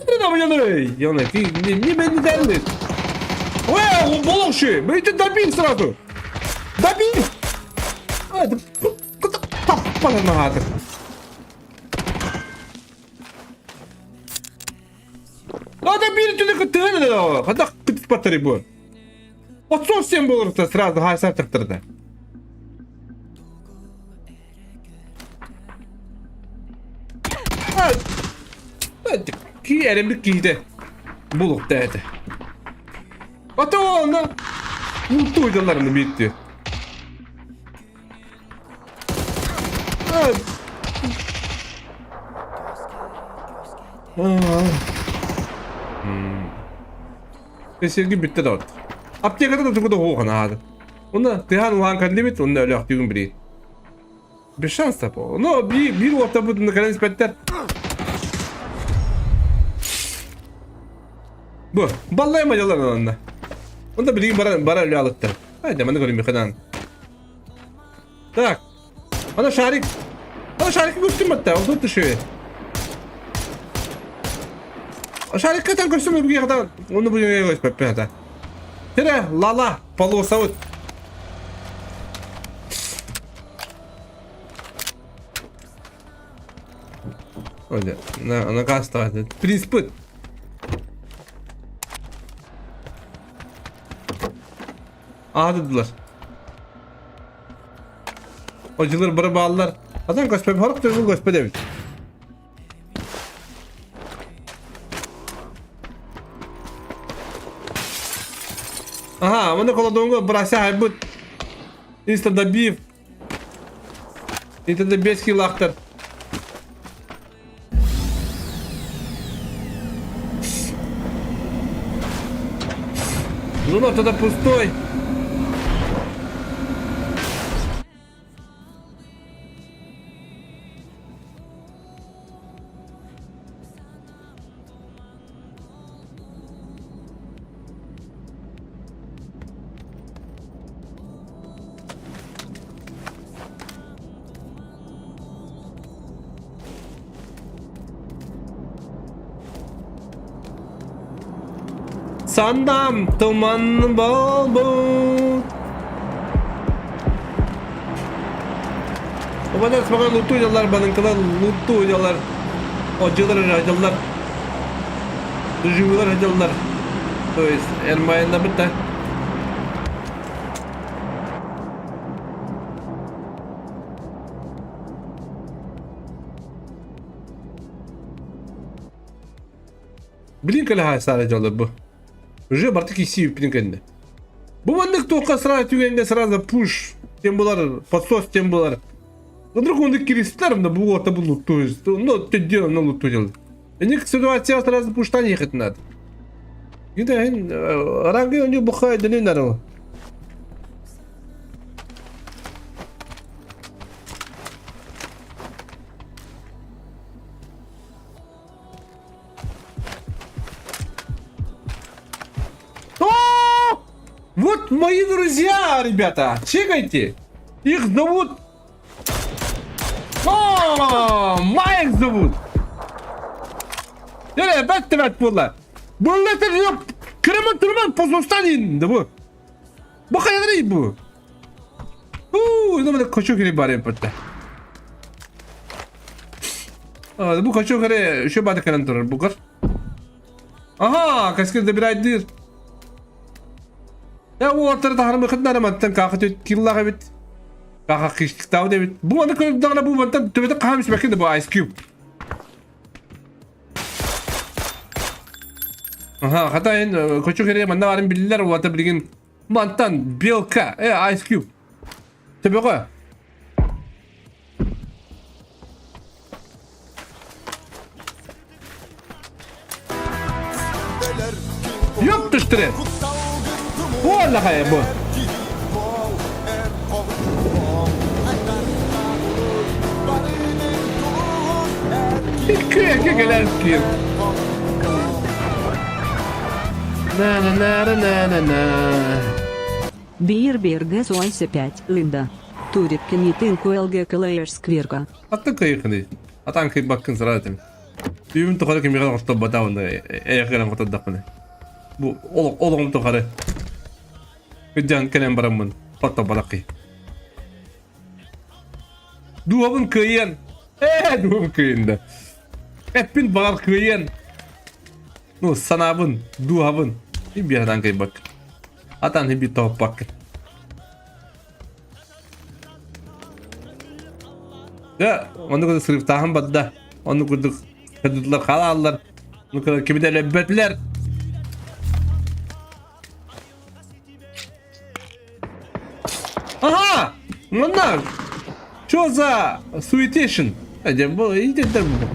Не мен не Ой, болокши, мы добил сразу. Добил. Таппана Надо били түнэ кытыгын Хадах кытыппаттары бу. Отцов всем болор сразу хайса тыртырды. Ки эрэмбит киһитэ булукта этэ. Ото онно луттуйдалларны биирти. Сергей бүттэ да Аптекада да тугу да хуохан аады. Онно тыһаан улахан кэллибит, онно өлөөхтүүгүн билигин. Без шанса по. Но биир уоттарбыт кэлэн испэттэр. Бу, баллайма дьалар онно. Онно билигин бара бара өлө алыттар. Айда маны көрүм ханан. Так. Ана шарик. Ана шарик көстүм атта. Ол тут түшү. Шарик катан көстүм бүгүн хата. Оны бүгүн көспөппүн хата. Тире, лала, полосабыт. Ой, на, на газ Принципы. Аадыдылар. Одьулар бары бааллар. Атын көспөм, хорох төрүн көспө эбит. Ага, маны колодоҥҥо бырася хайбыт. Инста добив. Инста добейский лахтар. Жунов тогда пустой. Сандам туман буолбут. Убанар смаган лутту дьаллар, банынкылар лутту дьаллар, отдьылар дьаллар, дужуылар дьаллар. То есть эрмайында бітті. Билин кэлэ саара дьоллор бу. Уже барты киси үппүтүн кэннэ. Бу маннык туохха сразу түгэҥҥэ сразу пуш тем булар, подсос тем булар. Вдруг он киристер, на бу это был то есть, ну, ты делал, ну, луту делал. Эник ситуация сразу пуштан ехать надо. Где ранги у него бухает, да не надо. Вот мои друзья, ребята, чекайте. Их зовут... О, Майк зовут. Дьэ, бэт да бэт буолла. Буолла Кырымын турман позостан инде бу. Бу хайалары бу. Уу, ну кочу кири бар эппетте. Бу кочу кири şu бады кэлэн турар бугар. Аха, каскир добирайдыр. Я уоттары тахарым ыхытнары мантан каха киллах эбит. Каха киштиктау эбит. Бу аны көрдөгүнэ бу мантан төбөтө каха мисбекин бу Ice Cube. Аха, хата эн кочу кири манна барын биллер уота билигин мантан белка, э Ice Cube. Төбөҕө. Yok түстүрэ. Буолла бу. Кэ кэлэр киир. На на на на на на. Бирберг Зойся 5 Линда. Туриккин Итынку ЛГ Клэйр Сквирка. Аттан кыйыхыный. Атан кыйбаккын сара этим. Үйүм тухары кимиҕэ оҥостобботаҕына эйэхэ хотордохпуна. Бу олоҕум тухары кырдьан кэлэн бараммын хотторботах киһи. Дууһабын кыайан ээ дууһам кыайында. Эппин баҕар кыайан ну санаабын дууһабын биһатан кыйбаккын. Атан хиби тоһуппаккын. Дьэ, оннук курдук сырыктааһын барда. Оннук курдук кырдылар хаалаллар. Оннук курдук кими да өлөрбөтүлэр. Ага! Манна! Что за суетешн? Дьэ, бу иитэллэр бу.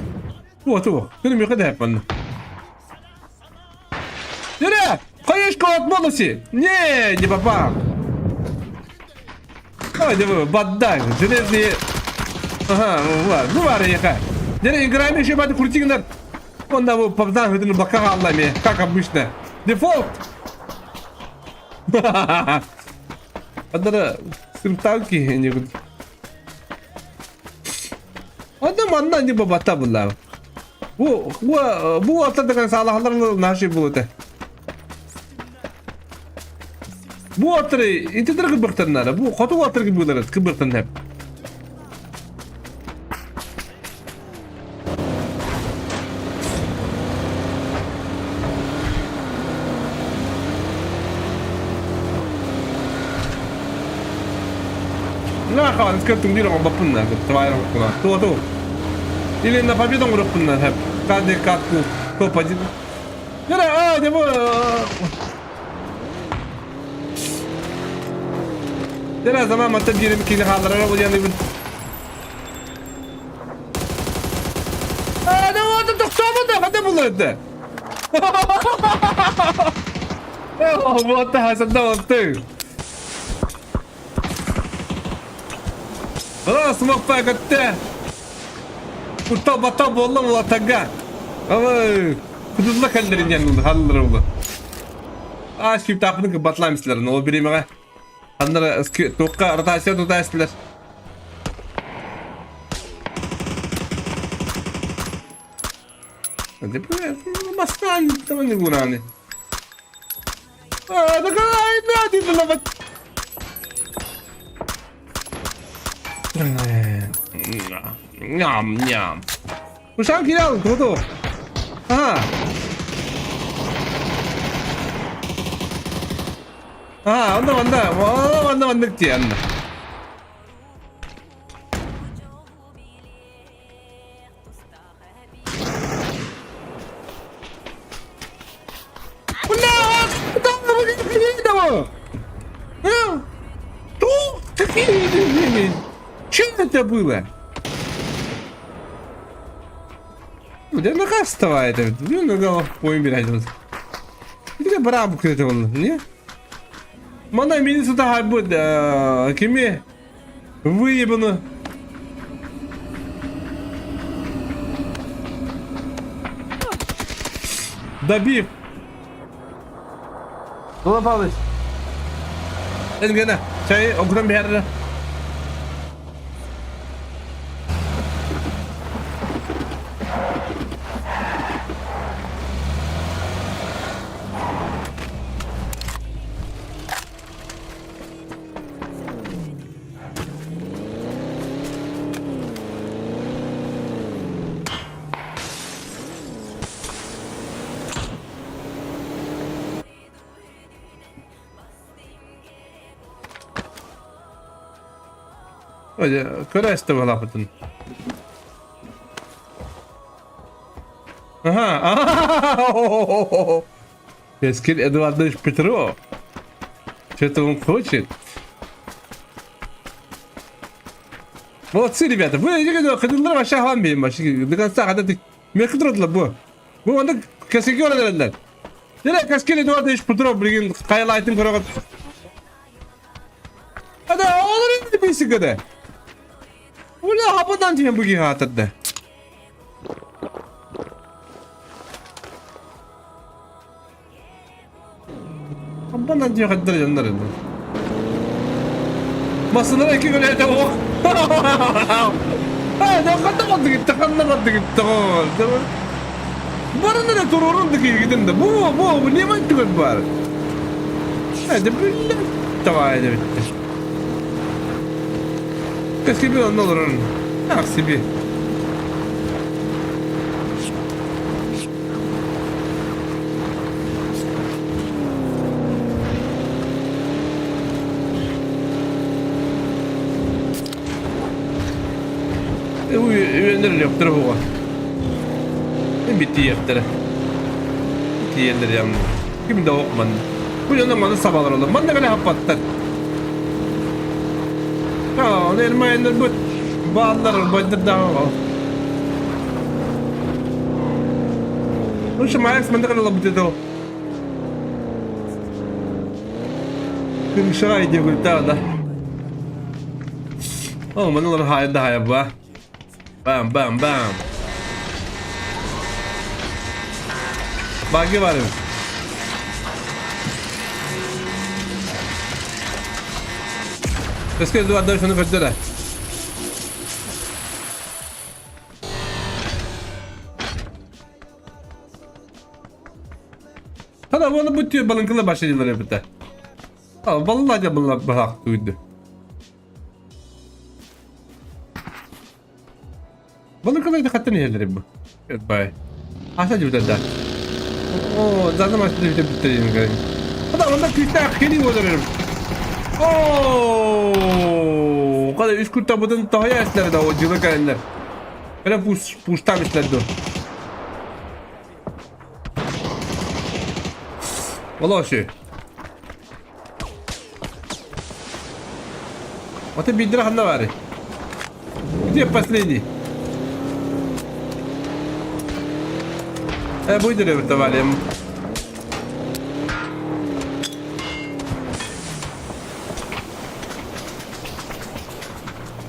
Вот, вот. Күнүм юха дэһэп манна. Дьэ, хаешка от молоси! Не, не попал. Ой, да баддай, железные... Ага, ладно, ну вара яка. Дьэ, играем еще бады крутигнер. Он да попдан хөтүнү бакка хаалла как обычно. Дефолт! Адара сырыптаан киһи Онно манна не бабата булла. Бу бу бу аттар саалахалар наши булута. Бу аттары интедер кыбыктарнара. Бу хоту аттар кыбыктар кыбыктан хеп. Нахан скөттүң диир оҥорбоппун да твайра куна. Туо ту. Или на победу оҥоруохпун да каждый катку топ-1. А, не Дера заман маттан диирим кини хаалларара буйаныбын. А, да вот тохтообута, хата буларды. Вот хасанда Раз моппа көттө. Куттал баттал буолла улатага. Ама кудулла кэллэрин диэн халлар улу. Аа скриптаахпын батлаам истилэр, ол бириэмэҕэ ханнара туохха ротация тута истилэр. Бастаан таманы гураны. А, такая, да, ты Ням, ням. Ушан кирял, круто. Ага. А, онно манна, онно манна маннык диэн. Чем это было? Да нога вставает. Ну, нога поимирать. Это барабка это он, не? Мана мини сюда будет, кими выебано. Добив. Дула Павлович. Энгена, чай огром биһэрре. Көрө истэ балапытын. Ага. Эскил Эдуардович Петров. Что-то он хочет. Молодцы, ребята. Вы кыдыллар вообще хам бейм вообще. До конца когда ты Мекки турдулар бу. Бу онда кесиге оралар. Дere Каскил Эдуардович Петров билигин хайлайтын көрөҕүт. Ада олор инди бисигede. Ула хападан тиһэн буги хаатырда. Хападан тиһэн хаддар дьоннор инди. Масылар эки көрөтө ох. А, да ханна калды гитте, ханна калды гитте. Барында да турурун да кигитин да. Бу бу бу не мантыгы бар. Hadi billah. Давай, да битте. Кэскиби онно олорон. Ах себе. Үөннэр өлүөхтэрэ буга. Битиэхтэрэ. Тиийэллэр яғни. Ким да ок манна. Бу дьоно маны сабалар олор. Манна кэлэ хаппаттар. А, оны элмайыннар бут. Бааллар, бойдар даҕа. Ну, Шамаев манна кэлэ лабыт это. Кымшай деп да. О, маналар хайда хайба. Бам, бам, бам. Баги бар эбит. Өскө дуардан шуну көрдөрө. Хана оны бүтү балынкыла башыдылар эбите. Балла да булла бахак туйду. Балыкаларды хаттан иһэллэр бу. Бай. Аса дьүтэ да. О, заза машина дьүтэ бүттерин көрүн. Ада онда күүстээх кини олорор. О, Када үс курта бутын тоһоя эслэр да о дьылы кэлэннэр. Эре пуш пуштам эслэр ду. Олошы. Вот и бидра ханна бары. Где последний? Э, будет ли вертовали?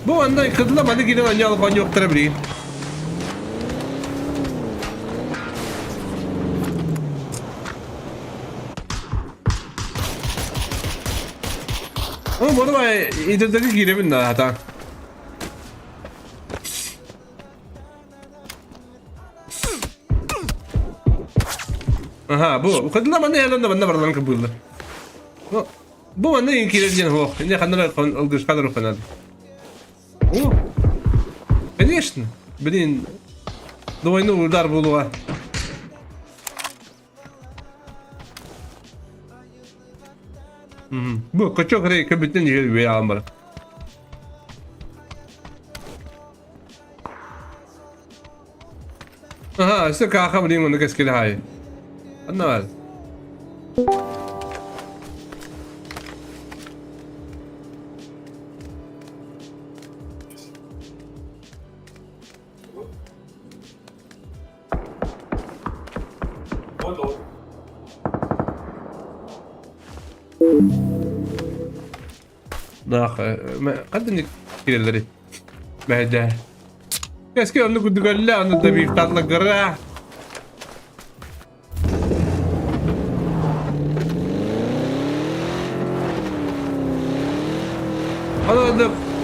Бу анда кызла маны кирен аньял коньоктара билигин. Oğlum onu ben internete girelim daha hatta. Аха, бу кыдла манна яланда манна барлан кыбылды. Бу манна ин кирер хох. Не ханнара ылгышка руханады. О! Конечно. Блин. Двойной удар булуга. Бу качок рей кебитен жер бей амыр. Аха, все каха блин, оны кескеле хай. Анна бар. Наах, қадын кирелери. Бәдә. Кәске онны күдүгәллә, аны да бир татлы гыра.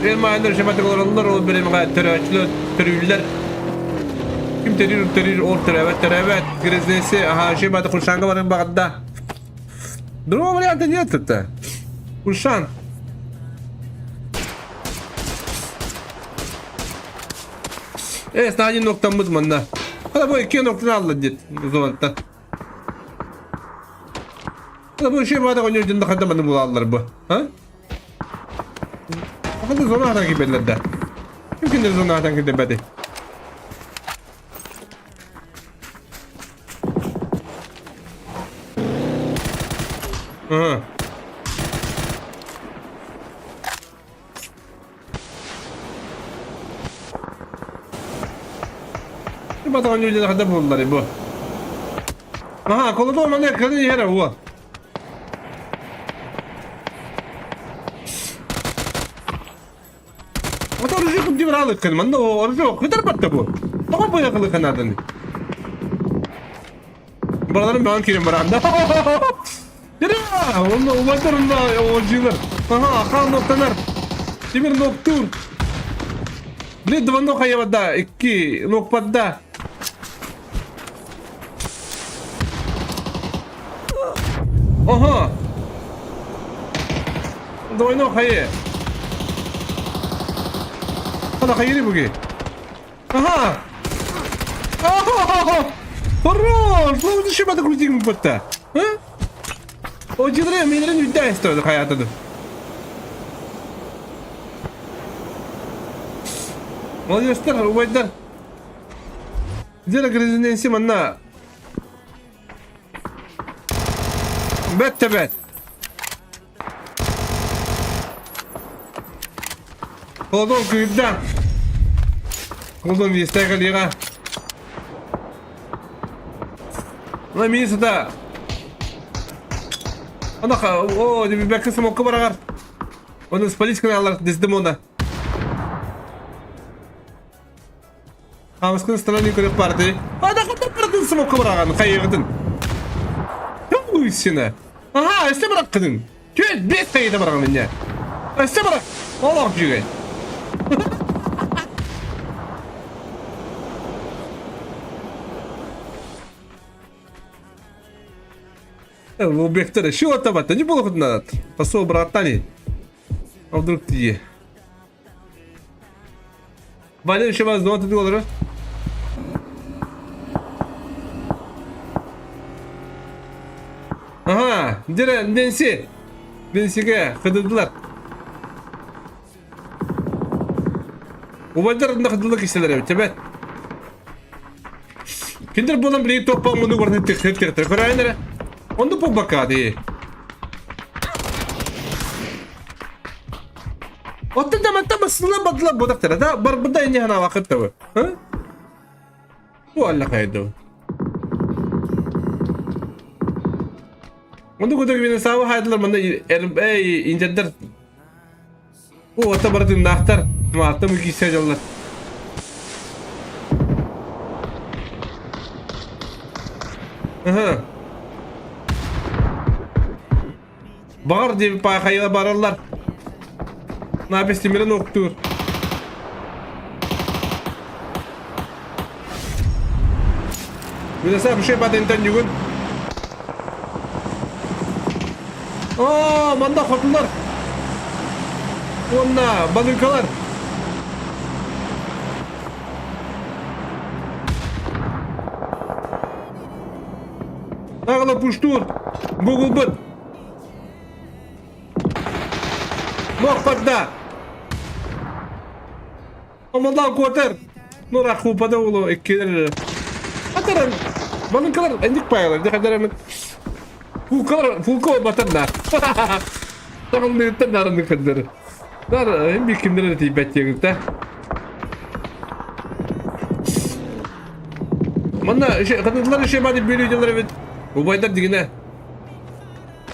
Эн шематик олороллор, ол биремеҕэ төрөөччүлэр төрүүллэр. Ким төрүүр төрүүр, ол төрөөбөт төрөөбөт. Грязнеси, ага, шематы Куршанга баран баҕарда. Другого варианта нет это. Куршан. Э, один ноктаммыт манна. Хала бу икки ноктан алла дит зонаттан. Хала бу шематы коньор дьонно ханна манны булаллар бу. А? Ханна зона атан кибеллер да. Ким киндер зона атан кибелбети? Ага. Батаҕан үлэлэр хада буоллар бу. Аха, колодо маны кырын иһэр уо. Ата оружие кым дибер алык кын манна оружие кыдар батта бу. Тоҕо бу якылы канаданы. Бараларым баҕан кирен баранда. Дira, онно убайдар онно оҕолдьуулар. Аха, ахан ноктанар. Тимир ноктуур. Блин, два нока ебада, икки нокпадда. Ага. Двойной хайы. Хана хайыри буги. Ага. Ага. Хорош! Ну, зачем это крутим будто? А? О, дилре, мен үдә стоит хаятыды. Молодецтар, убайдар. Дера грызененси манна. Бэт бэт. Холодон кыырда. Холодон вестэ кэлиэҕэ. Мына мин сыта. Ана о, бэккэ смокка бараҕар. Оны спалисканы алар Дездемона. Хамыскын страны көрөп барды. Ада хата бардын смокка бараҕан хайыгытын. Туйсина. Аха, өстө бараккыдын. Түөт бес тайыта бараҕан инне. Өстө барак. Олох жүгей. Убектер, что там это? Не было хоть надо. Посол братани. А вдруг ты? Валя еще вас дома ты долларов. Ага, где Нэнси? Нэнсиге кыдыдылар. Убайдар кыдылы киселер эбит, эбет. Киндер буолан билигин туох муну барытын тихтер көрөйүн эрэ. Онду пубака дии. Оттон да манта басына бадла бодактара да барбыда инне хана вакыт табы. Ха? Бу алла кайды. Онду көтөр бини саба хайдылар манда эй инженер Бу ата барытыннаахтар маатта мүкүйсэ дьоллор. Аха. Баҕар диэбит паахайыла бараллар. Напис тимирин октуур. Билесэ бушей батынтан бүгүн. Оо, манда хотулар. Уонна балыыкалар. Ағала пуштур. Бугулбыт. Нохпадда. Омоллоон куотар. Нура куупада улу иккилер. Атаран. Балынкалар эндик паялар. Дехадерами. Фулкалар фулко батарна. Тагылныыттан нарынны кырдыр. Нар эм кимдер тиийбэт диэгитэ. Манна хатылар иши бады бүлүү эбит. Убайдар дигине.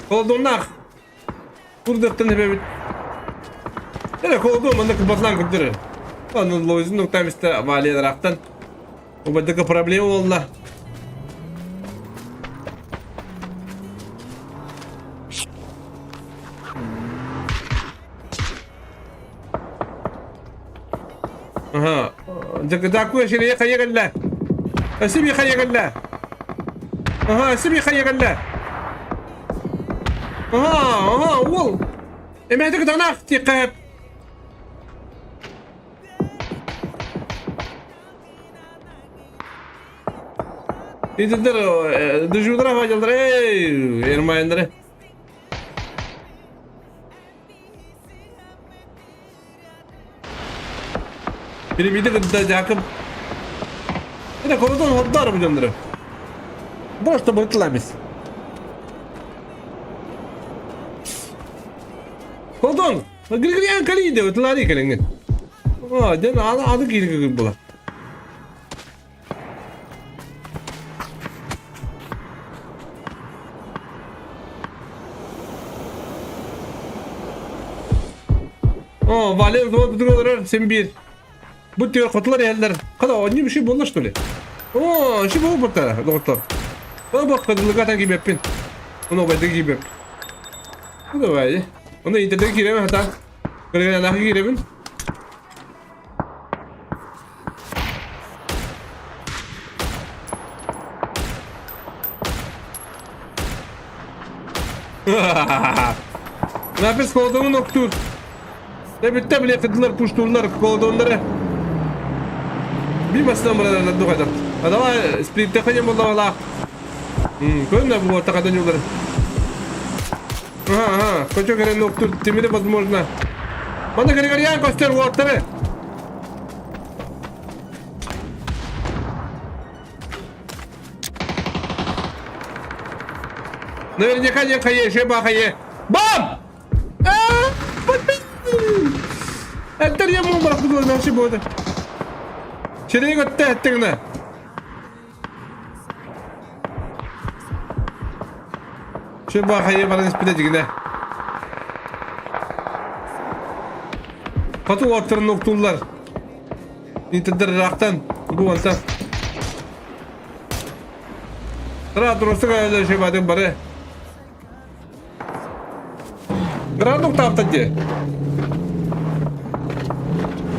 Холодоннах. Курдаттан эбэбит. Эре холодон манна кыбатлан кырдыр. Анын лойзун нуктамиста валиярактан. Убайдага проблема болла. Аха. Дьаккы сирэйэ хайа кэллэ? Өссө хайа кэллэ? Аха, өссө хайа кэллэ? Аха, аха, уол. Эмэһэтэ кытаанах тиэххэ Итинтер дежурдара хадьалдар эй эрмайындары. Бiri кытта Жакып. Это коротон hodдар бу дьоннору. Просто быртыламис. Колдон, Григориан калиде, тылари келеңген. А, ден аны аны киирге була. О, Валер вот другой сен бир. Бу төр хотулар иһэллэр. Хада онньу bir şey буолла что ли? О, ши буолбут доҕоттор. Ол бокка дылыгатан киибэппин. Ону обайда киибэп. Ну давай. Ону интернет киирэбин хата. Кыргынанаха киирэбин. Nefes kolduğumun oktur. Bitti bile kıddılar, puşturlar, kolduğunları. Bir masdan buralardan duhadar. Adama splitte kanyam bolла Көрүнэ бу тақадан юлар. Ага, ага, хочу керен октур, тимири возможно. Мана Григорьян костер уоттары. Наверняка не хае, шеба хае. Бам! Эттер я му барах дур наши болды. Черег өтті әттігіне. Шеба хае баран испите дигине. Хоту уоттарын октууллар. Интердер рахтан бу онта. Тра турустуга өлө шебадын бары. Гранук таптан де.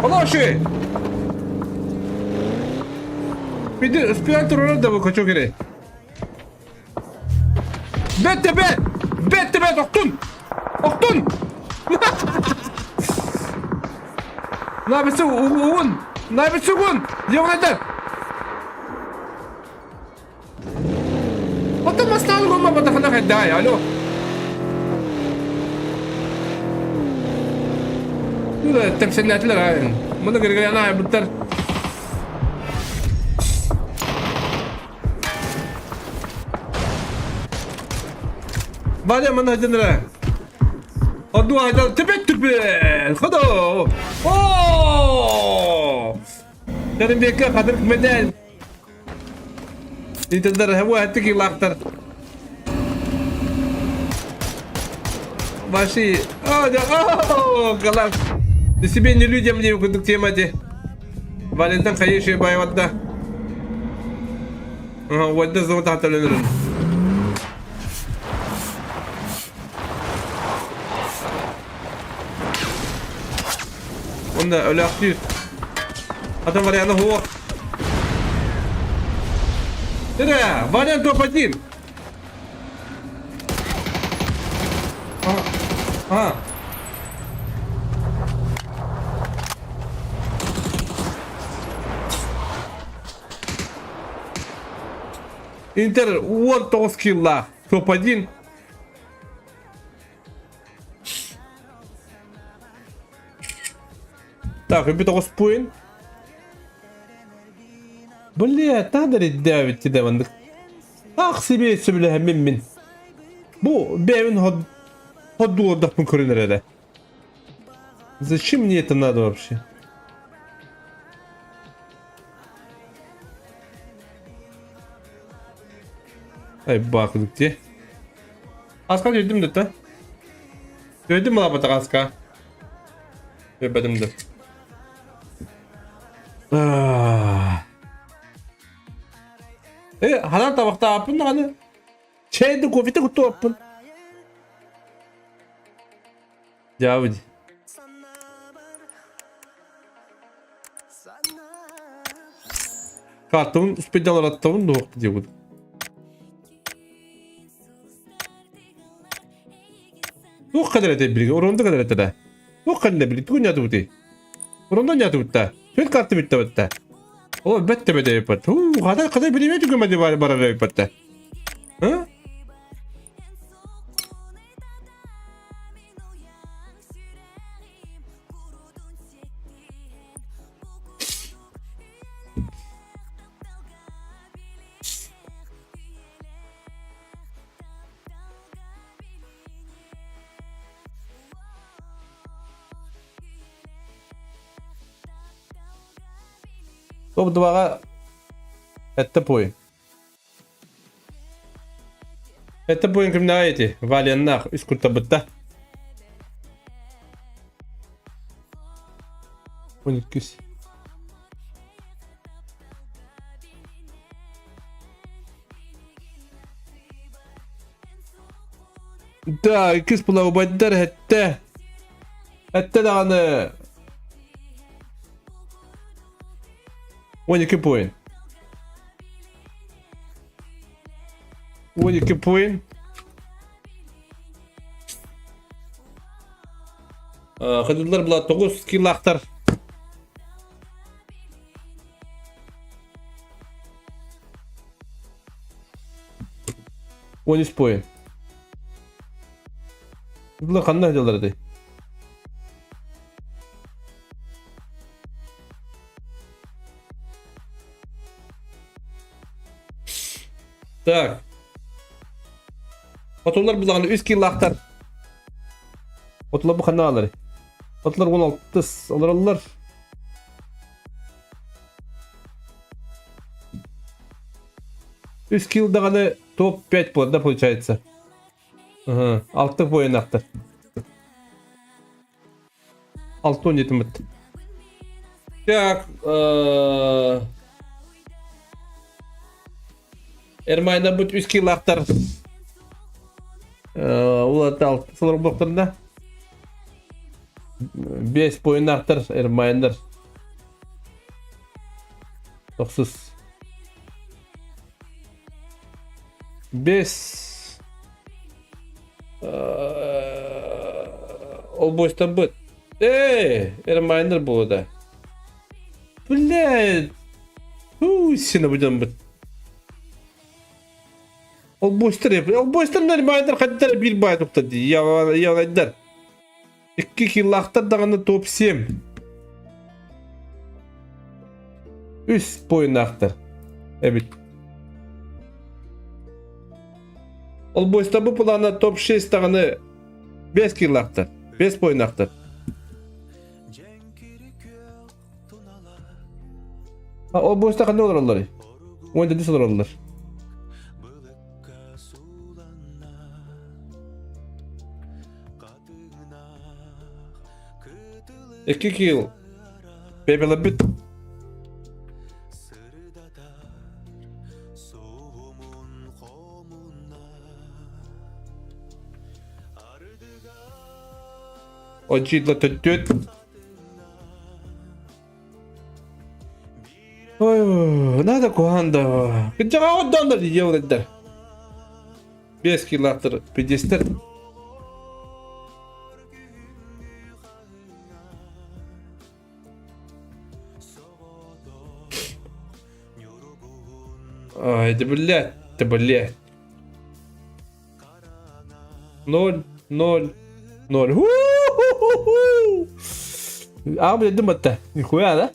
Олоши! Биди успеан турар да бу кочо керек. Бет тебе! Бет тебе охтун! Охтун! Набысы угун! Набысы угун! Явнайдар! Оттон бастаан гомма батахана хайдай, алло. Тэпсэннээтилэр аайын. Муну Григоряна айбыттар. Валя мана хадынра. Одну айдан төбет түпен. Ходу. О! Кәримбекке хадыр медаль. Итендер хәвә тики лактар. Ваши. О, да, о, галак. Ты себе не людям не кудук тема де. Валентин хайыши байватда. Ага, вадда золото хаталынырын. Онда өлөктүүр. Атын варианы хуох. Тирэ, вариант топ-1. А, а. Интер 19 килла. Топ-1. Так, ребята, пуин. Бля, тадыр иддээбит дэ маннык. Ах себе сөбүлэһэммин мин. Бу бэйэбин ходдуордахпын көрүнэр эрэ. Зачем мне это надо вообще? Ай баахыдык дии. Аска дүйдүм да Дүйдүм лапатах аска. Дүйбэтим да. Э, ханан табахтааппын даҕаны. Чэйди кофете куттуоппун. Дьаабыт. Картабын успейдалараттабын дуох диэбит. Туох кадыр этэй билиги? Оронда кадыр этэ да. Туох кадыр били? Тугу нятыбыты? Оронда нятыбытта. Түл карты битте битте. О, бетте бетте бит. Ху, хада хада билиме түгөмө бар барар битте. Hı? Топ-2-ҕа этте пой. Этте пойын кимнээҕий ити? Валеннаах үс куртабытта. 12. Да, иккис була убайдар эттэ. Эттэ даҕаны 12 point. 12 point. Кыдыллар була 9 килахтар. 13 point. Кыдыллар ханна дьаллар этэй? Так. Хотулар булаҕына үс килаахтар. Хотулар бу ханна алары? Хотулар 16 олороллор. Үс кил даҕаны топ-5 буолар да получается. Ага, алты военахтар. Алты он жетимит. Так, Эрмайна бут үс килаахтар. Улата алты сылар буохтарда. Бес поиннаахтар Эрмайндар. Тохсус. Бес Олбойстарбыт. Эй, Эрмайнер буолла да. Блядь. Фу, сина будем Олбойстар, олбойстар нормальдар хаддар бир бай тукта ди. Я я Икки киллаахтар даҕаны топ-7. Үс поиннаахтар эбит. Олбуойста бу плана топ-6 даҕаны 5 киллаахтар, 5 поиннаахтар. А олбуойста ханна олороллор? 17 олороллор. Икки килл. Пепелэбит. Очитла төттүт. Ой, надо куанда. Кыджаға отдандар евроддар. 5 километр 50. Ай, да блядь, да блядь. 0, 0, 0. Ху-ху-ху-ху! А, блядь, дыматта. Нихуя, да?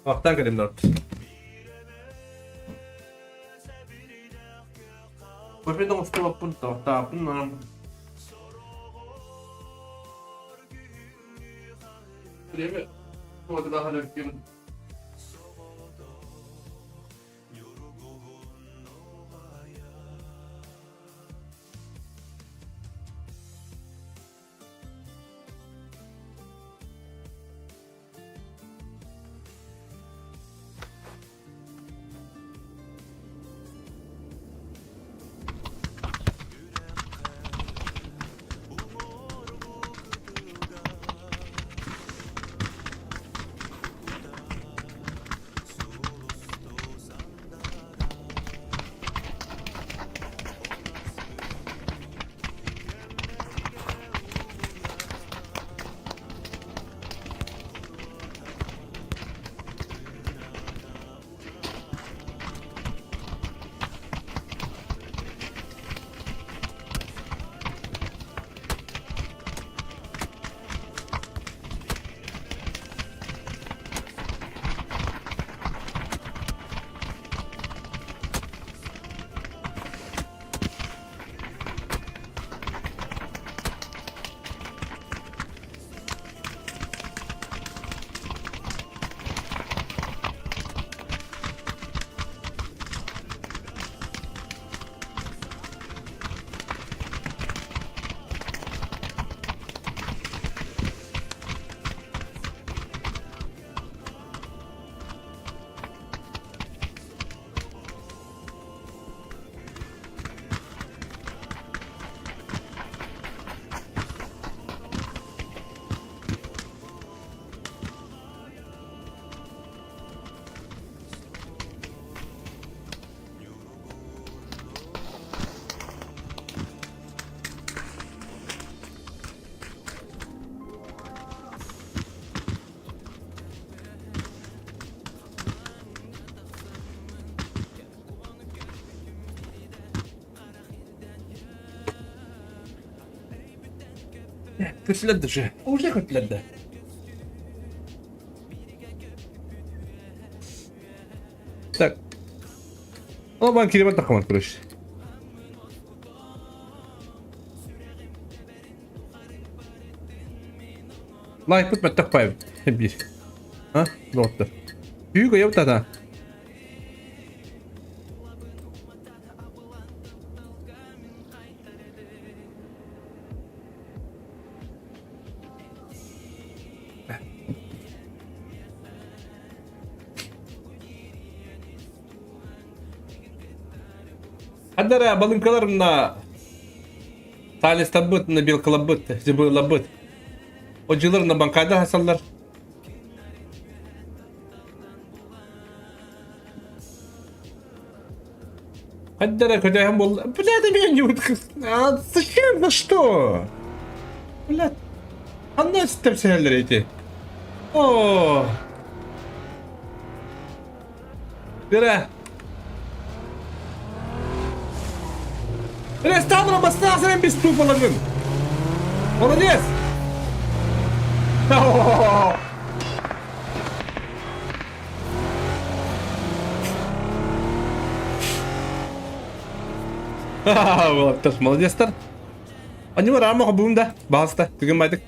Вахтан кэлим Кофе оҥостубаппын, тохтооппун наам. Время Көтүлэр даже. Уже көтүлэр да. Так. Ол бан кириба тахамат короче. Лайкпыт баттах паайбыт. Биир. А? Доҕоттор. Күүг ойобут ата. Хадара балыҥкалар мына Талистарбыт, мына белкаларбыт, зебраларбыт. Одьылар мына банкайда хасаллар. Хаддара көтөһөн буолла. Бля, да меня не вот... А зачем? На что? Бля, ханна ситэр эти? О! Бля. Бля, стану бастасырын без тупалагын. Молодец! Уолаттар, молодецтар. Они рама хобуум да, баҕаста, түгэн байдык.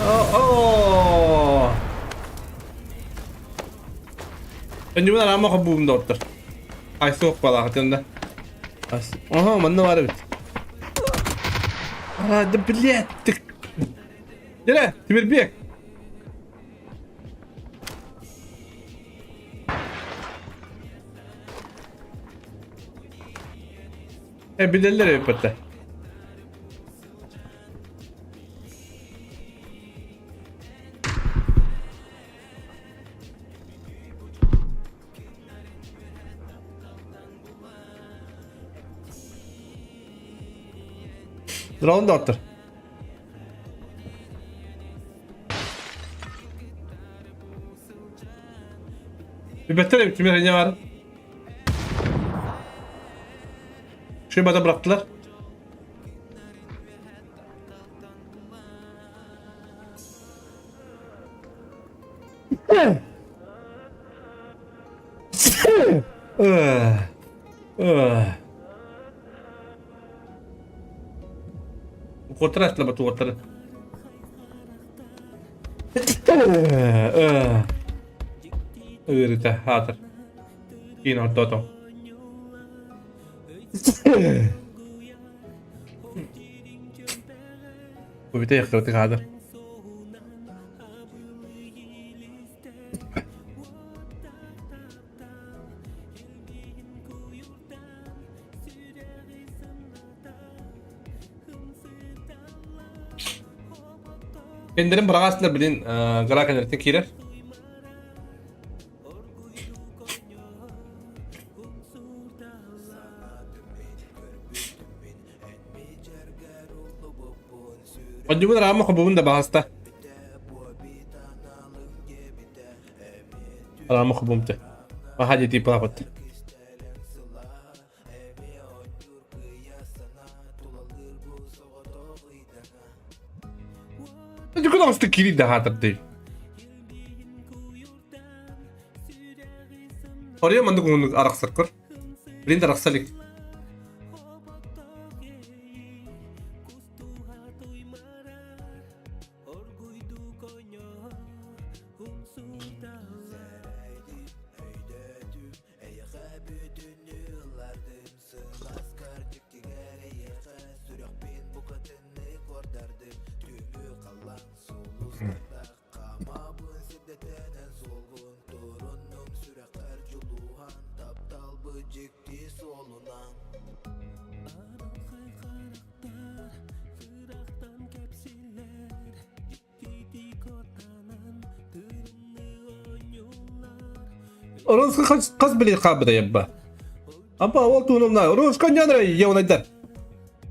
О! Önce рама хобуум да оттор. Ай суох балаҕатын да. Ага, манна бар эбит. А, да блядь, ты... Дere, Тимирбек. Э, билэллэр эбиппэтэ. Дрон доктор. Беттер эбит кимер не бар. Шибада bıraktılar. Куотара этлэбэ туоттары. Ыарыта хаатар. Киин ортото. Бу бүтэ хаатар. Кендерин быраҕаастылар билин гра кэнэртэн киирэр. Онньубун араама хобубун да баһаста. Араама хобумты. Аха дии палапат. Дьукун оҕустук киирий да хаатырдый. Ория маннык уһуннук арахсар көр. Билин да арахса илик. Русский хас хас билет хаалбыта ябба. Апа ол туунумна русский нянра еунайдар.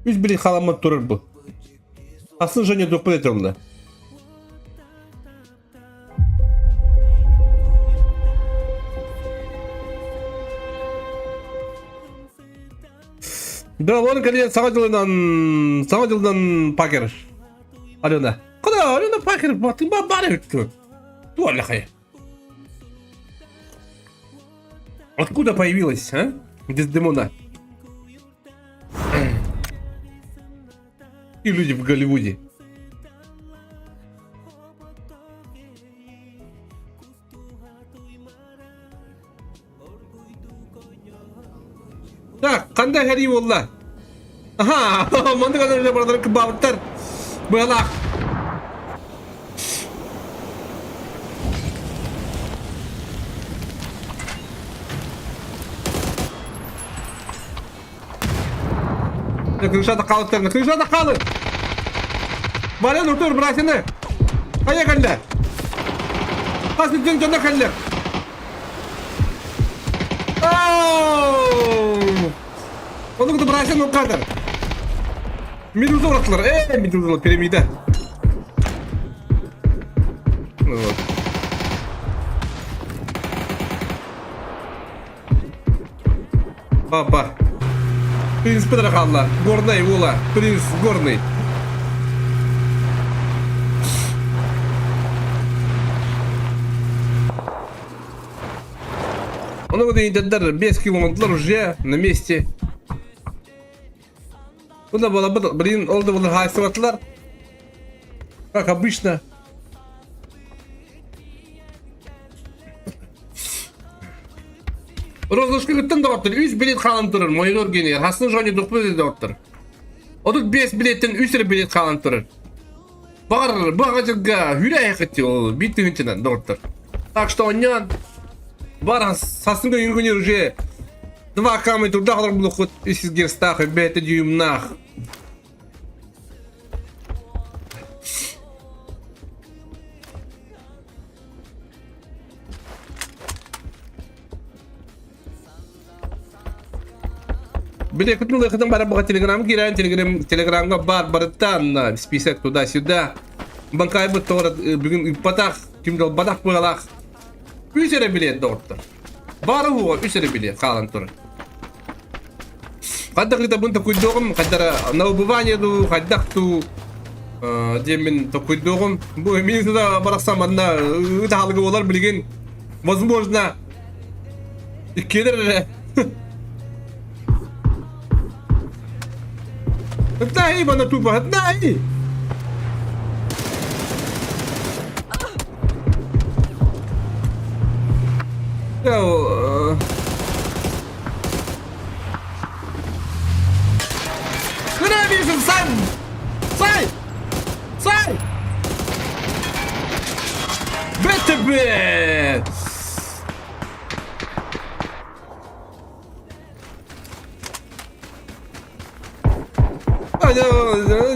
Үс билет халаммат турар бу. Асын жене дуппут этелле. Да, кэлиэн саҥа дьылынан, саҥа дьылынан Пакер. Алена. Куда Алена Пакер батын ба бар эбит Туаллахай. Откуда появилась, а? Дездемона. И люди в Голливуде. Так, ханда хэрии буолла? Аха, маннык аны баралар кыбаабыттар. Быалаах. Крышата хаалыттар, крышата хаалыт! Баран утур, братины! Хайа кэллэ? Хас бүтүн дьоно кэллэ? Ону кытта братин уккатар. Медуза уратылар. Э, медуза пирамида. Вот. Папа. Принц Петра хаалла. Горнай уола. Принц Горный. Ону вот индердер 5 километр уже на месте. Бу да буолабыт, блин, ол да булар хаайсыбатылар. Как обычно. Розышка кыттан доҕоттор, үс билет хаалан турар, Мойнор гений, Хасны Жони духпу доҕоттор. 35 билеттен үс эрэ билет хаалан турар. Баҕар, бу аҕа дьылга хүрэ айахыт ол биир тыһыынчанан доҕоттор. Так что онньоон бар сасынга күнү уже два камы турда халар булукут үс герстаах бэйэтэ дюймнаах. Били кытын лыхытын бара баха телеграм киирэн телеграм телеграмга бар барыттан список туда-сюда. Банкайбыт тоҕо бүгүн ыппатах, ким долбатах быалаах. Үс эрэ билиэт доҕоттор. Бары уһуга үс эрэ билиэт хаалан турар. Хайдах ыытабын токуйдуоҕум, хайдара на убывание дуу, хайдах дуу диэммин токуйдуоҕум. Бу мин туда барахсан манна ыт аһылыга буолар билигин. Возможно, иккиэлэр эрэ. Ыттай бана тупо, ыттай! Ненавижу, сам! Сай! Сай! БТБ!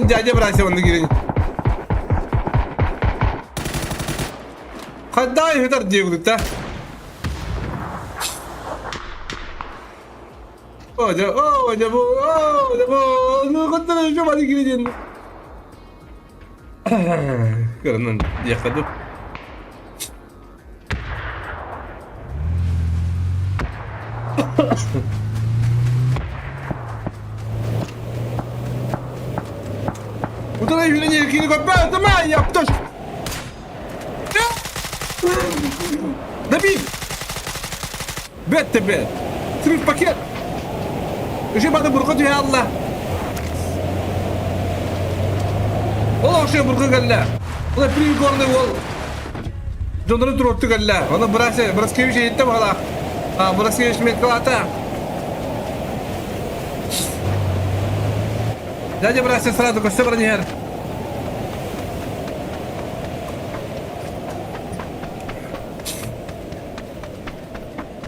Дядя Брася онно киирин. Хаддай хытар диэбит да. О, дьэ, о, дьэ, бу, о, дьэ, бу, ну, хаттан еще бары киирин. Кырынан диэххэ дуу. Утара юрение кини көрбө, давай, я пташ. Добил! Бэт тебе! Срыв пакет! Уже бады бурга түһэ алла. Ол ошо бурга кэллэ. Ол пригорный ол. Дьоннорун туруорту кэллэ. Оны Брасе, Браскевич иһиттэ баҕалаах. Браскевич меткалаата. Дядя Брася сразу көстө баран иһэр.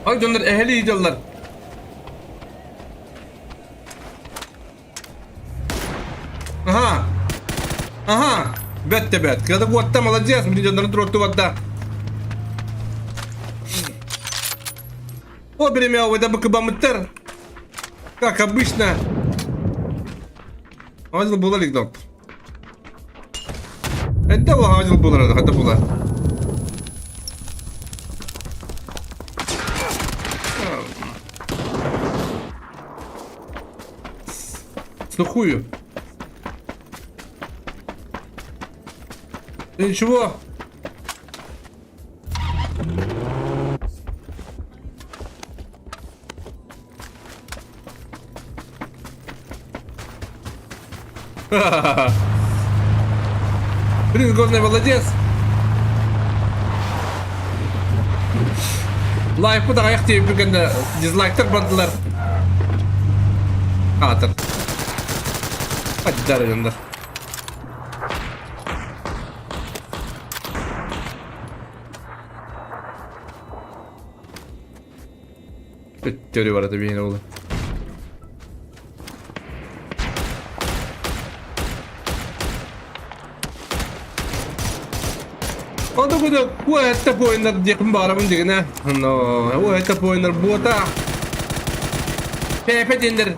Ой, дьоннор эһэлии дьоллар. Ага. Ага. Бэт да бэт. Кыада уотта молодец. Мин дьоннорун туруорту барда. О, время это быкыбамыттар. Как обычно. Азыл буолар доктор. Эдде була азыл буолар, хата була. Сухую. Ты ничего? Ха-ха-ха. Блин, горный молодец. Лайкпыт аҕыйах диэбиппит кэннэ дизлайктар бардылар. Аатыр. Поддарыгындар. Төттөрү барата биһиэнэ буолар. Онто куда куэттэ поиннар диэхпин баҕарабын дигинэ. Но уэттэ поиннар буота. Пепе диэннэр.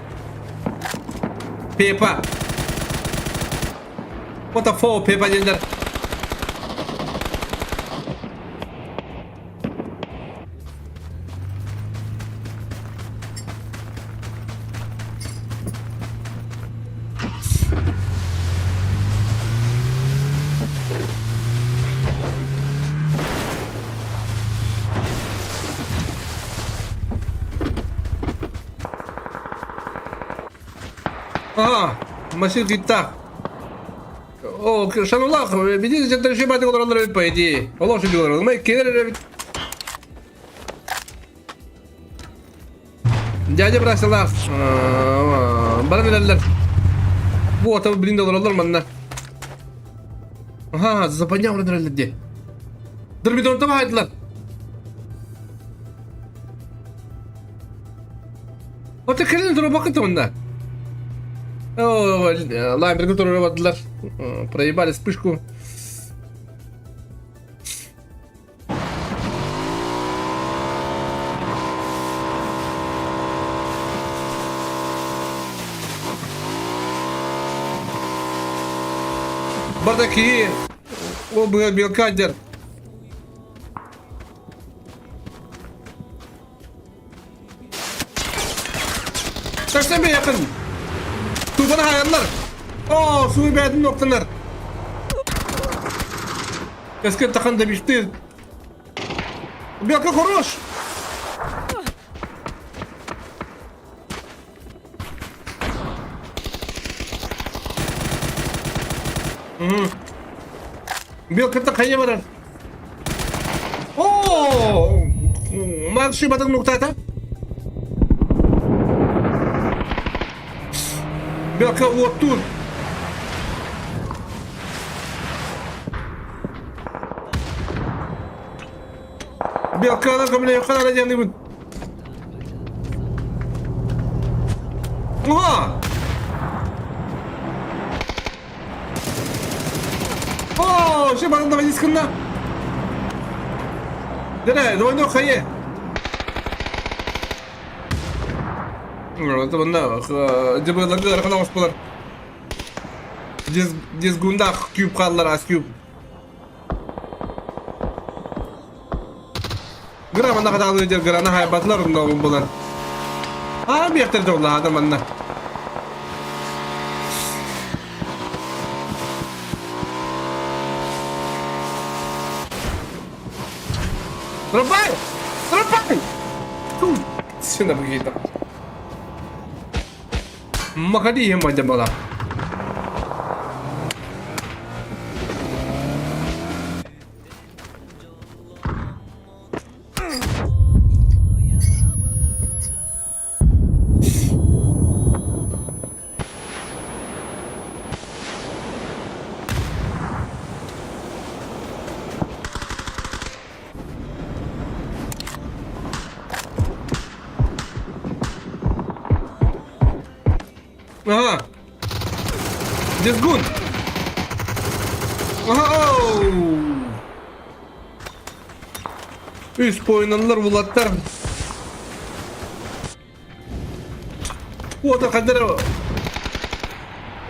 Пепа. What the fuck Пепа диэннэр. Ага, массив гитар. О, шанулах, видите, это же баты олороллор эбит по идее. Олох шүдү олороллор. Май келер эбит. Дядя бросила. Баран эрэллэр. Вот, блин, олороллор манна. Ага, западня баран эрэллэр дии. Дормидонтан хаайдылар. Ота кэлин турбакка манна. О, ламберга турура бардылар. Проебали вспышку. Бардаки! О, белкадер! Тахсан бэйэхин! Тубаны хаайаллар! Оо, суу бэйэтин ноктанар! Кэскил тахан да биштир. Белка хорош! Белката хайа барар. Оо! Марши батың нуктата. Белка уоттуур. Белкалар көмөлөйөххө наада диэн Oha! О, все баран давай дискында. Дere, двойной хайе. Это мында дебыларга аркана оспалар. Дезгундах күйіп қалдылар, ас күйіп. Гра манна хатаалыы дьэр граны хаайбатылар онно булан. Аа биэхтэр дьоллаата манна. Тропай! Тропай! Сына какие-то. Макади ема была. Ага. Дизгун. Ага. Оу. Үс поинаннар булаттар. Уота хадыр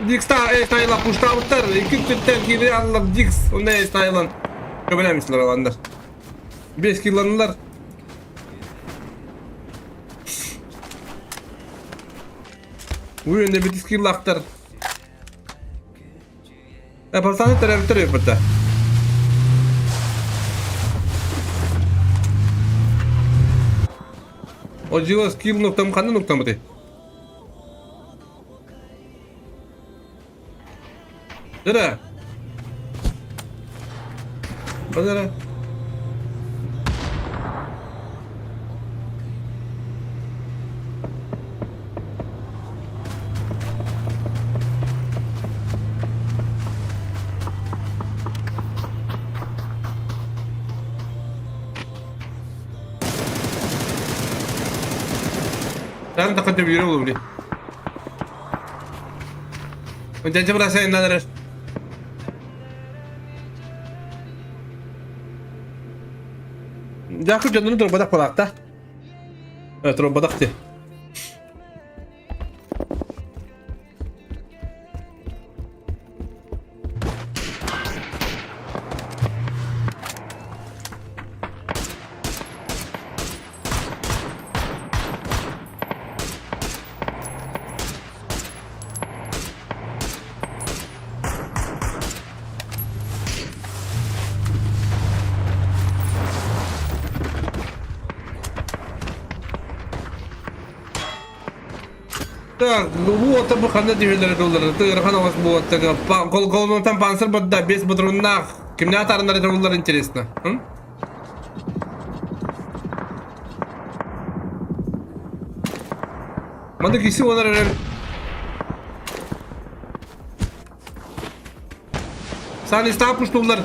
Дикста эстайла пуштабыттар. Икки түттен кири аллар Дикс. Онда эстайлан. Көбелемислер аландар. Бес киланылар. Уйунда бит скиллахтар. Э, пацаны төрөбүттэр ыыппыта. Одьила скилл нуктам ханна нуктамыты? Дыра. Бадара. Там такой тебе блин. Дядя бросай надо. Дякую, дьонун турбатах балаакта. Турбатах ти. Так, вот бу ханна түһэллэрэ доллары ыарахан оҕус буолаттага колоннаттан панцирь бадда без патроннаах кимнээх таарыннара тобуллар интересно Маннык икси уонар эрэр Салистаах пуштуллар.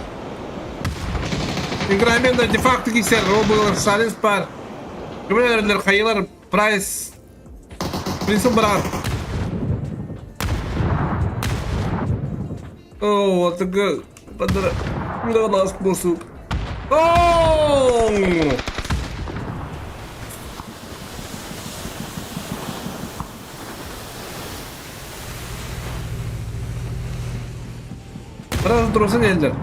Играмен да де-факто кисер, ол был Салис пар. Көмөлөрүлэр хайылар прайс принцип барар. О, вот такой подра... нас босу. О! Сразу тросын эллэр.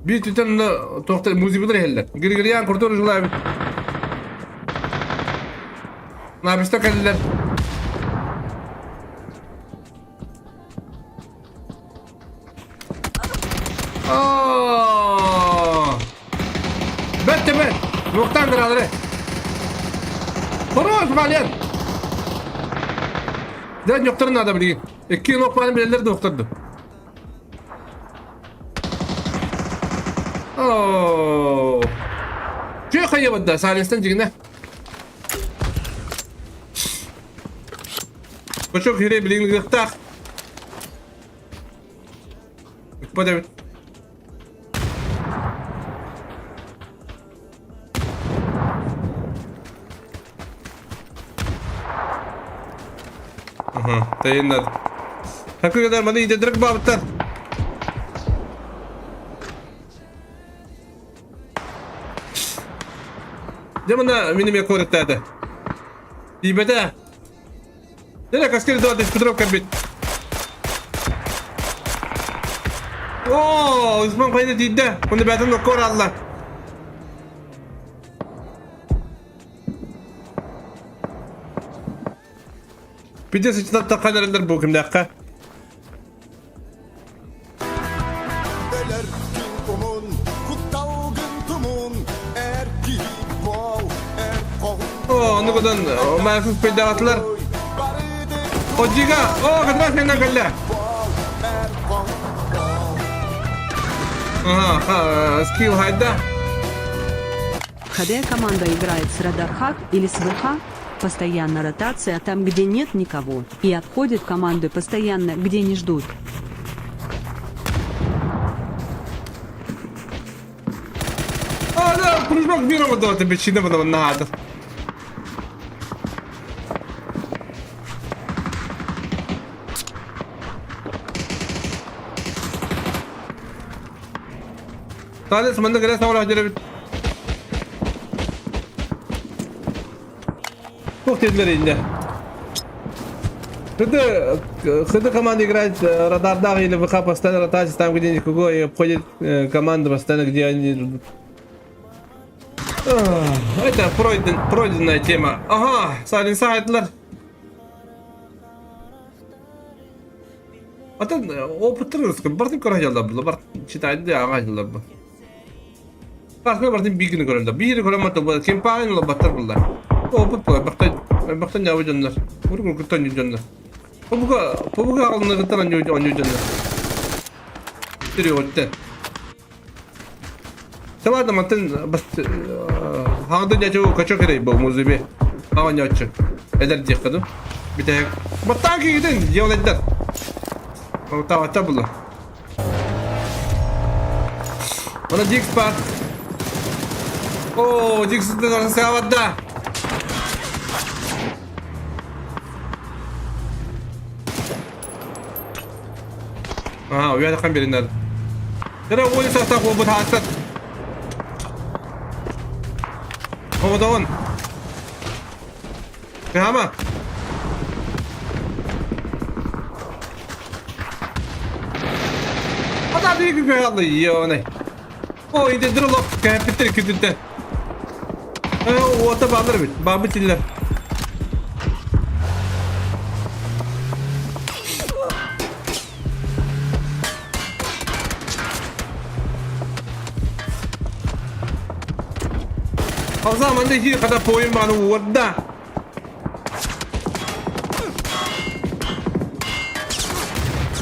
Биир түтэн туохта музыкалар иһэллэр. Григориан куртур желаю. Набиста кэллилэр. Бэт бэт! Нуктан градары. Хорош, Вален! Дэн ньоктор надо билигин. Икки нок баарын билэллэр да Оо. Чү хайыбыт да, Салистан дьигинэ. Кочок хире билигин ыгыахтаах. Ыкпат эбит. Ага, тайыннар. Хакыгдар маны идедирик бабыттар. Дьэ мына мин эмиэ куораттаата. Тиийбэтэ. Дьэ каскер дуо Петров кэлбит. Оо, Усман хайда тиийдэ. Уну бээтин ноккор алла. Пиздец ичтаттахха эрэллэр бу кимнээххэ. Өлөр күн умун, кутталгын тумун, эр киһи буол, эр хоһун О, ону гынан Маасыз пейдагатылар. Одига, о, кадрас менен кэллэ. эр хоһун буол. Ага, скилл хайда. ХД команда играет с Радархак или с ВХ, постоянно ротация там, где нет никого, и обходит команды постоянно, где не ждут. А, да, прыжок миром отдал тебе чина надо. Талес манна кэлэ саҥара сылдьар Туох диэтилэр иннэ? ХД, ХД команда играет радардаах или ВХ постоянно ротация там, где никого, и обходит команду постоянно, где они... Это пройден, пройденная тема. Ага, Сарин саайтылар. Атын опыттар ырыскын бартын көрө сылдьаллар була бар читайды аҕа сылдьаллар бу. Барсына бартын биир күнү көрөллөр. Биири көрөн матыл кимпаайын олорбаттар булла. Опыт була бахта бахта ньабы дьоннор. Ургун кыттан дьоннор. Побуга побуга аҕалына кыттан онньуу онньуу дьоннор. Түрүөттэн. Ладно, мантан бас хаҥда дьачу качок эрэй бу музыби. Аҕанньооччу. Эдэр диэххэ ду. Бүтэһик. Баттаан кигитин дьиэлэйдэр. Таватта булла. Она Дикс пар. О, Дикс саавадда. Аа, уйахан беринер. Дара уолу састаах буолбут хаастар. Оҕодоҕун. Кыһама. Ата биги кыһаллы йоне. Ой, иде дролок кэпиттер күтүттэ. Уота баалар бит. Баабыт иллер. Хавза манна хи хата поим бааны уорда.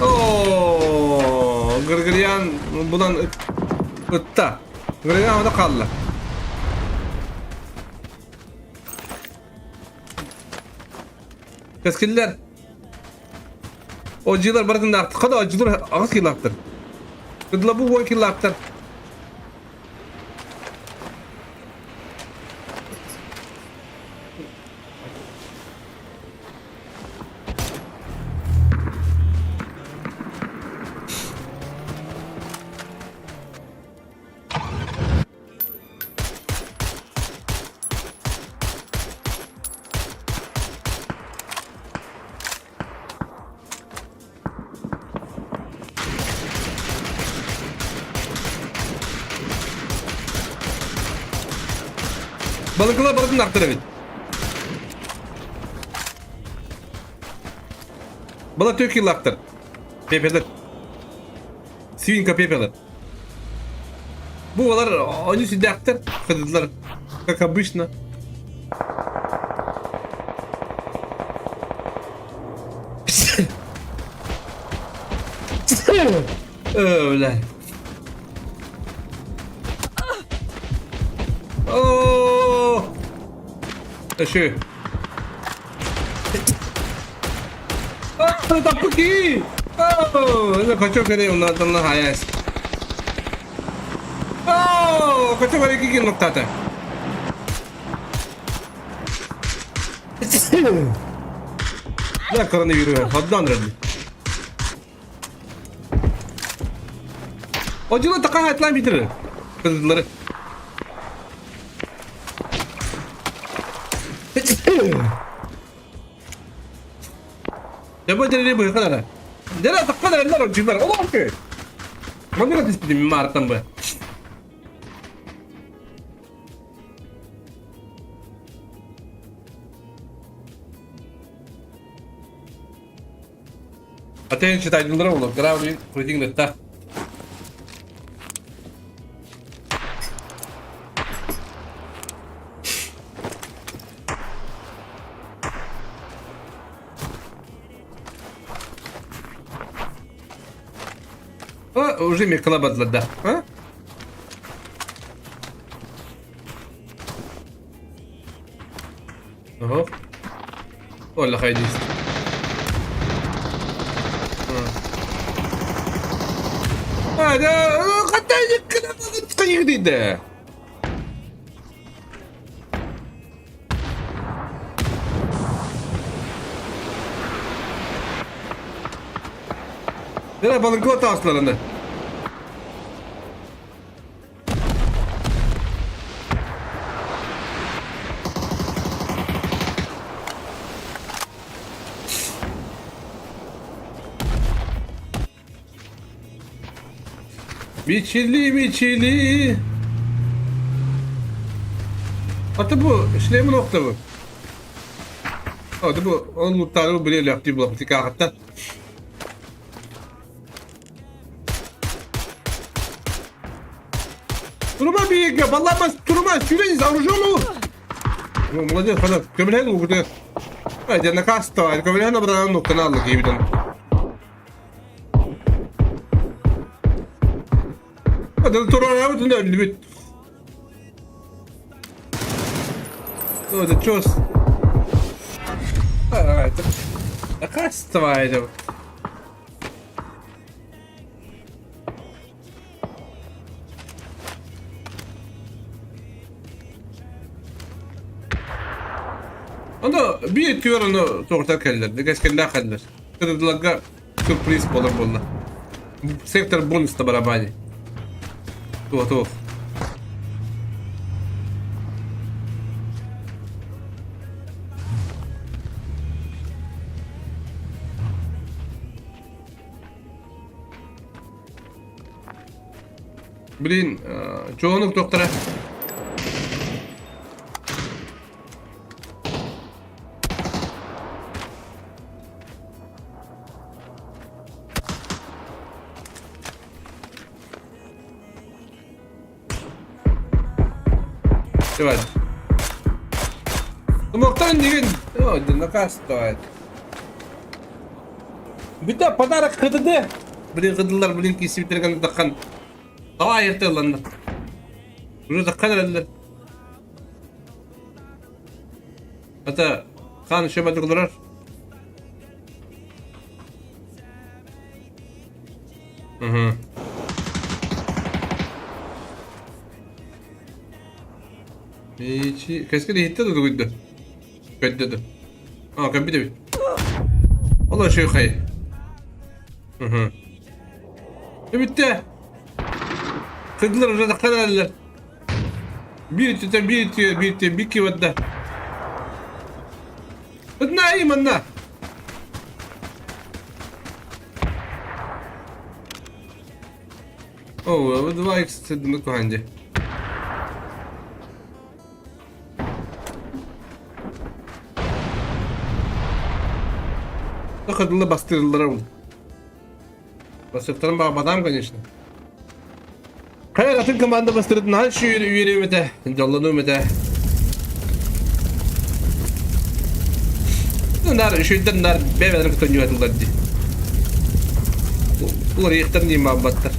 Оо, Григорьян булан ытта. Григорьян ода қалла. Кэскиллер. Одьилар барытын да хада одьилар аҕыс килаактар. Кыдла бу уон килаактар. Балыкыла барытын артыр эбит. Бала төкилактыр. Пепелер. Свинка пепелер. Бу олар они сидяктер, кыдылар, как обычно. Öyle. Oo. Taşı. Ah, таппыки! Oh, качок эрэ уннатанна хаяс. Oh, качок эрэ кикин нуктата. Да, коронавирус. Одна нравится. Одила такая атлан битер. Кызлары. Дьэ бу дьэри быһыхан эрэ. Дьэрэ таххан эрэллэр отчуттар. Олох үчүгэй. Маннык түспүтүм маартан бу. Атен читайдылары olur. Гравли рейтингде. А, уже мекалабадлар да. А? Ага. Оля хайдист. А, да, хата Nereye balık aslarını? Biçili biçili. Ата бу шлемин охтобу. Ата бу он луттары биле ләхти була тикахатта. Турума биге, балламас турума, сюрень вооружен. Ну, молодец, фанат. Көмөлен угуты. Ай, дә наказ то, көмөлен абран нуктан алды кибиден. Адам турара бүтүн өлүбүт. Ну, это чё? А, это... Наказ это. Ону биир түөр ону туохтар кэллэр, кэскиллээх кэллэр. Кытыдыларга сюрприз буолар буолла. Сектор бонус на барабане. Туох-туох. Блин, чоонук доктора. Давай. Тумуктан деген, о, наказ стоит. Бүтэ подарок кытыды. Блин, кыдылар, блин, кисибитерген таххан. Давай ертелланна. Уже таххан эрэллэр. Это хан еще бадыгылар. Угу. Ичи, кэскил иһиттэ да дугуйда. Көддө да. А, көмпүт эбит. Ол ошой хай. Угу. Бүттэ. Кыдылар уже таххан эрэллэр. Биир өттүттэн биир өттүгэр биир өттүгэр биир киһи барда. Одна именно. О, 2х сидимо коханді. Кыдылы бастырылар ол. Бастыртарым баҕабатаам, конечно. Хайа атын команда бастырытын наһаа үөрүөм этэ, дьоллонуом этэ. Нар үчүгдэр нар бэйэлэрин кытта ньуатыллар дии. Уларыйыктар диин баабаттар.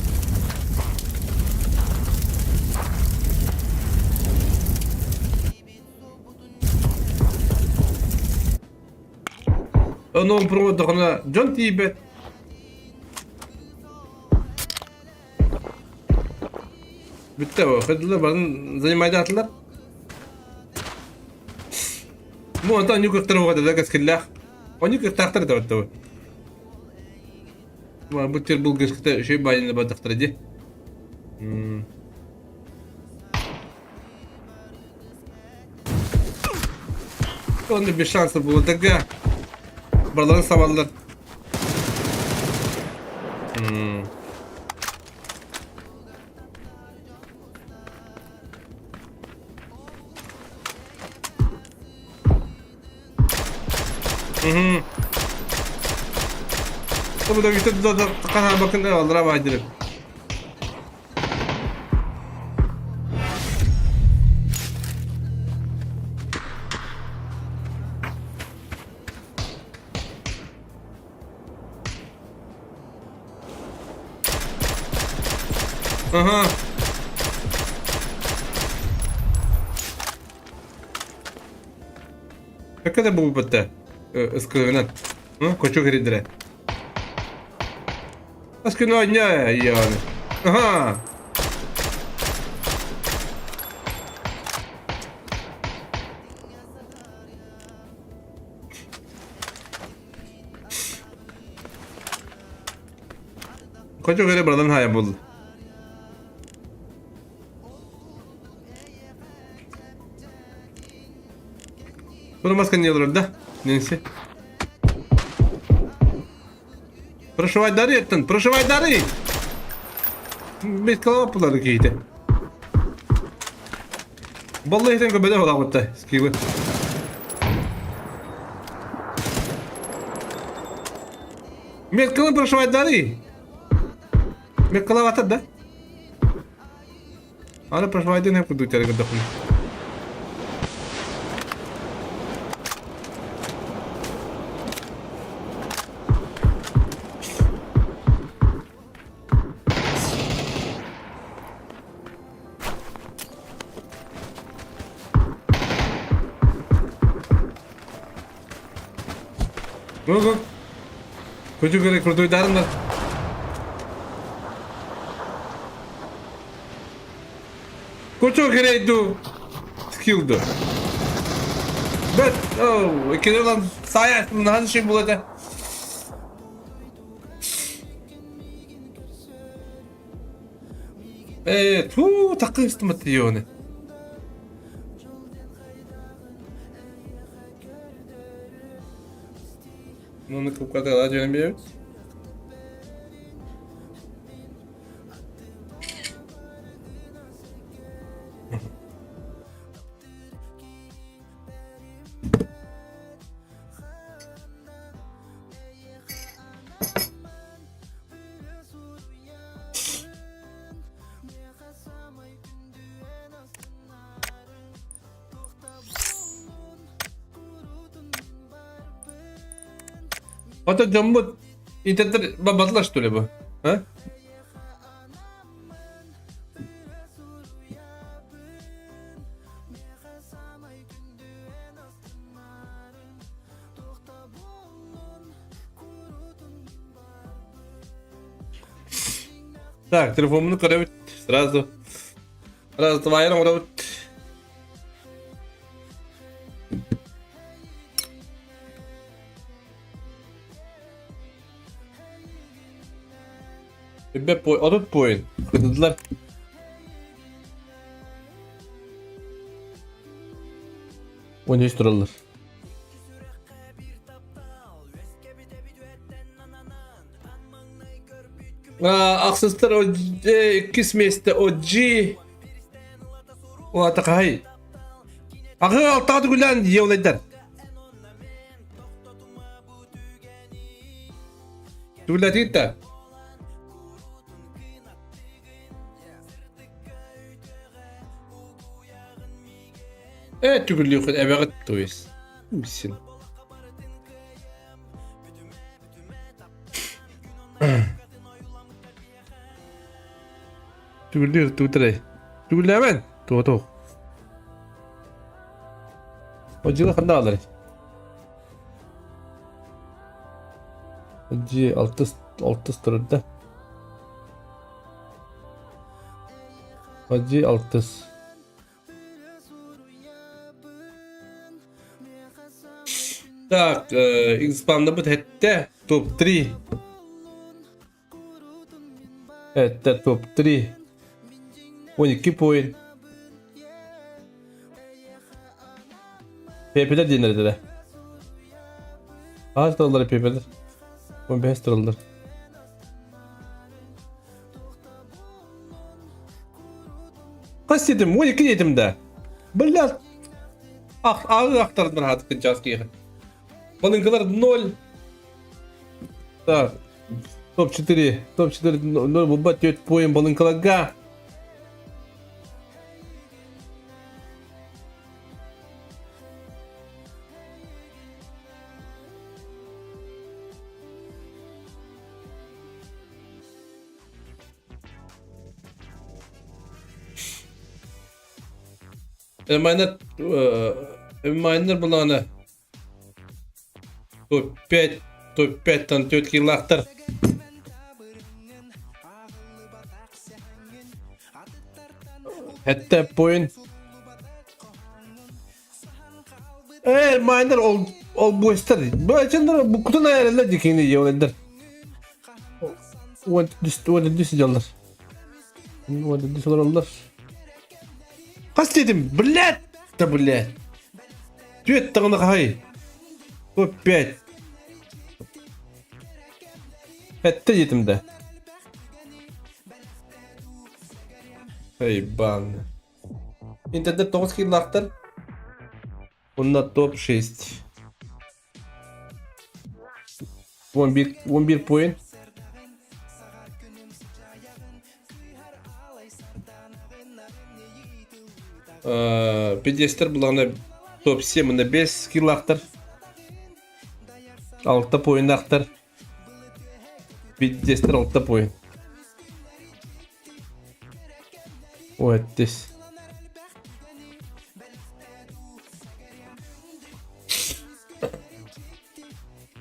Ону проводохуна дьон тиийбэт. Бүттэ о, ходилар барын занимайдаатылар. Бу онтон ньүк ыктар оҕо да кэскиллээх. Онньук ыктаахтар да баттабы. Бу тир булгыскыта үчүгэй баайыны бардахтара дии. Онно без шансов было дага. Баларын сабаллар. М. Мгм. Bu da işte da da bakın aldıra baydırıp. Ага. Как это было бы-то? Ыскыгынан. Кочук эридire. Хас күн оонньоо yani. Аха. Koca göre buradan haya buldu. Bunu maska niye olur da? Neyse. Прошивай дары еттен, прошивай дары! Бит калапылары кейді. Vallahi sen köpede ola Скилы. Меткалын прошивайдары. Меткалаватар да? Аны прошивайдын hep курдук тәрі кырдықпын. Go go. Көтү керек крутой дарындар. Көтү керек ду. Скилл ду. Бет, оу, экелер lan сая, мынаны шей болады. Ээ, туу, такы истимат оны. Муну купката жөнөн беребиз. Ото дьоммут итэтэр бабатлар что ли бу? А? Так, телефоммун көрөбүт сразу. Сразу твайын оҥоробут. Үбэ пой, 30 поин. Кытыдылар. 13 тураллар. Ахсыстар иккис миэстэ OG Уата хаһай Аҕы алтаҕа түгүлээн дьиэлэйдэр. Түгүлэтиит да. Э түгүллүүхүн эбэҕит то есть. Бисин. Түгүллүүр тугутарай. Түгүллээбэн. Туга туох. Одьыла ханна ааларый? Дьиэ алтыс алтыс турар да. Дьиэ алтыс. Так, Xbox-быт хэттэ топ-3. Это топ-3. 12 поин. Пепелер диэннэр этэ. Хас доллар пепелер? 15 доллар. Хас диэтим? 12 диэтим да. Бля. Ах, ағы ақтардын хатып час киһи. Балыҥкалар 0. Так. Топ-4. Топ-4 0 булбат 4 поин балыҥкаларга. Майнер, майнер булана топ-5, топ-5 тан 4 килактар. Хэтте поин. Э, майнер ол ол буэстер. Бу бу кутун айрылар дикини йолендер. Уон дүс дьаллар. Уон дүс олороллар. Хас дедим, блядь! Да блядь. Түөт даҕаны хаһай. Топ-5. Эттэ диэтим да. Эй, бан. Интердер 9 киллаахтар. Онно топ-6. 11, 11 point. Педестер булаҕына топ-7 мына 5 киллаахтар. 6 поиннаахтар. Педестер 6 поин. Ой, здесь.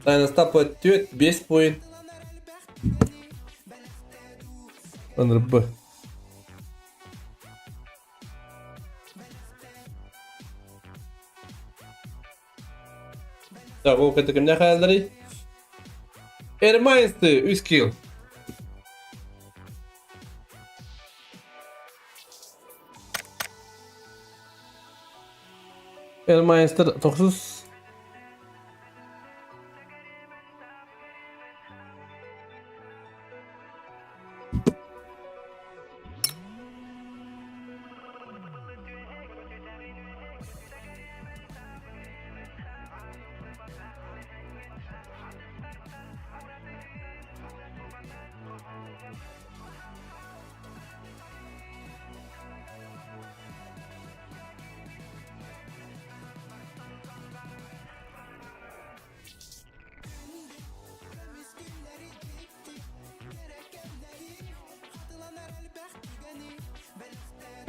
Тайна түөт, 5 point. НРБ. Так, ол кытта кимнээх хаалларый? Эрмайнсты 3 килл. Эрмайнстер тохсус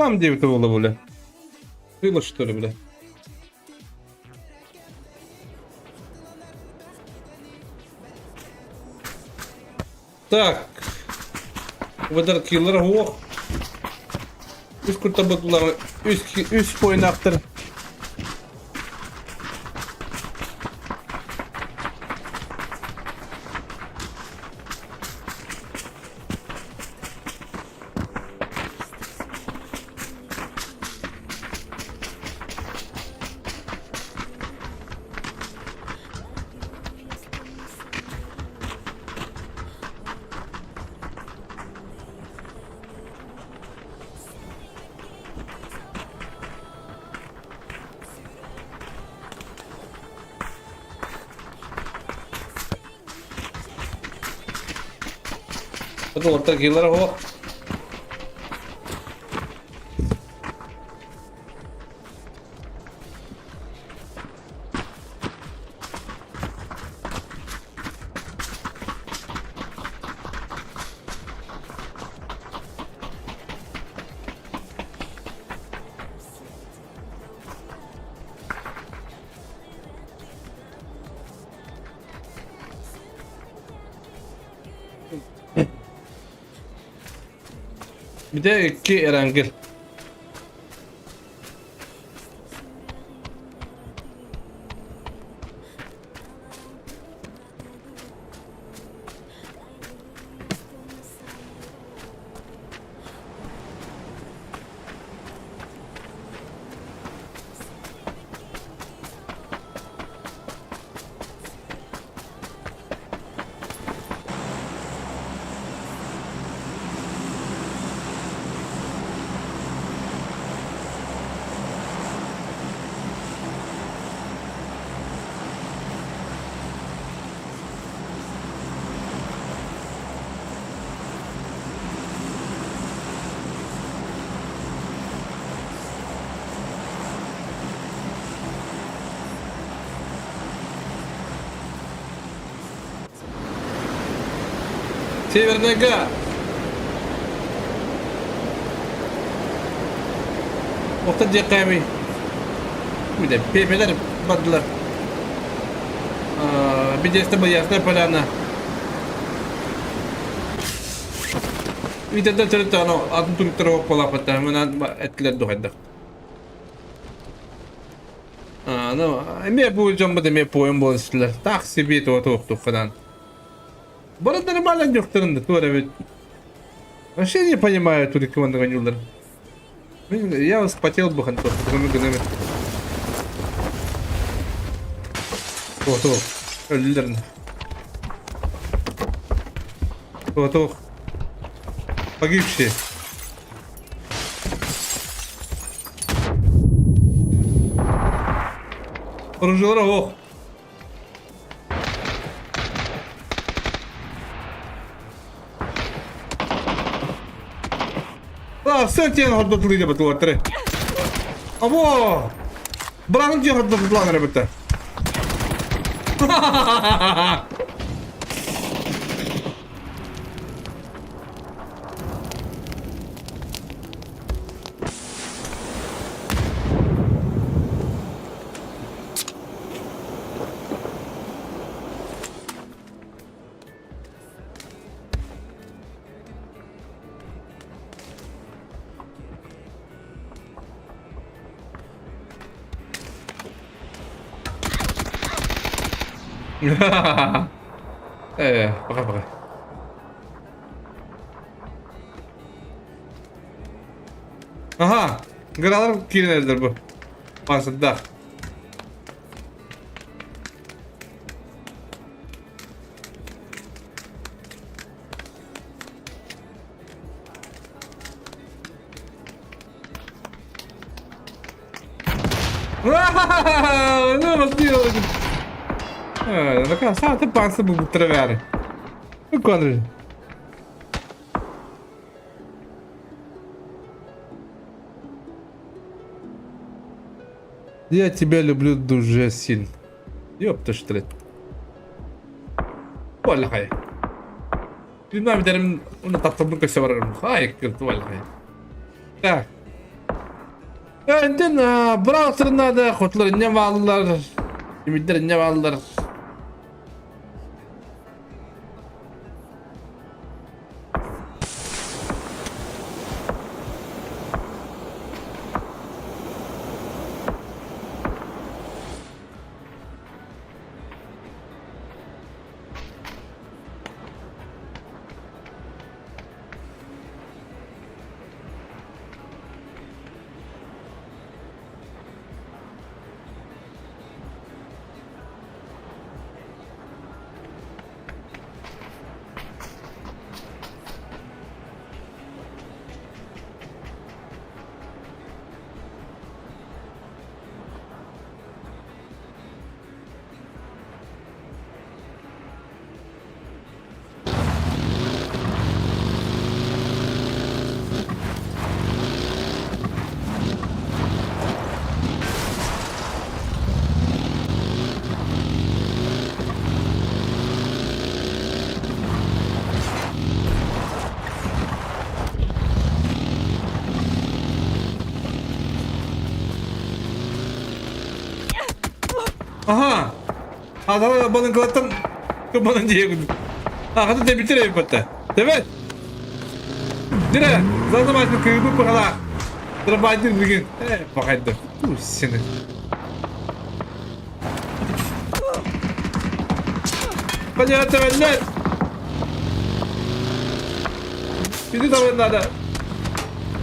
Там диэбитэ буола бля. Было что ли, бля? Так. Выдар киллер ох. Үс куртабытлар үс үс поинактыр. Олортор киллер ох. Бүтэ икки эрангил. Северныйга Охта диэххээми Мидэ пепелер бардылар Бидиэстэ Боярская поляна Итэнтэн төрүт аны атын туруктара буолаахпыттар мынан эттилэр дуһайдах Ну, эмиэ бу дьоммут эмиэ поем буолан истилэр. Так себе туга туохтухханан. Бары нормально дьохторун да туора эбит. Вообще не понимаю турик команда гонюлар. Я вспотел бы хантор, потому гынамы. Туох, өлүлэрин. Туох, погибшие. Оружиелара ох. А, все тиэн хордотулуй деп туаттары. Або! Бырағын тиэн хордотулаан эрэ битте. Э, пока-пока. Аха, гыралар киирэн эрэллэр бу. Паасырдаах. Сааты паасы булбуттара бәрі. Квадры. Я тебя люблю дуже сильно. Ёпта что ли. Валлахай. Bilmem derim onu tatlımın köse vararım. Hayır kırdı vallahi. Так. Önden браузернада хотлар не валлар. Имиддер не валлар. Аха! Адала балыҥкалаттан кыбанан диэбит. Аҕата тэбитир эбиппэтэ. Тэбэт! Дирэ, задамайсын кыыбы пахала. Трабайдыр бүгүн. Э, пахайды. Сені. Понятно, нет. Иди давай надо.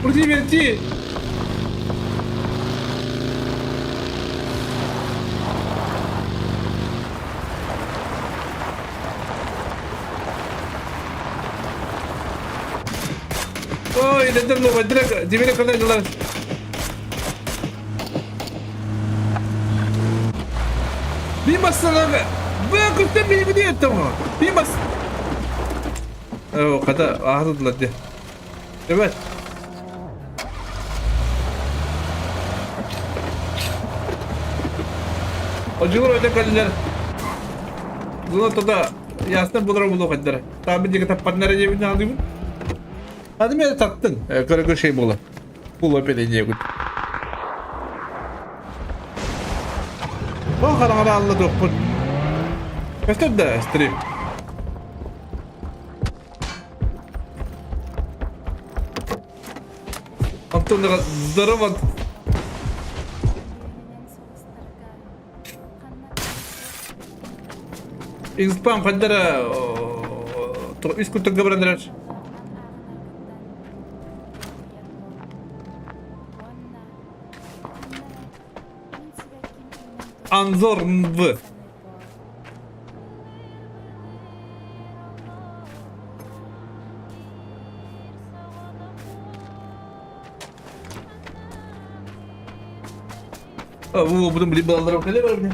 Крути, верти. Ой, дедім ну, direkt dibine kadar Bir masana Б көстөн били диэттем Би мас Оо, хата аһатылар дии. Evet. Одьулар өтө кэллилэр. Була туда ясна булар булу хаддара. Таби диги таппаннара диэбин аалыыбын. Аны мен таттын. Көрөгө шей була. Була пеле диэбит. О хараҥара алла туохпун. Көстөр да стрим. Антон здорово. Инспам хаддара үс куртук баран эрэр. Анзор В. Бу бутун билип балалар кэле бар.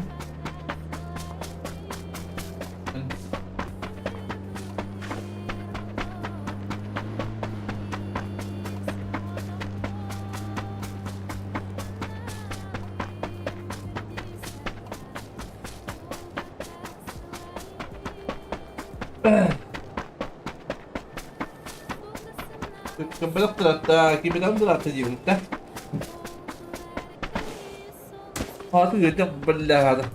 بالله هذا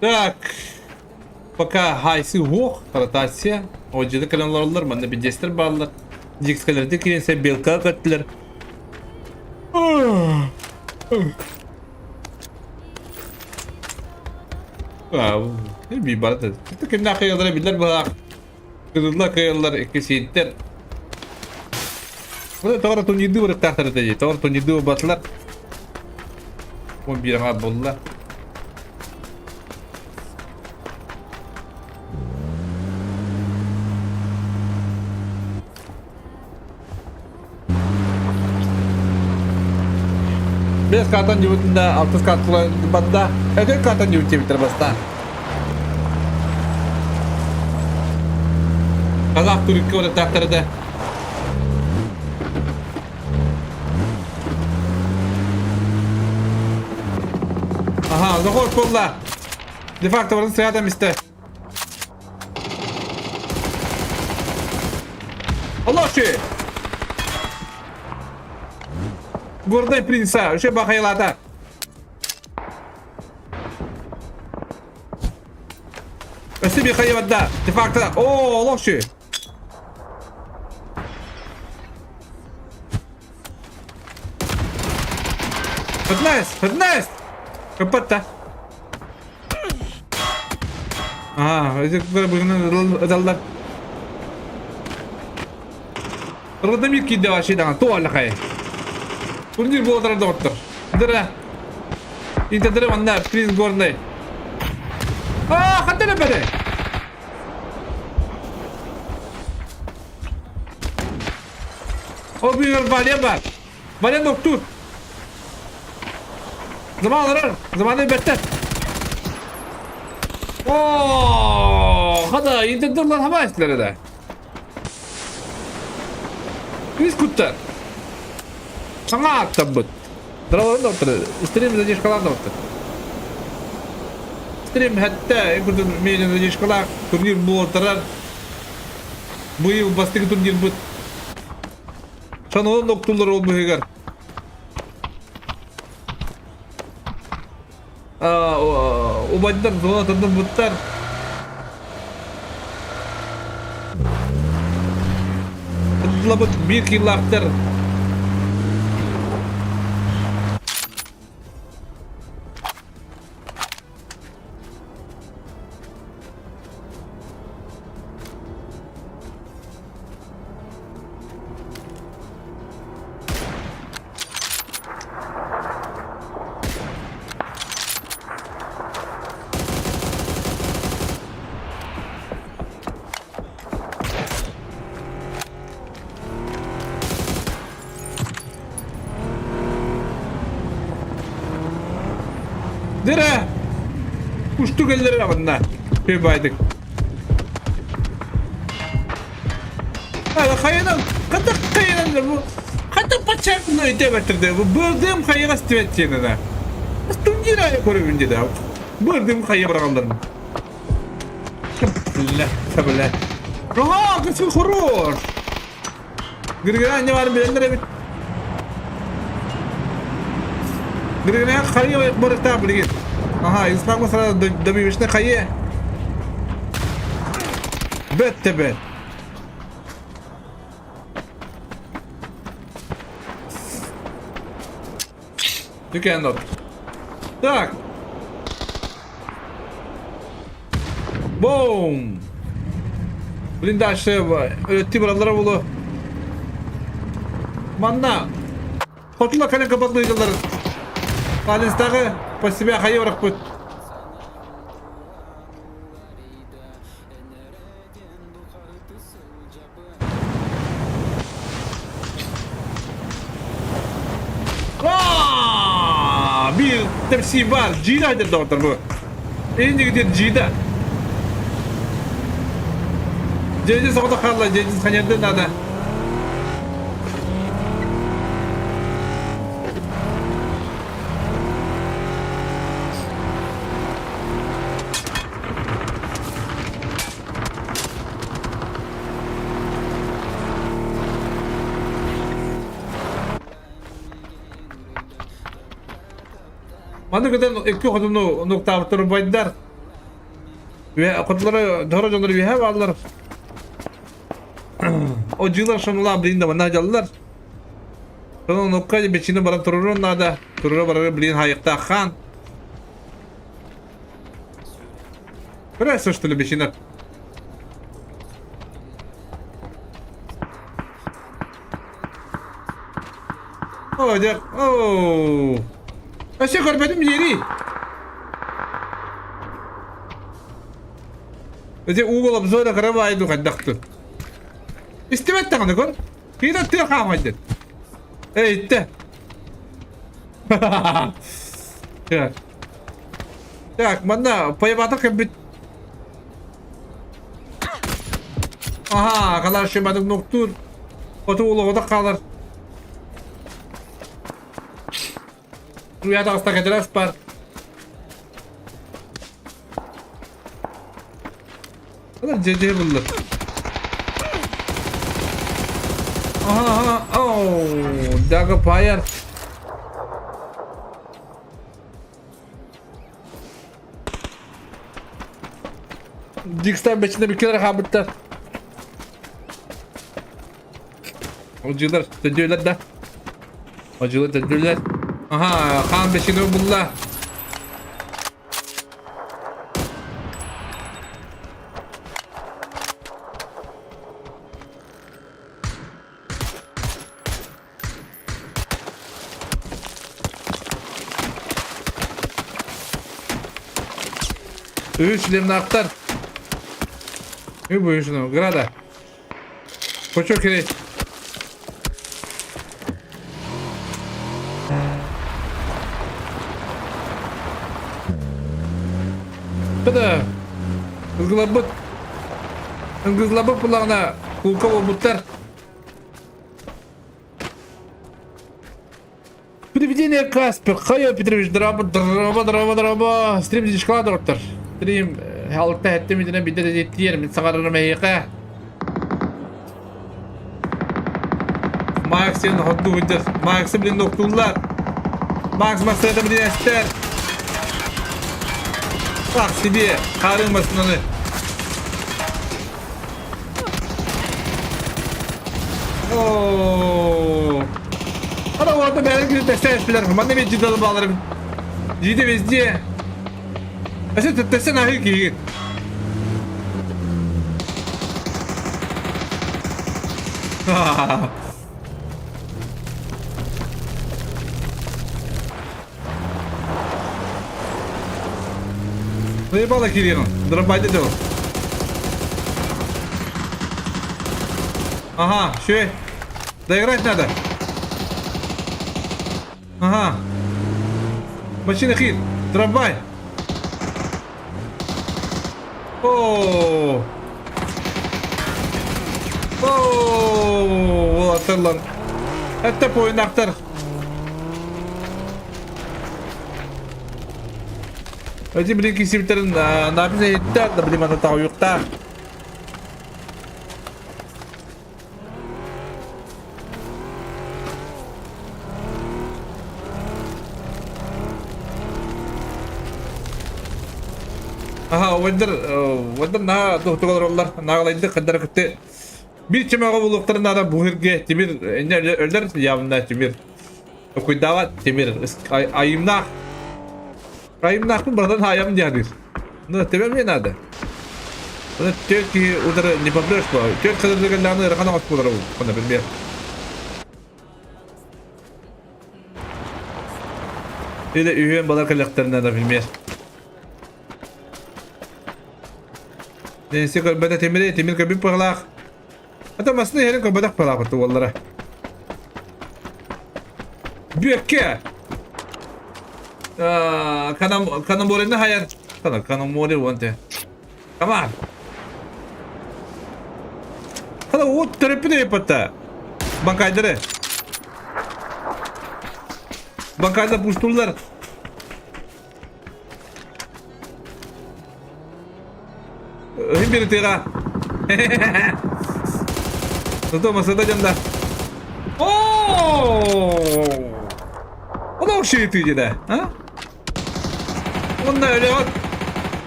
Так, пока хайсы уох, ротация. Отжыды кэлэн олороллор, манна бидиэстэр бааллар. Дикскэлэрди киирэн белка көттүлэр. Би барда. Кимнээх кыайаллара биллэр быһаах. Кырылла кыайаллар икки сииттэр. Бу тоҕо турнирдыы барыктаахтар этэ дии. Тоҕо турнирдыы буолбатылар. 11 аҥаар буолла. Бес катан дебютында алтыс катла банда. Эдер катан дебют диэбиттэр бастаан. Казах түрүккэ барыктаахтар этэ. Аха, заход буолла. Де-факто барын сыата мисте. Аллахчы! Гордай принца, үше бахайлата. Өссө bir хайыбарда. Де-факто, о, Аллахчы! Фитнес, фитнес! Капатта. Аа, ыталлар. Радомир киирдэ вообще даҕаны туох Турнир буолар доҕоттор. Дыра. Интедре манна приз горный. Аа, хантан эбэри? Ол бүйөр Валя бар. Валя доктор. Заман алар, заманы беттер. Оо, хада интедрлар хаба истилер да. Үс куттар. Саҥа аттаммыт. Дыраларын доктор, стрим задержкалаах доктор. Стрим хэттэ, курдук миэнэ задержкалаах турнир буолтарар. Быйыл бастакы турнирбыт. Шанолон доктулар ол быһыгар. Убайдар зона буттар. Лабыт биир киллаахтар. Дыра! Уштук эллер манна. Пебайдык. Хайынан, хата хайынан бу. Хата пачак ну ите баттырды. Бу бырдым хайыга стивет тиэнэ. Турнир айы көрөбүн диде. Бырдым хайы барагалларын. Бля, бля. Ага, какой хорош! Григорий не бар билэллэр эбит. Григорий хайы барыта билигин. Ага, Ислам сразу добивишны хайы. Бет тебе. Түкэн Так. Boom! Блин, дальше өтті бұралары болу. Манна. Хотула кәлі қабатлы Қалыстағы по себе хайы бұрақ Биир тэпсии баар, дьида диэн доҕоттор бу. Иннигитин дьида. Дьиэни соҕотох хаалла, дьиэни саньарды надо. Маны кытын икки хотуну нуктаабыттар убайдар. Хотулары доро дьоннор үөһэ бааллар. Одьуулар шонулаан билин да манна дьаллар. Сонун нукка бичини баран турурун наада. Турура барары билин хайыктаах хаан. Көрөсө что ли бичини. О, дьэ, оо. Өссө көрбөтүм диэри. Эти угол обзора кыра хайдахтын. Истибэт даҕаны көр. Киирэ тыа хаамайдын. Эй, иттэ. Так. Так, манна поебатар кэлбит. Аха, калар шымадык ноктур. Хоту улоҕута хаалар. Уя таҕыста кэтэрээс бар. Алар жеже буллар. Аха, аха, оу, дагы паяр. Дикстан бэчинэ бүккелер хаабыттар. Одьулар төдүөлэр да. Одьулар төдүөлэр. Аха, хаан бэчинэ булла. Үс шлемнақтар. Үй буйушуну, града. Кочо керек. Быда. Ызгылабыт. Ыңгызлабыт булағына кулка болбуттар. Привидение Каспер, Хайо Петрович, драба, драба, драба, драба. Стрим дичкала доктор. Стрим алта хэтте мидіне бидде де тиер, мин сагарырым эйиқе. Макс сен хотду выйдер. Макс блин доктуллар. Макс мастерда блин эстер. Так себе, харын масынаны. Оо. Ана уолаттар бэйэлэрин киирэн тэстэн эспилэр. Манна эмиэ дьиэ баалар эбит. Дьиэ везде. Өссө тэстэн аһыы киһигин. Заебало кириэҕин. Дробайте дьол. Ага, все. Доиграть надо. Ага. Машина хит. Дробай. О! О! Уолаттар Это поинактар. Эти блин кисиптерин написано иттер, да блин аны тауюкта. Аха, убайдар, убайдар наһаа туһутук олороллор, наагалайдык хаддара кытты биир чөмөҕө булуохтарын наада бу сиргэ Тимир инньэ өлөр явно Тимир Токуйдаабат Тимир айымнаах айымнаахпын братан айам диэхтиир. Ну, тебе мне надо. Оны төрт киһи удары не попрешь по. Төрт кадырдыгыллааны ырахан оҕос буолар ол, например. Или үһүөн балар кэлэхтэринэ, например. Ненси көрбөтө Тимири, Тимир көрбүт быһылаах. Ата масына иһэрин көрбөтөх быһылаах уоллара. Бүөккэ! Канаморины хайар. Канамори вон те. Come on. Хана вот төрөппүт өйөппөттө. Банкайдары. Банкайда пуштулар. Ыһын бири тыаҕа. Зато масада дьонда. О! Оно вообще ты да, а? Онна өлөҕөт.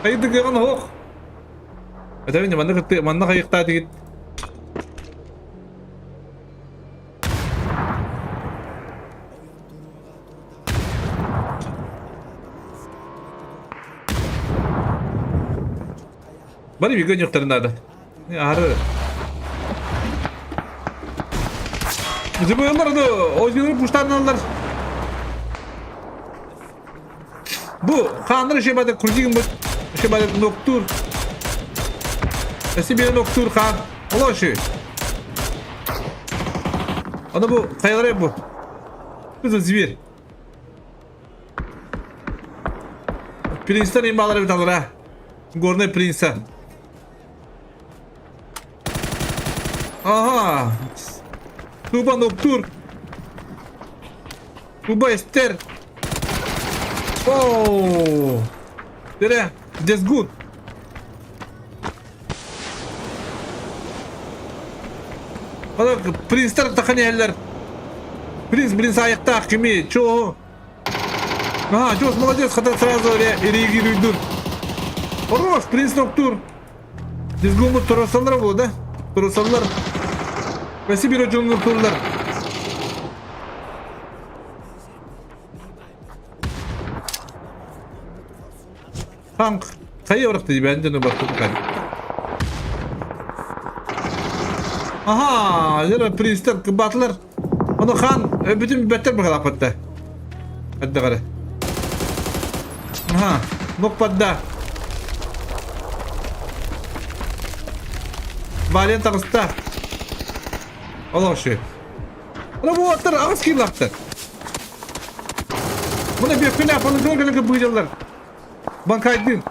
Хайдыгыгын оһох. Это манна кытты манна хайыктаа дигит. Бары бииргэ ойнуохтарын наада. Аһары. Зыбыалар аны озеры пуштарналар. Бу хааннар шебады крутигин бу шебады ноктур. Эси ноктур хаан. Олоши. Аны бу хайалары бу. Что за зверь? Принцтер имбалары бит алара. Горный принца. Ага. Туба Ноктур. Туба Эстер. Оу. Дере, Десгуд. Ана принцтер тахани эллер. Принц, принц аяқтақ кими, чо? Ага, Джос молодец, хотя сразу реагирует. Хорош, принц Ноктур. Дизгуму турасалар бу, да? Турасалар. Спасибо, Роджун Ноктурлар. Танк. Хайа барахты бәнден баттым кан. Аха, жера пристар кыбатлар. Оны хан бүтүн беттер быгалапатта. Адда кара. Аха, нокпадда. Вален таҕыста. Олошу. Ана бу аттар аҕыс киилаахтар. Мына бүөккүнэ апалыгар гына быдьаллар. Банкайдын.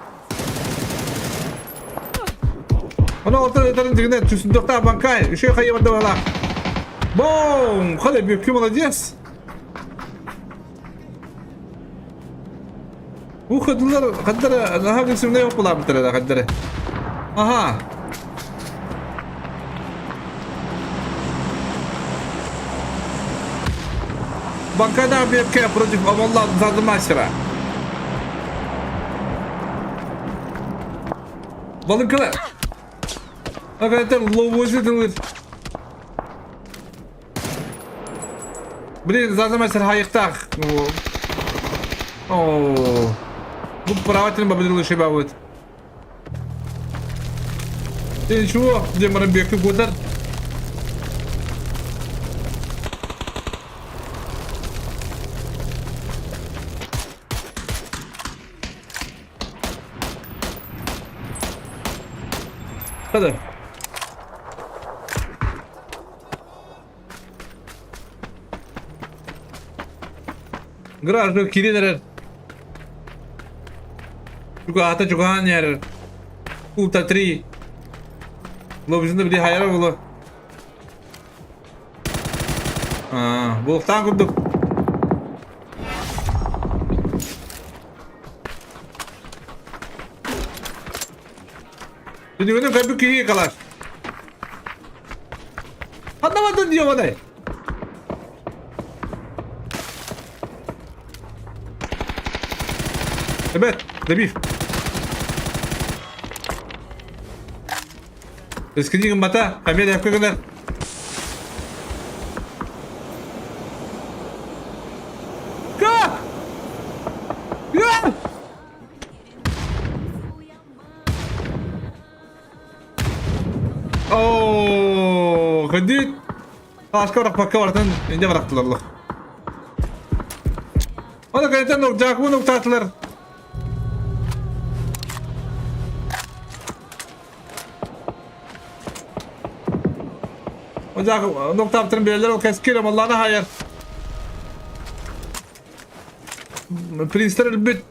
Ана ортан өтөрүн дигинэ түсүндөхтаа банкай. Үшөө хайы барда балаах. Бом! Халя бүөккү молодец. Бу хадылар хаддара наһаа гынсымнай оппулаабыттара хаддара. Аха. Банкайда бүөккэ против Амалла Задымастера. Балыҥкалар. Акайтар ловози дылыр. Блин, Задымастер хайыктаах. О, бу правательно победил шибабыт. Ты ничего, где Марамбек кудар? Hadi. Граждан киирэн эрэр. Чугаата чугаан эрэр. Култа 3. Лобзина били хайара була. Аа, буолтаан курдук. Дүнүгүнү көрбүт киһи калар. Ханна бардын диэҕинэй? Эбэт, добив. Эскини гыммата, хамия дэпкэ гынар. Как? Оо, кадит. Тааска бырахпакка барытын инде бырахтылар. Оны кэнниттэн Нурдьаакыбын уктаатылар. Нуктаабытын билэллэр ол кэскил амаллаана хаайар. Принстер өлбүт.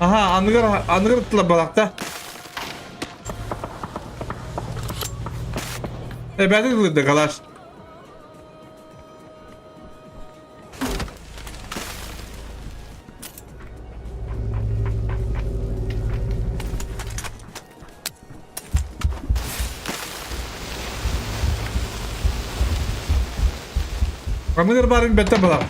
Аха, аныгыр аныгыр ыттылар балакта. Эбэтин ылырды калаш. Аныгыр барын бэтэ балак.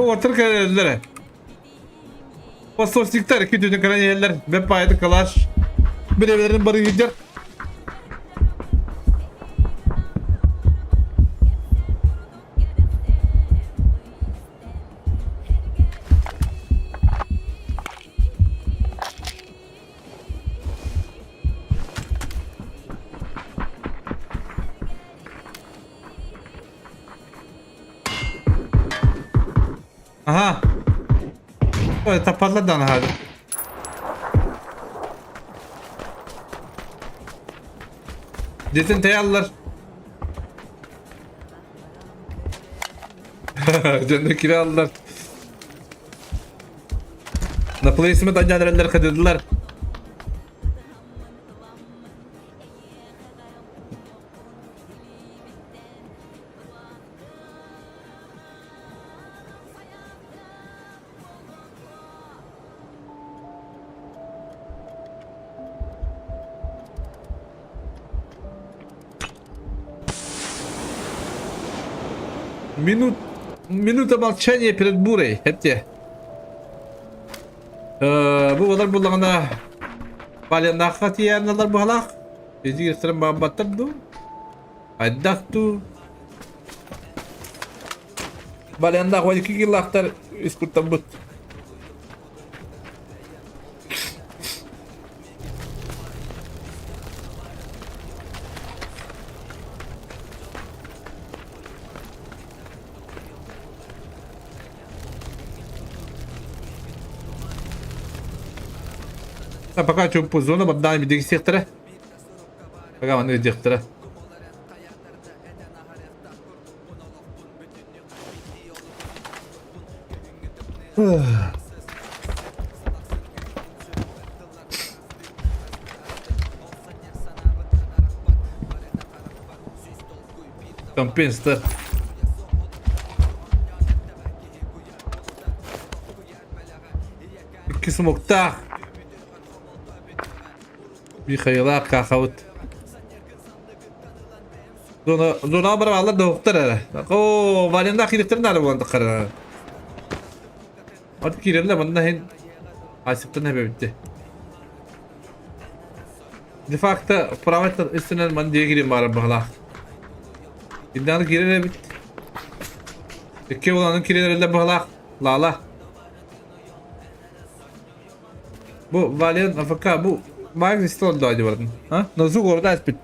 Отыр кэлэллэр. Посольствиктар икки түүнүн кэлэн иһэллэр. Бэп баайды калаш. Бирэбэлэрин бары иһдэр. Аха. Ой, таппаллар даҕаны хаада. Дьиэтин тэйаллар. Дьонно кире аллар. На плейсмент анньан эрэллэр кыдыдылар. Минут, минута молчания перед бурей. Эпте. Бу олар буллаҕына Баленнаахха тиийээналар быһалаах. Эдьигэстэрин баамматтар дуу? Хайдах дуу? Баленнаах 12 киллаахтар искуттаммыт. А пока чумпу зона баддаан бидигисиэхтэрэ. Пока маны диэхтэрэ. Компенсатор. Икки смоктаах. Михаилаах каахабыт. Зона баралар доктор эрэ. О, Валентина кириктер нары буолан таххара. От киирэллэ манна иһин Асиптан эбэбитти. Де факто правый үстүнэн ман диэ киирин баара баҕалаах. Иннаны киирэр эбит. Икки уланын киирэр баҕалаах. Лала. Бу Вален АФК бу Магнис стол доо бардын. А? Назу горда эспит.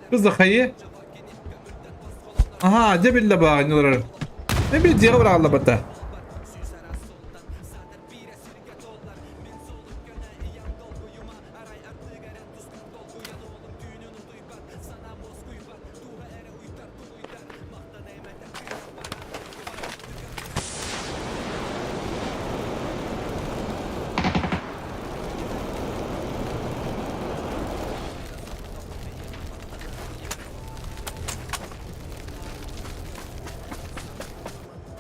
Кыз хайы. Аха, дьэ биллэ баҕанньылар. Эби дьиэҕэ быраҕаллабата.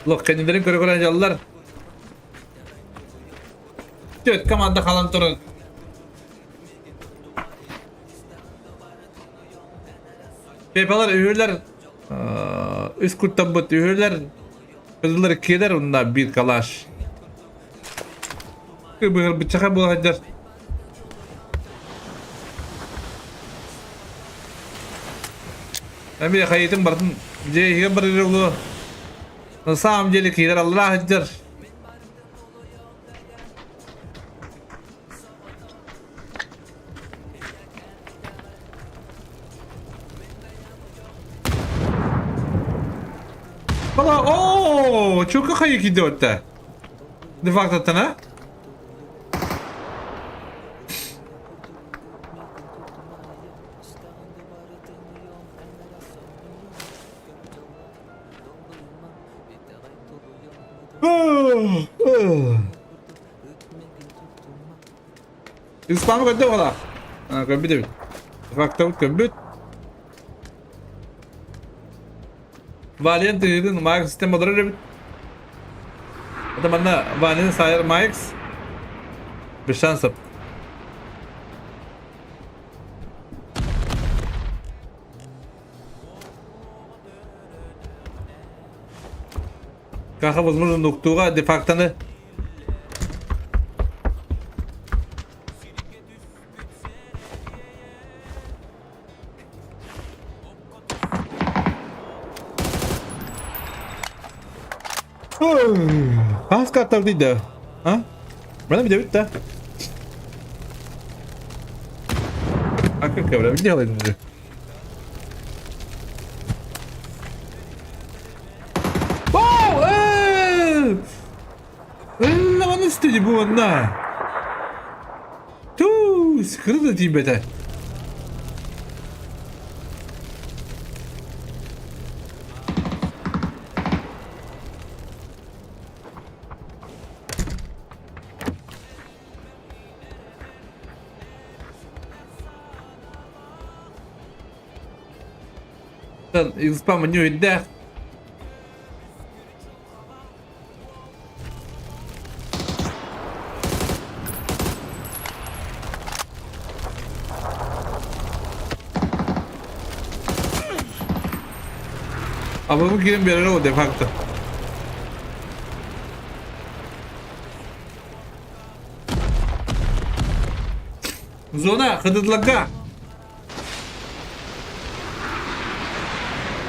Лох кэннилэрин көрө-көрө дьаллар. Түөт команда халан туран. Пепалар үһүлэр үс куттаммыт үһүлэр кызыллар иккиэлэр уонна биир калаш. Быһырбыччаха буолар. Эмиэ хайытын бартын дьиэ иһигэр барар олу. На самом деле киирэр аллара сылдьар. Бала, о, чука хайы киирдэ отта. Де факто а? Испан көрдө ола. Көрбүт эбит. Фактабыт көрбүт. Валент тыгын Макс систем олорор эбит. Это манна Валент сайыр Макс. Без шансов. Каха возможно нуктуга де-фактоны Хас картар дейді? А? Мына бит да. А как я делает уже? Оу! Ыллаҕын истини буонна. Туус, кыры да тиийбэтэ. Испам ньүүйдээх. Абы киирэн биэрэр ол де-факто. Зона хыдыдларга.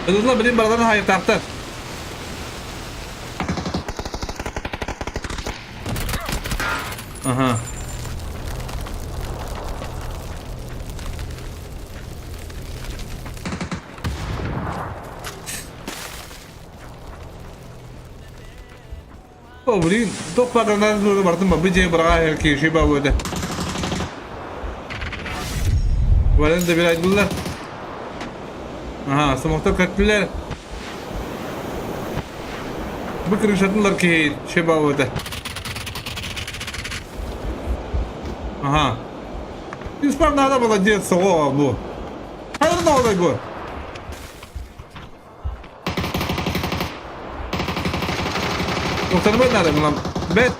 Хыдыдлар билин бараларын хайытаахтар. Ага. О, блин, топ пагранан бардым ба, бу быраға киши ба өте. Вален да bir aydılar. Aha, смоктор көттүлэр. Бу крышатынлар ки шеба өте. Ага. Испан надо молодец, о, бу. Хайыр да бу. Kurtarma nerede lan? Bet.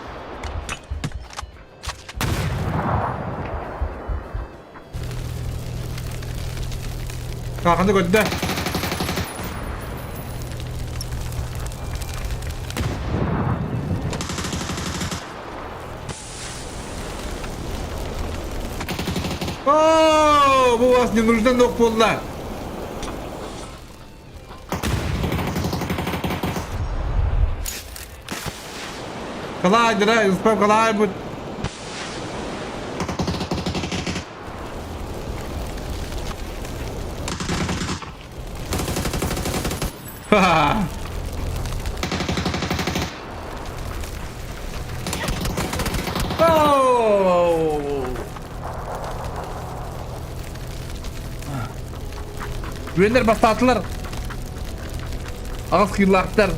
Kalkanı götürdü. О, бу вас не нужно ног буолла. Калаайдара, успев калаайбыт. Ха-ха! Үөннэр бастаатылар. Аҕыс кыыллаахтар.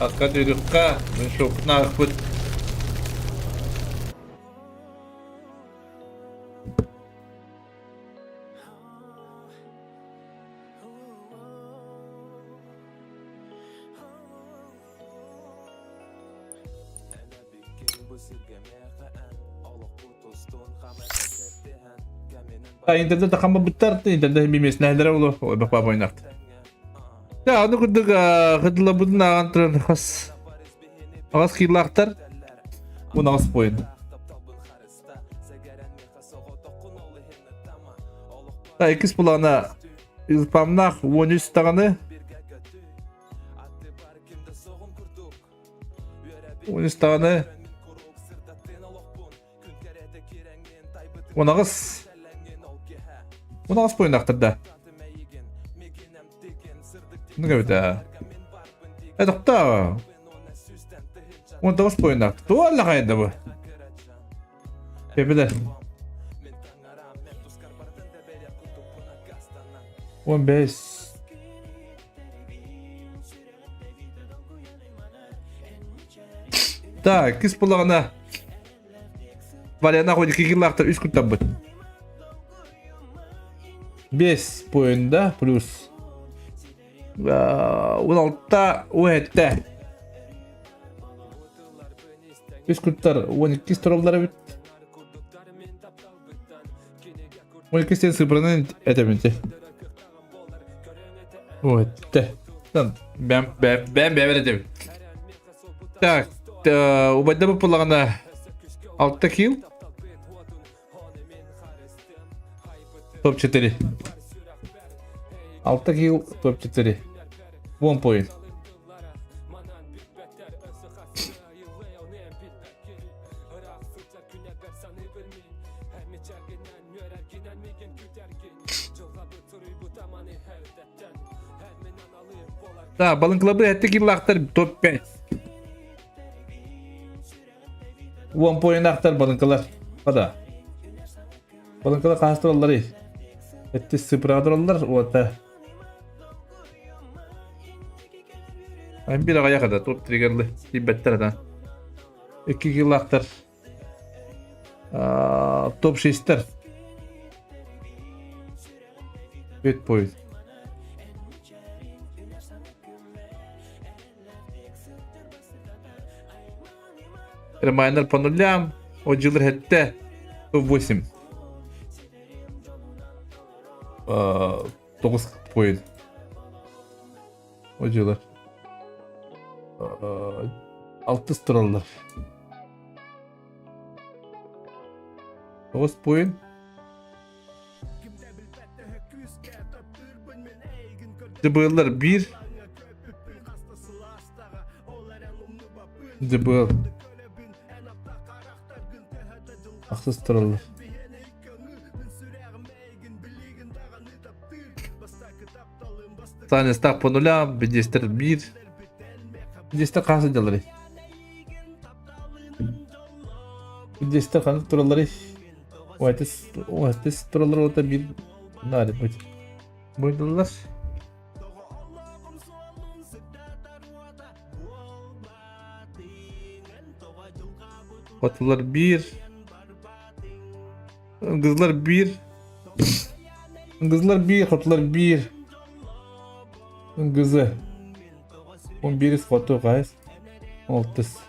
Акка түрүккэ, шопнаахпыт. Интернет тахаммыттар, интернет мимеснэһэлэрэ оло, ойбах бабайнарт. Да, аны курдук кытылабытын ааҕан туран хас аҕас киилаахтар 18 поин. Да, иккис булаана Илпамнаах 13 даҕаны 13 даҕаны 18 18 поиннаахтар да. Ну кэбитэ. Э, тоқтаа. 19 поиннаах. Туолла хайда бу. Кэбилэр. 15. Так, кис булаҕына Валяна хоть кикиллаахтар үс куттаммыт. 5 поинда плюс 16 17. Үс куттар 12 тураллар эбит. 12 сен сыбранын этеминти. Өттө. Бэм бэм бэм бэм этем. Так, убайда буппулаҕына 6 килл. Топ-4. 6 килл, топ-4. One point. Да, балыҥкылабы этте киллаахтар топ-5. Уон поинахтар балыҥкалар. Хада. Балыҥкалар хаһыс туралларый? Этти сыпыраға тураллар, уота. Эн bir аҕайах да топ триггерлы тиийбэттэр да. Икки киллаахтар. Топ 6-тер. Бет поезд. Ремайнер по нулям. Отжилыр хетте. Топ-8. 9 поезд. Отжилыр. Алтыс тураллар. 9 поезд. ДБЛлар 1 ДБЛ ахсыс тураллар. Саня став по нулям, Бедестер 1. Бедестер хас сылдьалларый? Бедестер ханнык туралларый? Уайтыс, уайтыс тураллар ота бир нари быть. Буйдулар. Хотулар бир. Кызлар бир. Кызлар бир, хотулар бир. Кызы. 11 хоту кайс. Алтыс.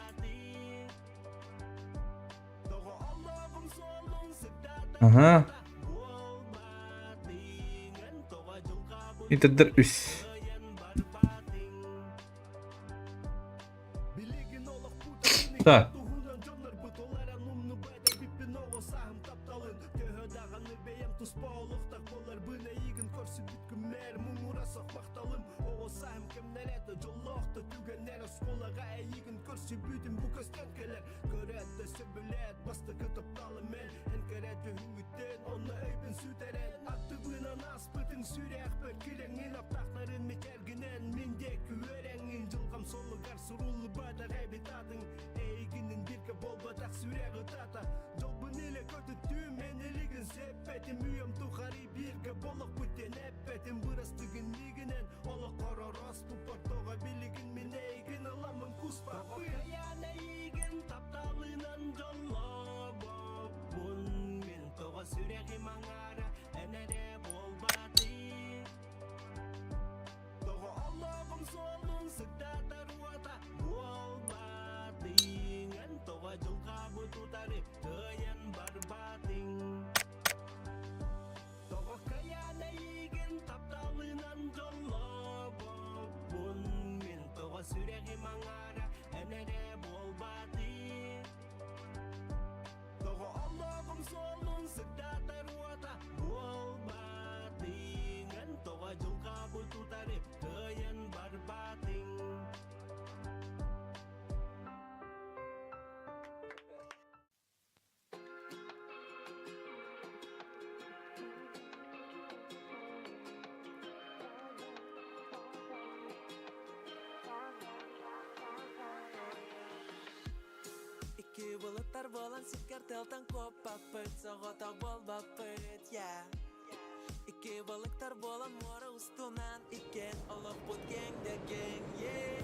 Ага. Интердер үс. Так. саһым кэмнэрэ да дьоллоох да түгэннэр оскуолаҕа эйигин көрсүбүтүм бу көстөн кэлэр көрөөт да сөбүлээт бастакы тапталым эн эн кэрэ түһүҥҥүттэн онно өйбүн сүтэрэн аттыбынан ааспытыҥ сүрэхпэр кирэҥҥин аптаахтарын мичээргинэн мин диэки үөрэҥҥин дьылҕам суолугар суруллубатах эбит атыҥ эйигинин биргэ буолбатах сүрэҕи тата дьолбун илэ көтүттүүм мен илигин сеппетим үйэм тухары бииргэ болохпут диэн эппэтим бырастыгын миигинэн олоххор орооспуппар тоҕо билигин мин эйигин ыламмын куспаппын Кайан эйигин тапталынан дьоллообоппун мин тоҕо сүрэҕим аҥаара эн эрэ буолбатый Тоҕо олоҕум суолун сырдатар уота буолбатыҥ эн тоҕо дьылҕабыт утары кыайан барбатыҥ Тоҕо кыайан эйигин тапталынан дьоллообоппун мин тоҕо сүрэҕим аҥаара эн эрэ буолбатый Тоҕо олоҕум суолун сырдатар уота буолбатыҥ эн тоҕо дьылҕабыт утары кыайан барбатыҥ Икки былыттар буолан сиккэр тыалтан куоппаппыт, соҕотох буолбаппыт, yeah. Икки балыктар буолан муора устунан иккиэн олохпут киэҥ да киэҥ, yeah.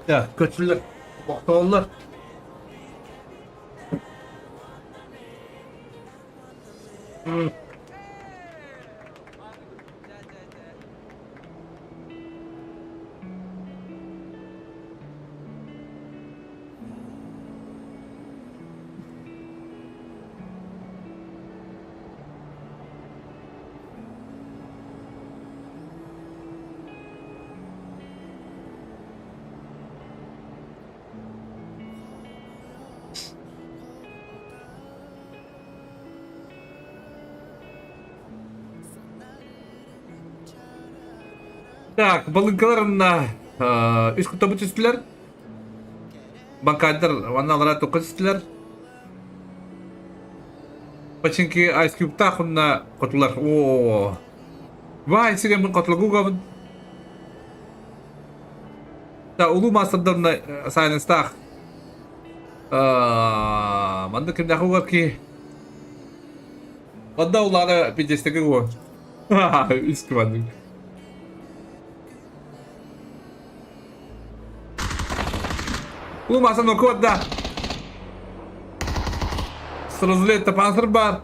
Так, көтүллэр, тохтооллор. Так, балыҥкаларына үс куттабыт түстүлэр. Банкайдар уонна алара тукка түстүлэр. Починки Ice Cube-таах уонна хотулар. Оо. Вай, сигэ мин хотулгугабын. Да, улуу маастардарына Silence-таах. Маннык кимнээх угар ки. Онно улаана пиздецтики го. Үс кыбаннык. Улмаса нокот да. Сразу лето пансыр бар.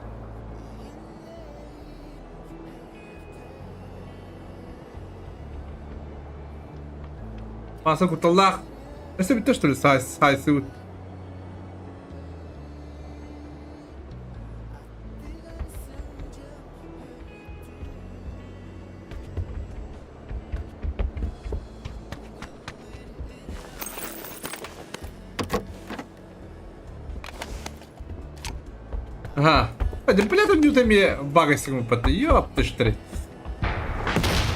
Пансыр кутталлаах. Өссө бүттэ что ли сайсыбыт. Ага. Да бля, тут не там бага сигма Ёпта что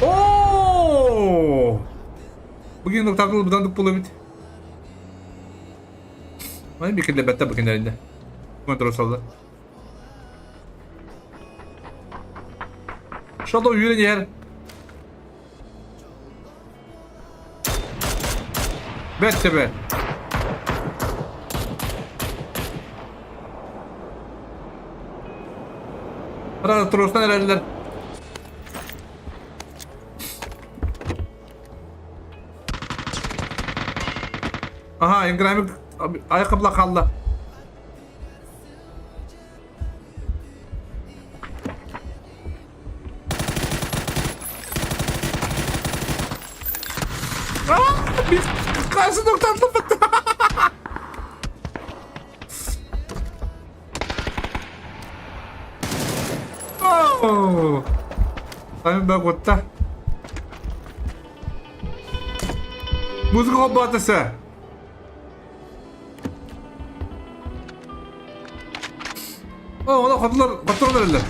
О! Бүгін нықтағыл бұдан дұп болып Маны бекерле бәтті бекерлерінде. Контрол салды. Шалда үйрен ер. Бәтті бәт. Рада тұрыстан әрәлілер. Аха, Инграмик ayakkabıla kaldı. Aa, bir karşı nokta atlattı. Oh. Tabii ben kotta. Музыка хоббатысы. О, она хотулар, хотулар эрэллэр.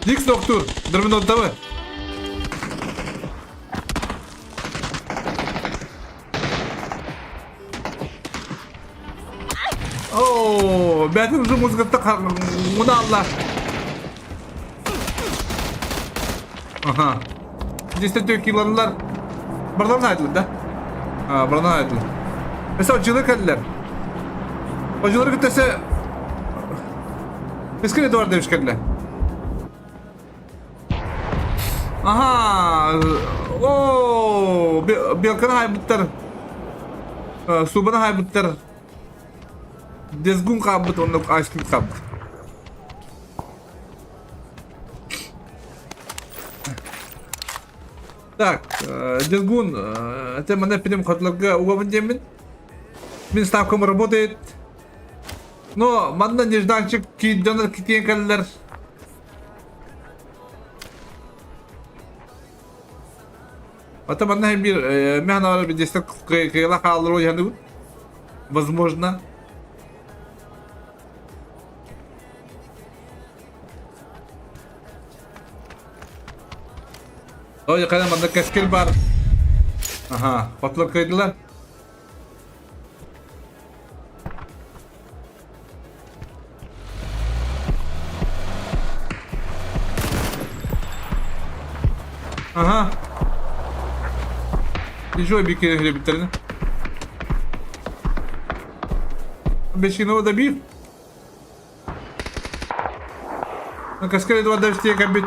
Дикс доктор, дырмын оттабы. Оо, бәтин уже музыкатта муна алла. Аха. Здесь киланлар. Бардан айтылды да? А, бардан айтылды. Mesela жылы кәділер. O жылы күтесе Эскеле дуар деп кәділер. Аха. О, белканы хайбыттар. Субаны хайбыттар. Дезгун хаалбыт уонна Айскин хаалбыт. Так, Дезгун, это манна пидем хотларга угабын диэммин. Мин ставкам работает. Но манна нежданчик кииддонор китиэн кэллэр. Ата манна биир мен ара бидестер кыйла хааллар уйханыбыт. Возможно. Ой, хайа манна кэскил бар. Аха, хотлор кыйдылар. Ага. Ничего, бикини хлебиттерин. Бешкиного добив. Ну, каскали два дождя кабит.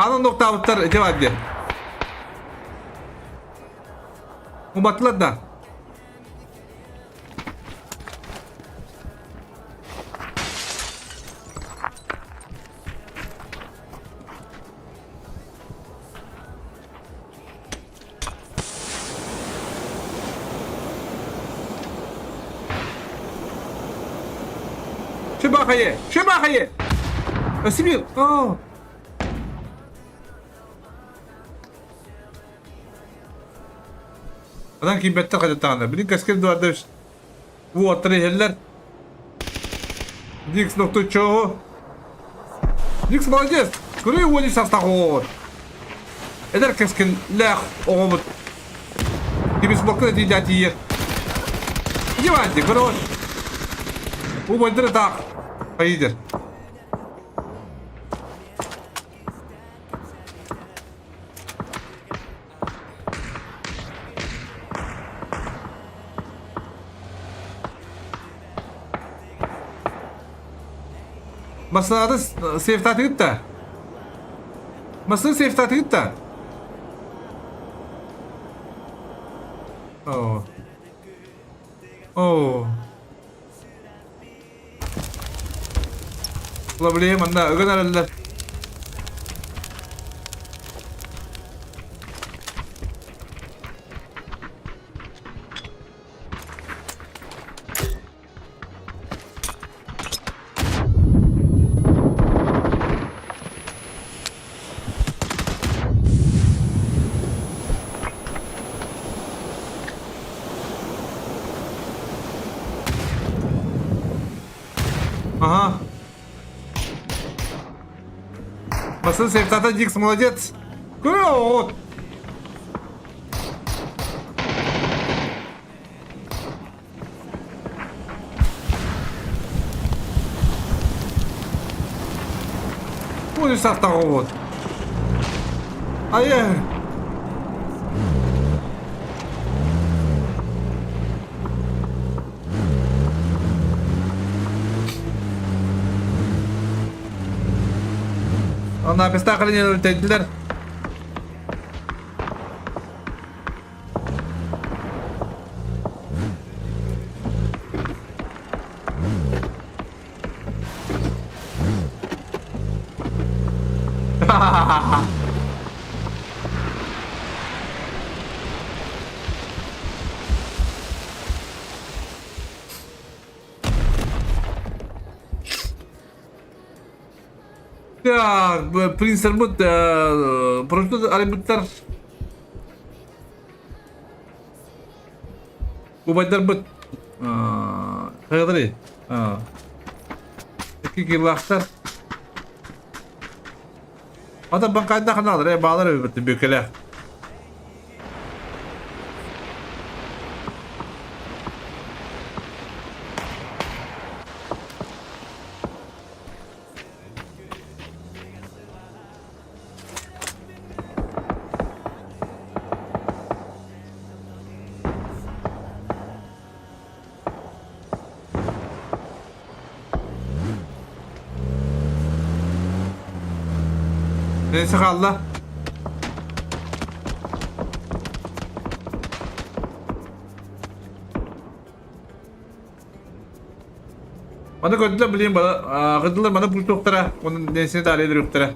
Анан нуктаабыттар ити баар диэн. Уматтылар да. Шыбахайы! Шыбахайы! Сибил! О! Онон киирбэттэр хайдаттаҕына, билин кэскил дуордович уоттар иһэллэр. Дикс нохтуччоҕу. Дикс молодец! Көрүй уони састах оҕоҕут. Эдэр кэскиллээх оҕобут. Кибис бокка тиийдэ тиийэр. Диванчик, хорош. Убайдары так. Поедешь. Массыынатын сейфтаатыгыт да? Массыына сейфтаатыгыт да? Оо. Оо. Лавле манна ыган эрэллэр. Ага. Пацан, Тата Дикс молодец. Вот. Будешь со второго вот. А я... Она пистакалин өлтөйдүлэр. Так, принцтербут, просто арбиттар Убайдарбыт хайаларый? Икки килаахтар. Ата банкайда ханалар, э, баалар эбит бүкеле. Neyse kaldı. Маны көрдүлэр билигин кырдылар маны бултуохтара, онон несини таарыйдырыахтара.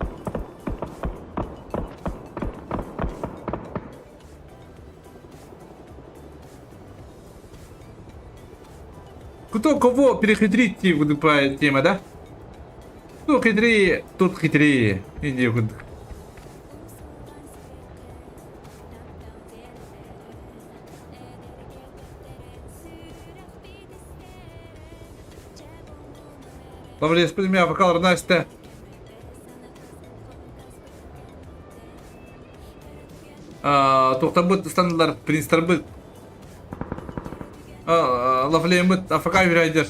Кто кого перехитрить тема, да? Кто хитрее, тот хитрее. Иди Лаврес меня вокал Настя. Туохтарбыт ыстанылар, принцтарбыт. Лавлеммыт АФК үрэйдер.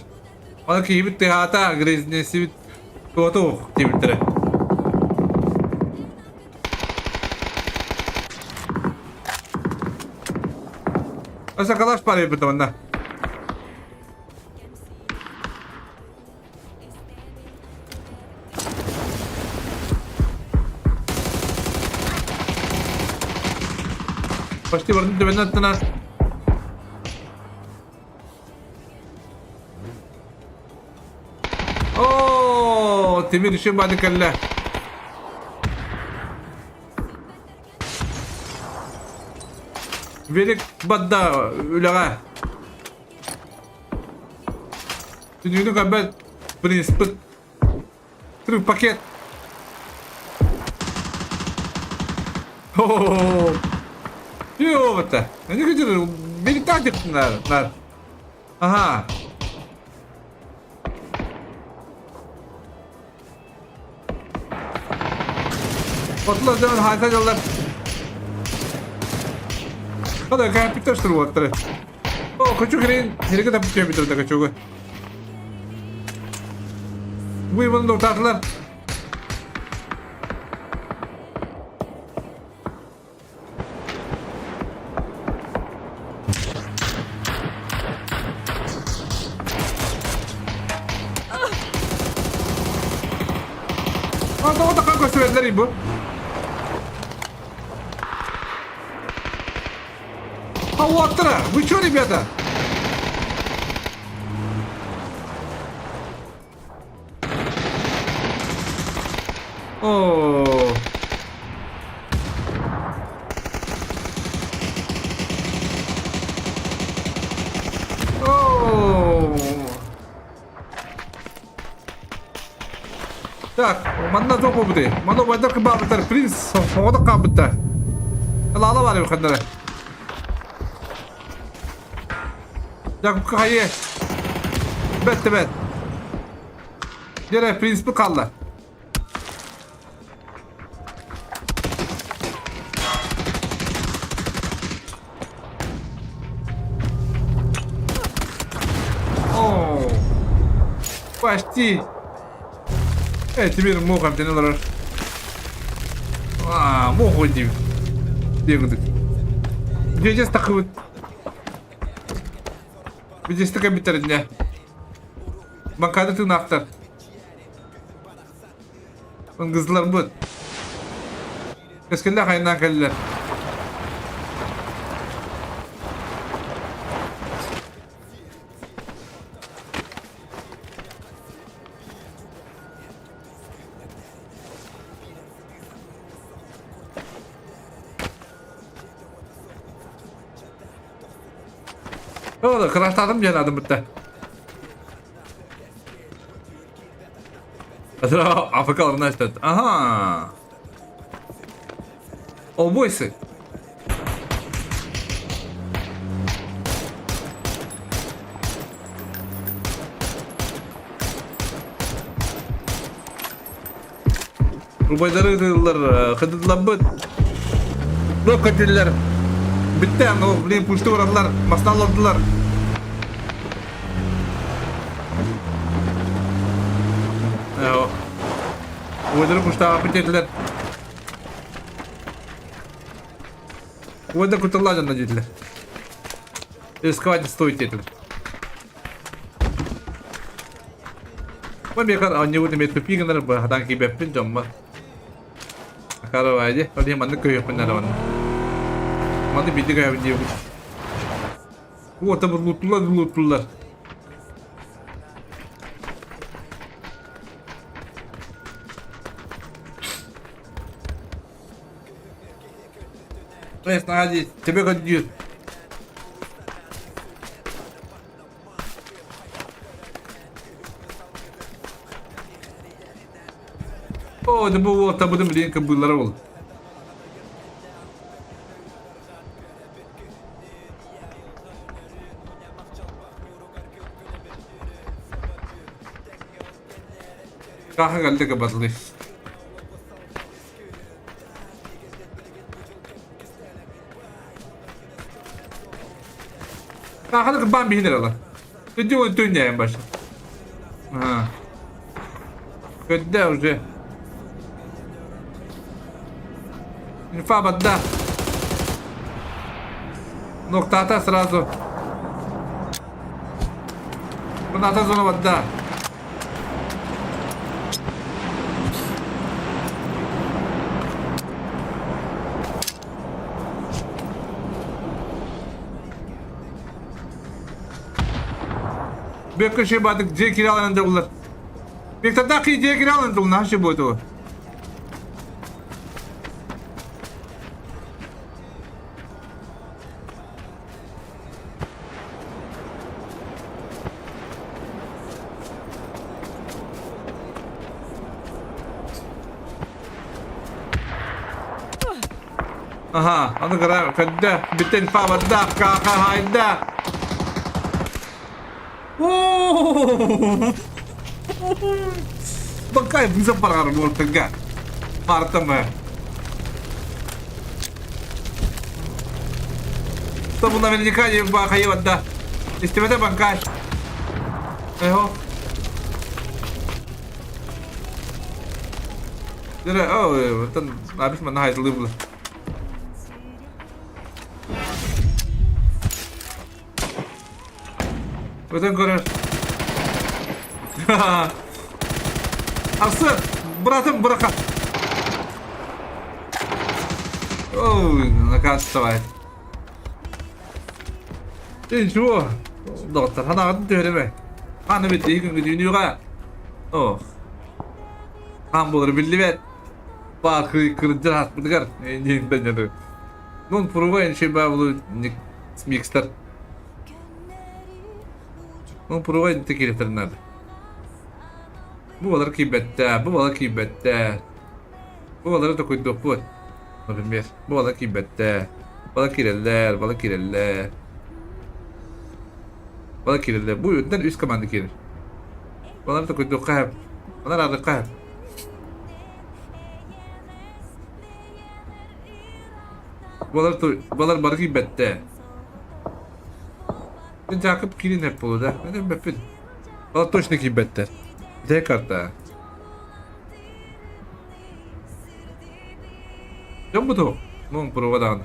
Аны киһибит тыһаата, грязнесибит туотух диэбиттэрэ. Аса калаш парайбыт манна. Почти бардым төбөнөн аттына. Оо, тимир еще бады кэллэ. Велик бадда үлэҕэ. Түнүүнү көрбөт принципит. Трюк пакет. О, Ёпта. Они хотели велик нар, нар. Ага. Отла дьон хайта дьоллар. Хада капитан штурваттары. О, хочу хрен, сиригэ таппыт да качуга. Вы вон утаатылар. А, тоҕо такка көстүбэтилэр бу? А уоттара, вы чё, ребята? О. О. Так, манна туох буолбутуй? Манна убайдар кыбаабыттар, принц оҕото хаалбыттар. Лала бар ханнара. Якубка хайы. Бэт бэт. Дere принц bu kaldı. Оо. Почти. Э, теперь муха эмтэнэ олорор. Аа, мух диир. Диэбитик. Дьиэдьэс тахыбыт. Видесте кэбиттэринэ. Бакады тыынаахтар. Ыңгызларбыт. Кэскиллээх айаннаан кэллилэр. Ола, кыраштаатым диэн аадым бытта. Африкаларына истет. Ага. Олбойсы. Убайдары ытыыллар, кыдылларбыт. Туох көтүллэр. Бүттэ, ну, блин, пушты ураллар, масна олордулар. Убайдары пуштаға бүтетилер. Убайдар куталла дьонно диэтилэр. Рисковать не стоит диэтилэр. Бу миэхэ оонньуубут эмиэ тупик гынар быһатан киирбэппин дьоммор. Акаарабаайди, ол иһин маннык көһүөхпүн наада манна. Маннык биирдэ көһөбүн диэбит. Уота булуттулар булуттулар. Пресс, находи, тебе көрдүүр. О, это был вот, табыдым блин, кобыллара ол. Каха кэллэ кабатлы. Каханы кыбаан биһинер ала. Түдү өтүүннээн баша. Аа. Көддө уже. Инфа бадда. Ноктата сразу. Мыната зона бадда. Бекка шебадык дьиэ кираланан дьоллар. Бектатаки дьиэ кираланан дьолна шебуоту. Аха, аны кыра көрдө, бүтүн пабарда, кааха хайда. Бакай вызов баргар буолтарга. Мартамы. Чтобы наверняка не бахайванда. Истибэтэ банкай. Эхо. Дere, о, оттон абис манна хайдылыы була. Өтөн көрөр. Арсен, братым быраха. Ой, наказ давай. Ты чего? Доктор, ханаҕын түһэримэ. Ханы бит күн күнүүнүүҕэ. Ох. Хаан буолар биллибэт. Баар кырдьар хаспытыгар диэн Ну, пруга энчи баблу микстер. Ну, пруга инте киректер надо. Бу балар кийбэттэ, бу балар кийбэттэ. Бу балары токуйдуохпут. Например, бу балар кийбэттэ. Балар киирэллэр, балар киирэллэр. Балар киирэллэр. Бу үрдүнэн үс команда киирэр. Балар токуйдуохха Балар ардыкка Балар, балар бары кийбэттэ. Мен Жакып киирин эп болу да. Мен бэппин. Балар точно кийбэттэр. Ите карта. Дьон буту. Ну, проводан.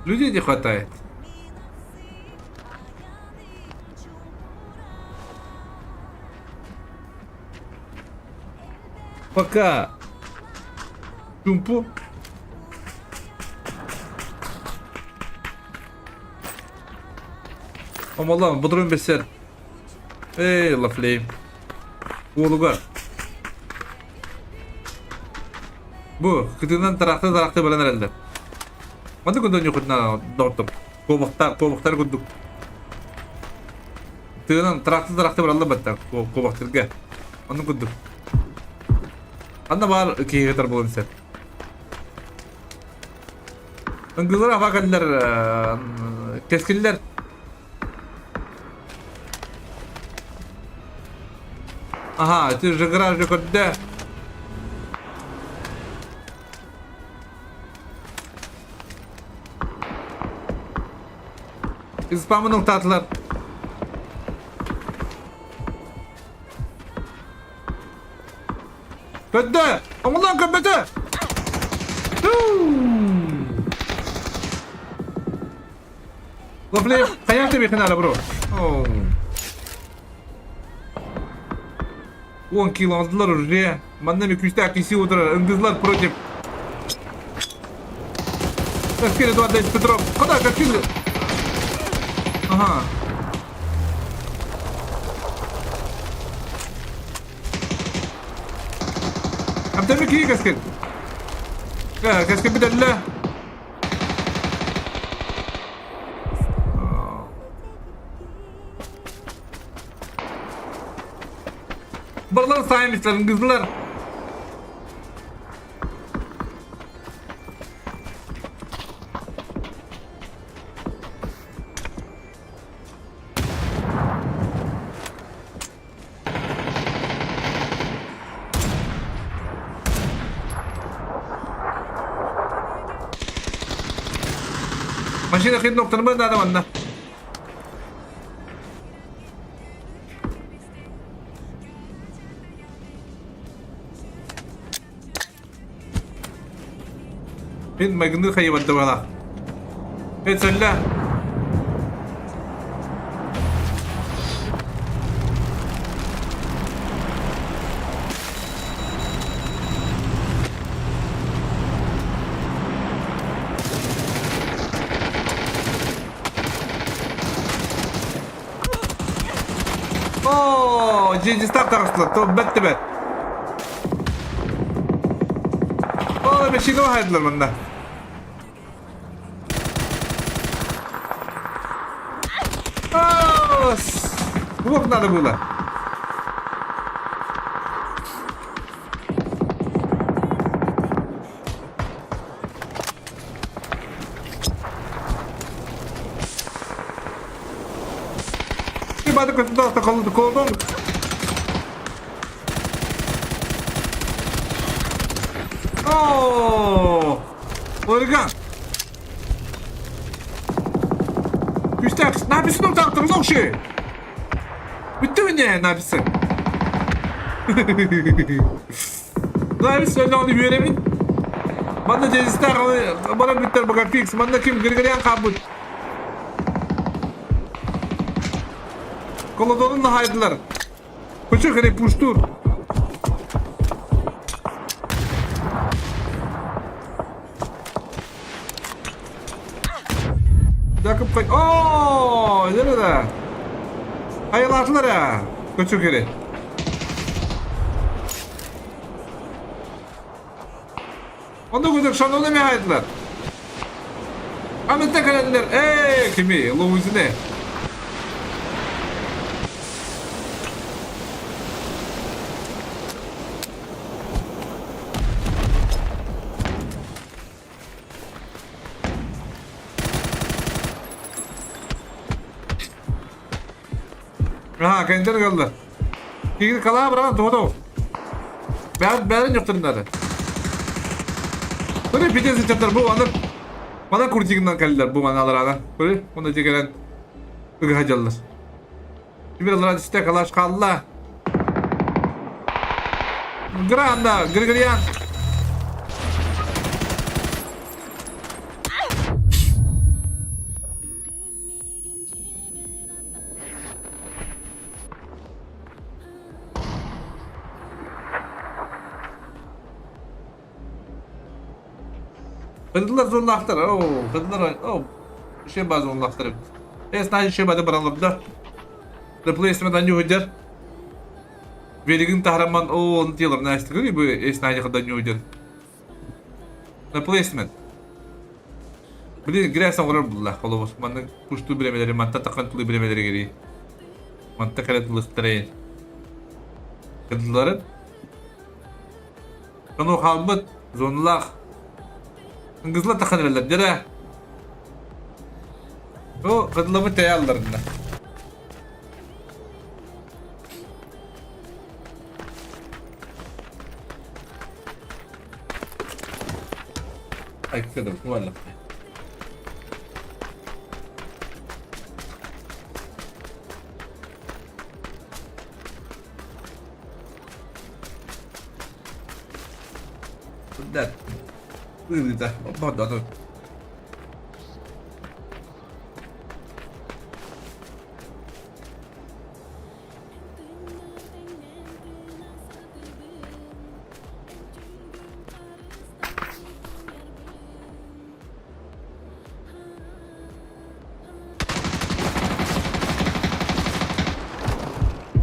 Людей не хватает. Пока. Чумпу. Омоллон, будрун бесер. Эй, лафлей. Уолугар. Бу, кытынан тарахты-тарахты баран эрэллэр. Маннык күндөн ньукутна доҕоттум. Куобахтар, куобахтар курдук. Тыынан тарахты-тарахты бараллар баттар куобахтарга. Оннук курдук. Ханна баар киһиэхэ буолан сэр. Ыҥгылар аба кэллэр, кэскиллэр. Ага, ты же гараж көрдө. Спамын уктаатылар. Көддө! Оҥолон көрбөтө! Лафле, хайаан тэбиэхин аара бро. 10 кило алдылар уже. Манна ми күүстээх киси отырар. Ындызлар против. Каскили 20 Петров. Куда Каскили? Ага. Амтами кии Каскил. Каскил бүтэллэ. Барыларын саайын кызылар. Машина хит ноктарбы надо манна. Мин майгынды хайыбанды бала. Мен сөллө. Оо, дьиэдьистаах таҕыстылар, бэт да бэт. Оо, машина баһайдылар манна. Туох надо было? Бады көтү колду колдон. О! Ольга! Күүстээх Написын утаахтар лоқши. Бүттү мине Написы. Напис өлөҕүнү үөрэбин. Манна дезистаах бара бүттэр бага фикс. Манна ким Григорян хаалбыт. Колодонун наһайдылар. Көчө керек пуштур. Якып кай... О, nerede? Hayırlı ha. Көчө керек. Онно көтөр шаноны ме хайдылар. Аметте кэлэллэр. Ээ, кими? Лоузине. Аха, кэнтер галлар. Кигир калаа быраган тоҕотоо. Бәрін бәрін жоқтырындады. Көрі пидес ычаттар бу аны мана куртигынан кэллилэр бу маналар ана. Көрі онда тегерен ыгыха дьаллар. Тимир алара түсте калаш қалла. Гранда, Григориан. Кыдылар зонлахтар. Оо, кыдылар. Оо, şey bazı zonлахтар. Es najı şey бады бараларда. Replacement аню өдер. Веригин тахраман оо, он делар настигы бу эс najı кыда ню өдер. Replacement. Блин, грязь оҥорор булла. Холобус. Манна куштуу биремелери, манта такан тулы биремелери кири. Манта кэлэ тылыстарайын. Кыдыларын. Ону хаалбыт зонулаах. Ыңгызла тахан эрэллэр дьэрэ. О, кыдылабыт тэйэ алларына. Айкыдым, кубаллах. Да. Ылыта. Бада.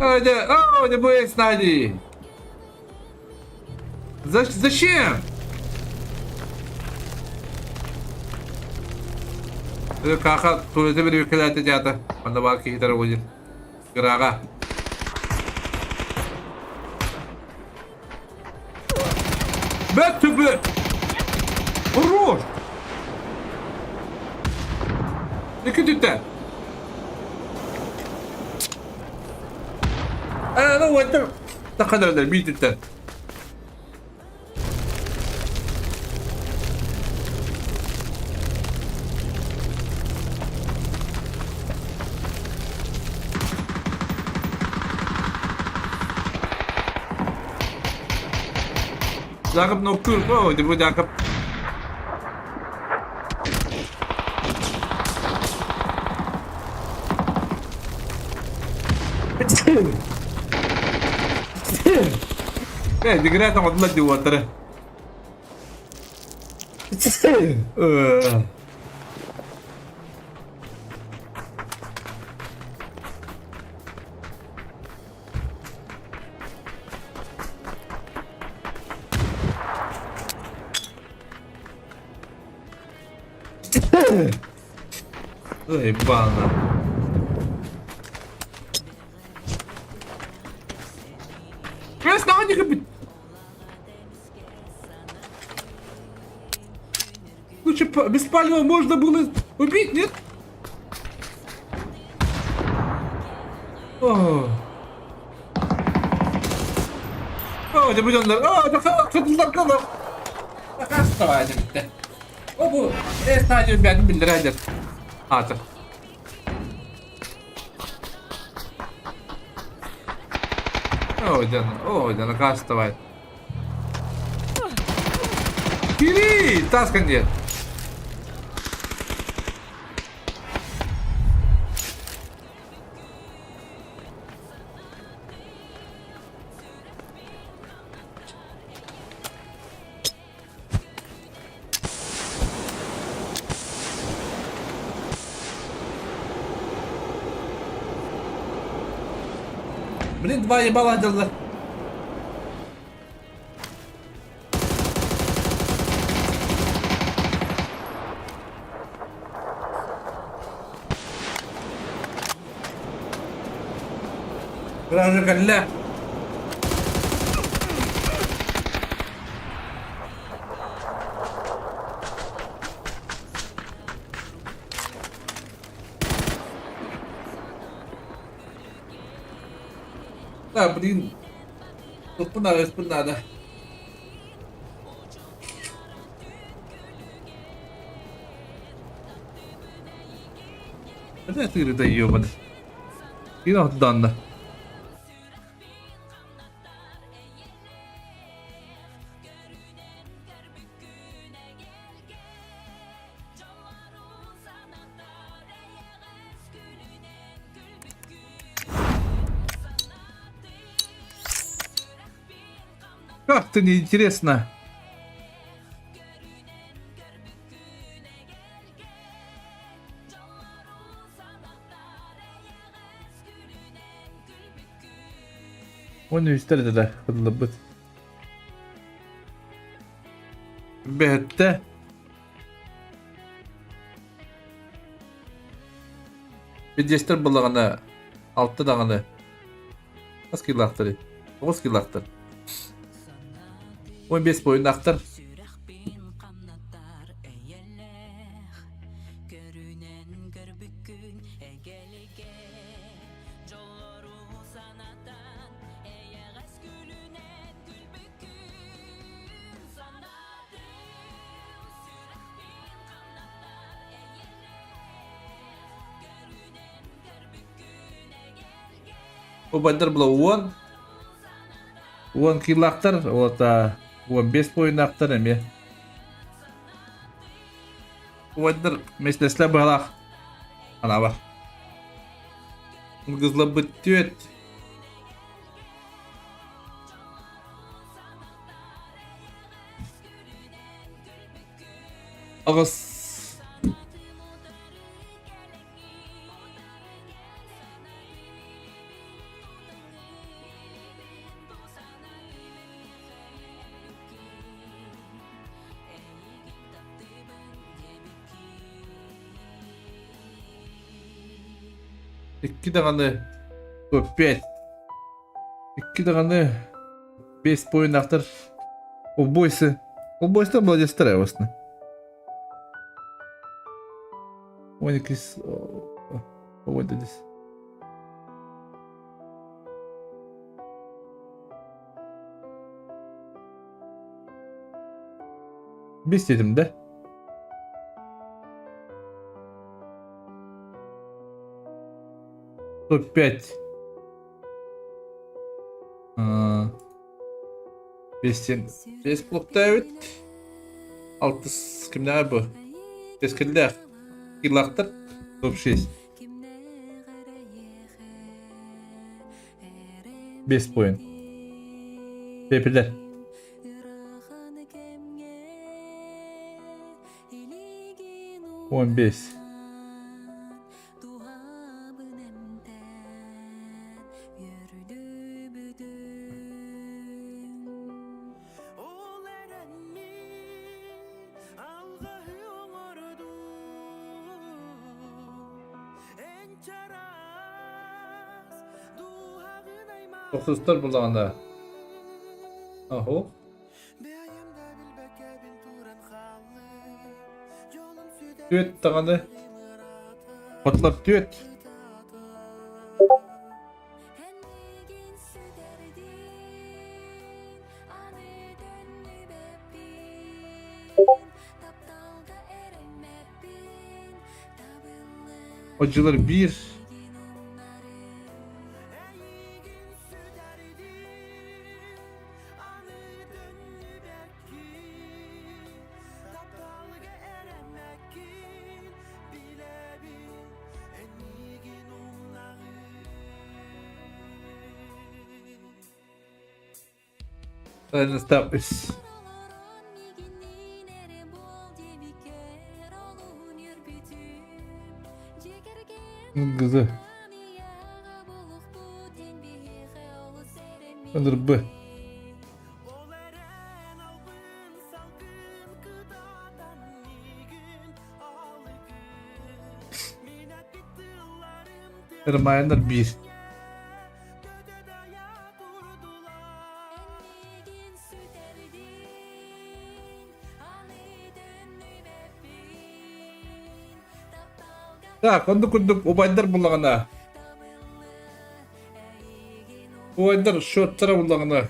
О, не будет Нади. Зачем? Каха туалеты bir ülkelerde театр. Анда бар кихитер будет. Грага. Бэт түбі! Хорош! Екі түтті. Ана өттім. Тақадардар, бүй түтті. Jakob Nocturne. Oh, det var Jakob. Э, дегрет оҥотулар дии уоттары. Ой, бана. Лучше беспального можно было убить, нет? О. О, это будет О, это О, бу стадия бәдин биллерәдер. Аты. Ой, да, ой, да, накастывает. Кири! Таска нет. Блин, два ебала дела. Кэллэ. Да, блин. Туппун аҕыспын наада. Это тырыта ебаный. Киин охтуданна. Как-то неинтересно. Уонна үстэр этэ да хатылларбыт. Бэһэттэ. Пиздецтэр буллаҕына алта даҕаны хас килаахтарый? Тоҕус килаахтар. 15 буойуннаахтар. Убайдар была уон, уон килаахтар, уота 15 буойуннаахтар эмиэ. Убайдар местнеслэр быһалаах анаабар. Кызларбыт түөт. Аҕыс. Икки даҕаны пять. Икки даҕаны бес буойуннаахтар Убойсы. Убойство молодецтар эвосна. Оникис Ой, здесь. Бес дедим да? Топ-5. Бестен бес блоктаабыт. Алтыс кимнээҕэ бу? Кэскиллээх килаахтар топ-6. Бес поинт. Пепелер. 15. Тохсустар буллаҕына Аһо. Түөт даҕаны Хотлар түөт. Отдьылар биир. Став үс. Гызы. Ынырбы. Ырмайандар биир. Так, оннук курдук убайдар буллаҕына. Убайдар счеттара буллаҕына.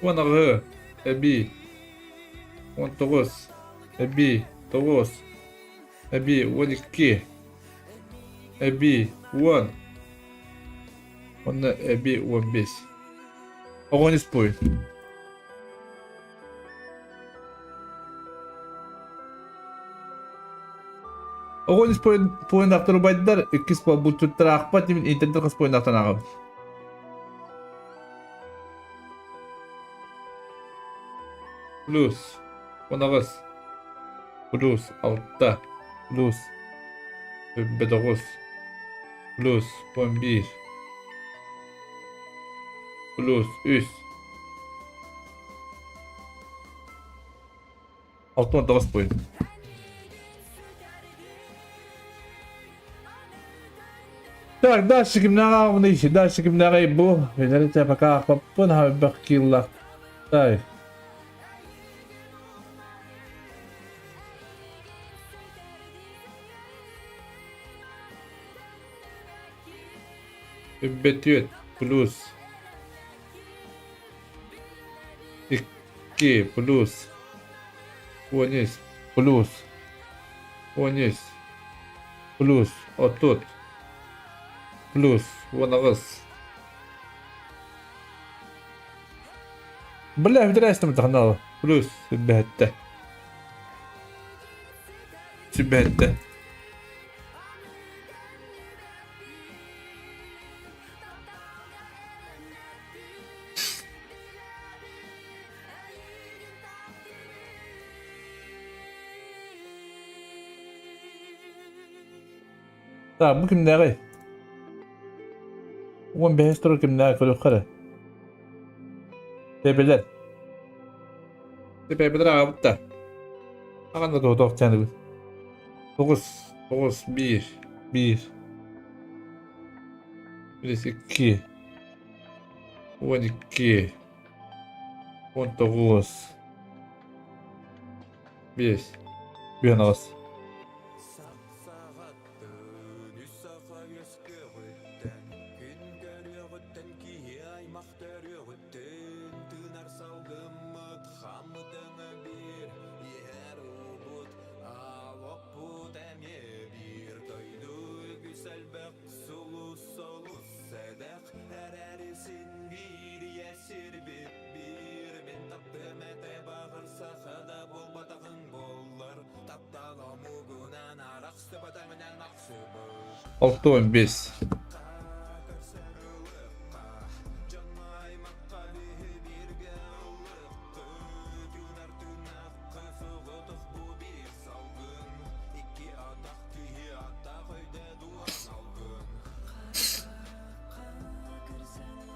18 эбии 19 эбии 9 эбии 12 эбии 10 уонна эбии 15. Огонь испуй. Огонь испуйундаахтар убайдар иккис буолбут аахпат интернет хас пуойундаахтан ааҕабыт. Плюс 18 плюс 6 плюс 9 плюс 11 плюс 3 69 point. Так, дальше кимнээҕи ааҕабыный? Дальше кимнээҕий бу? Билэрите пока аахпаппын, элбэх кииллахтай. Үббэтүөт плюс 2 плюс 13 плюс 13 плюс 30 плюс 18. Бля, бүтэрээстим тахнал. Плюс сүбэһэттэ. Сүбэһэттэ. Так, бу кимнээҕий? 15 турар кимнээҕий көрүөххэ эрэ. Тэбэлэр. Тэбэлэр аҕабыт да. Аҕан да туһутуох чааныбыт. 9, 9, 1, 1. 2, 12, 19, 5, 18. 6-15.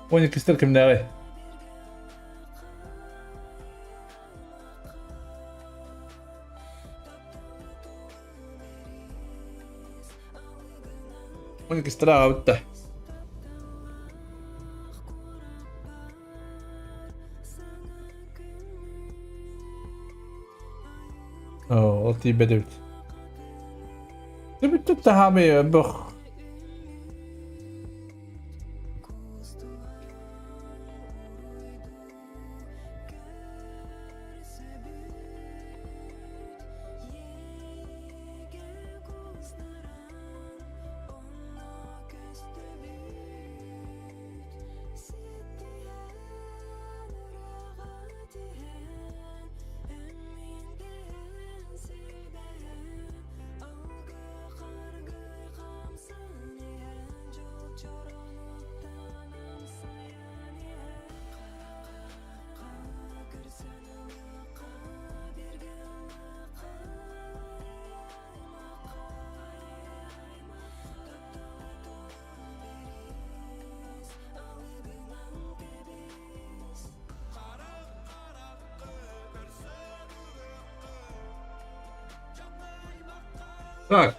12-стэр кимнээҕий? 12-стэр аҕабыт да. Оо, ол тиийбэт эбит. Түбүттүк таһаамый бөх. Так.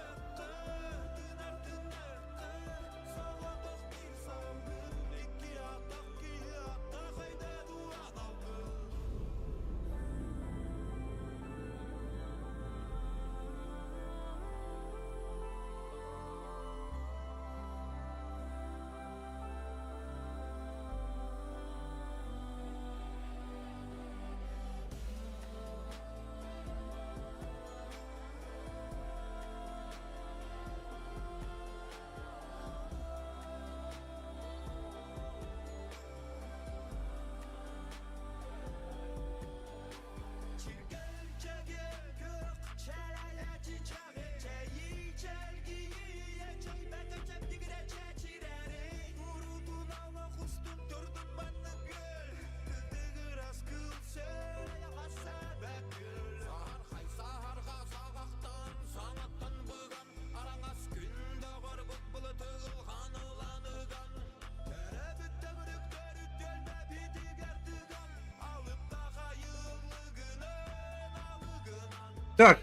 Так,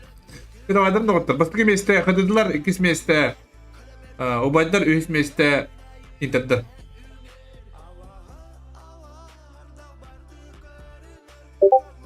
Кыдавайдар доҕоттор, бастакы миэстэ Хадыдылар, иккис миэстэ Убайдар, үһүс миэстэ Интердер.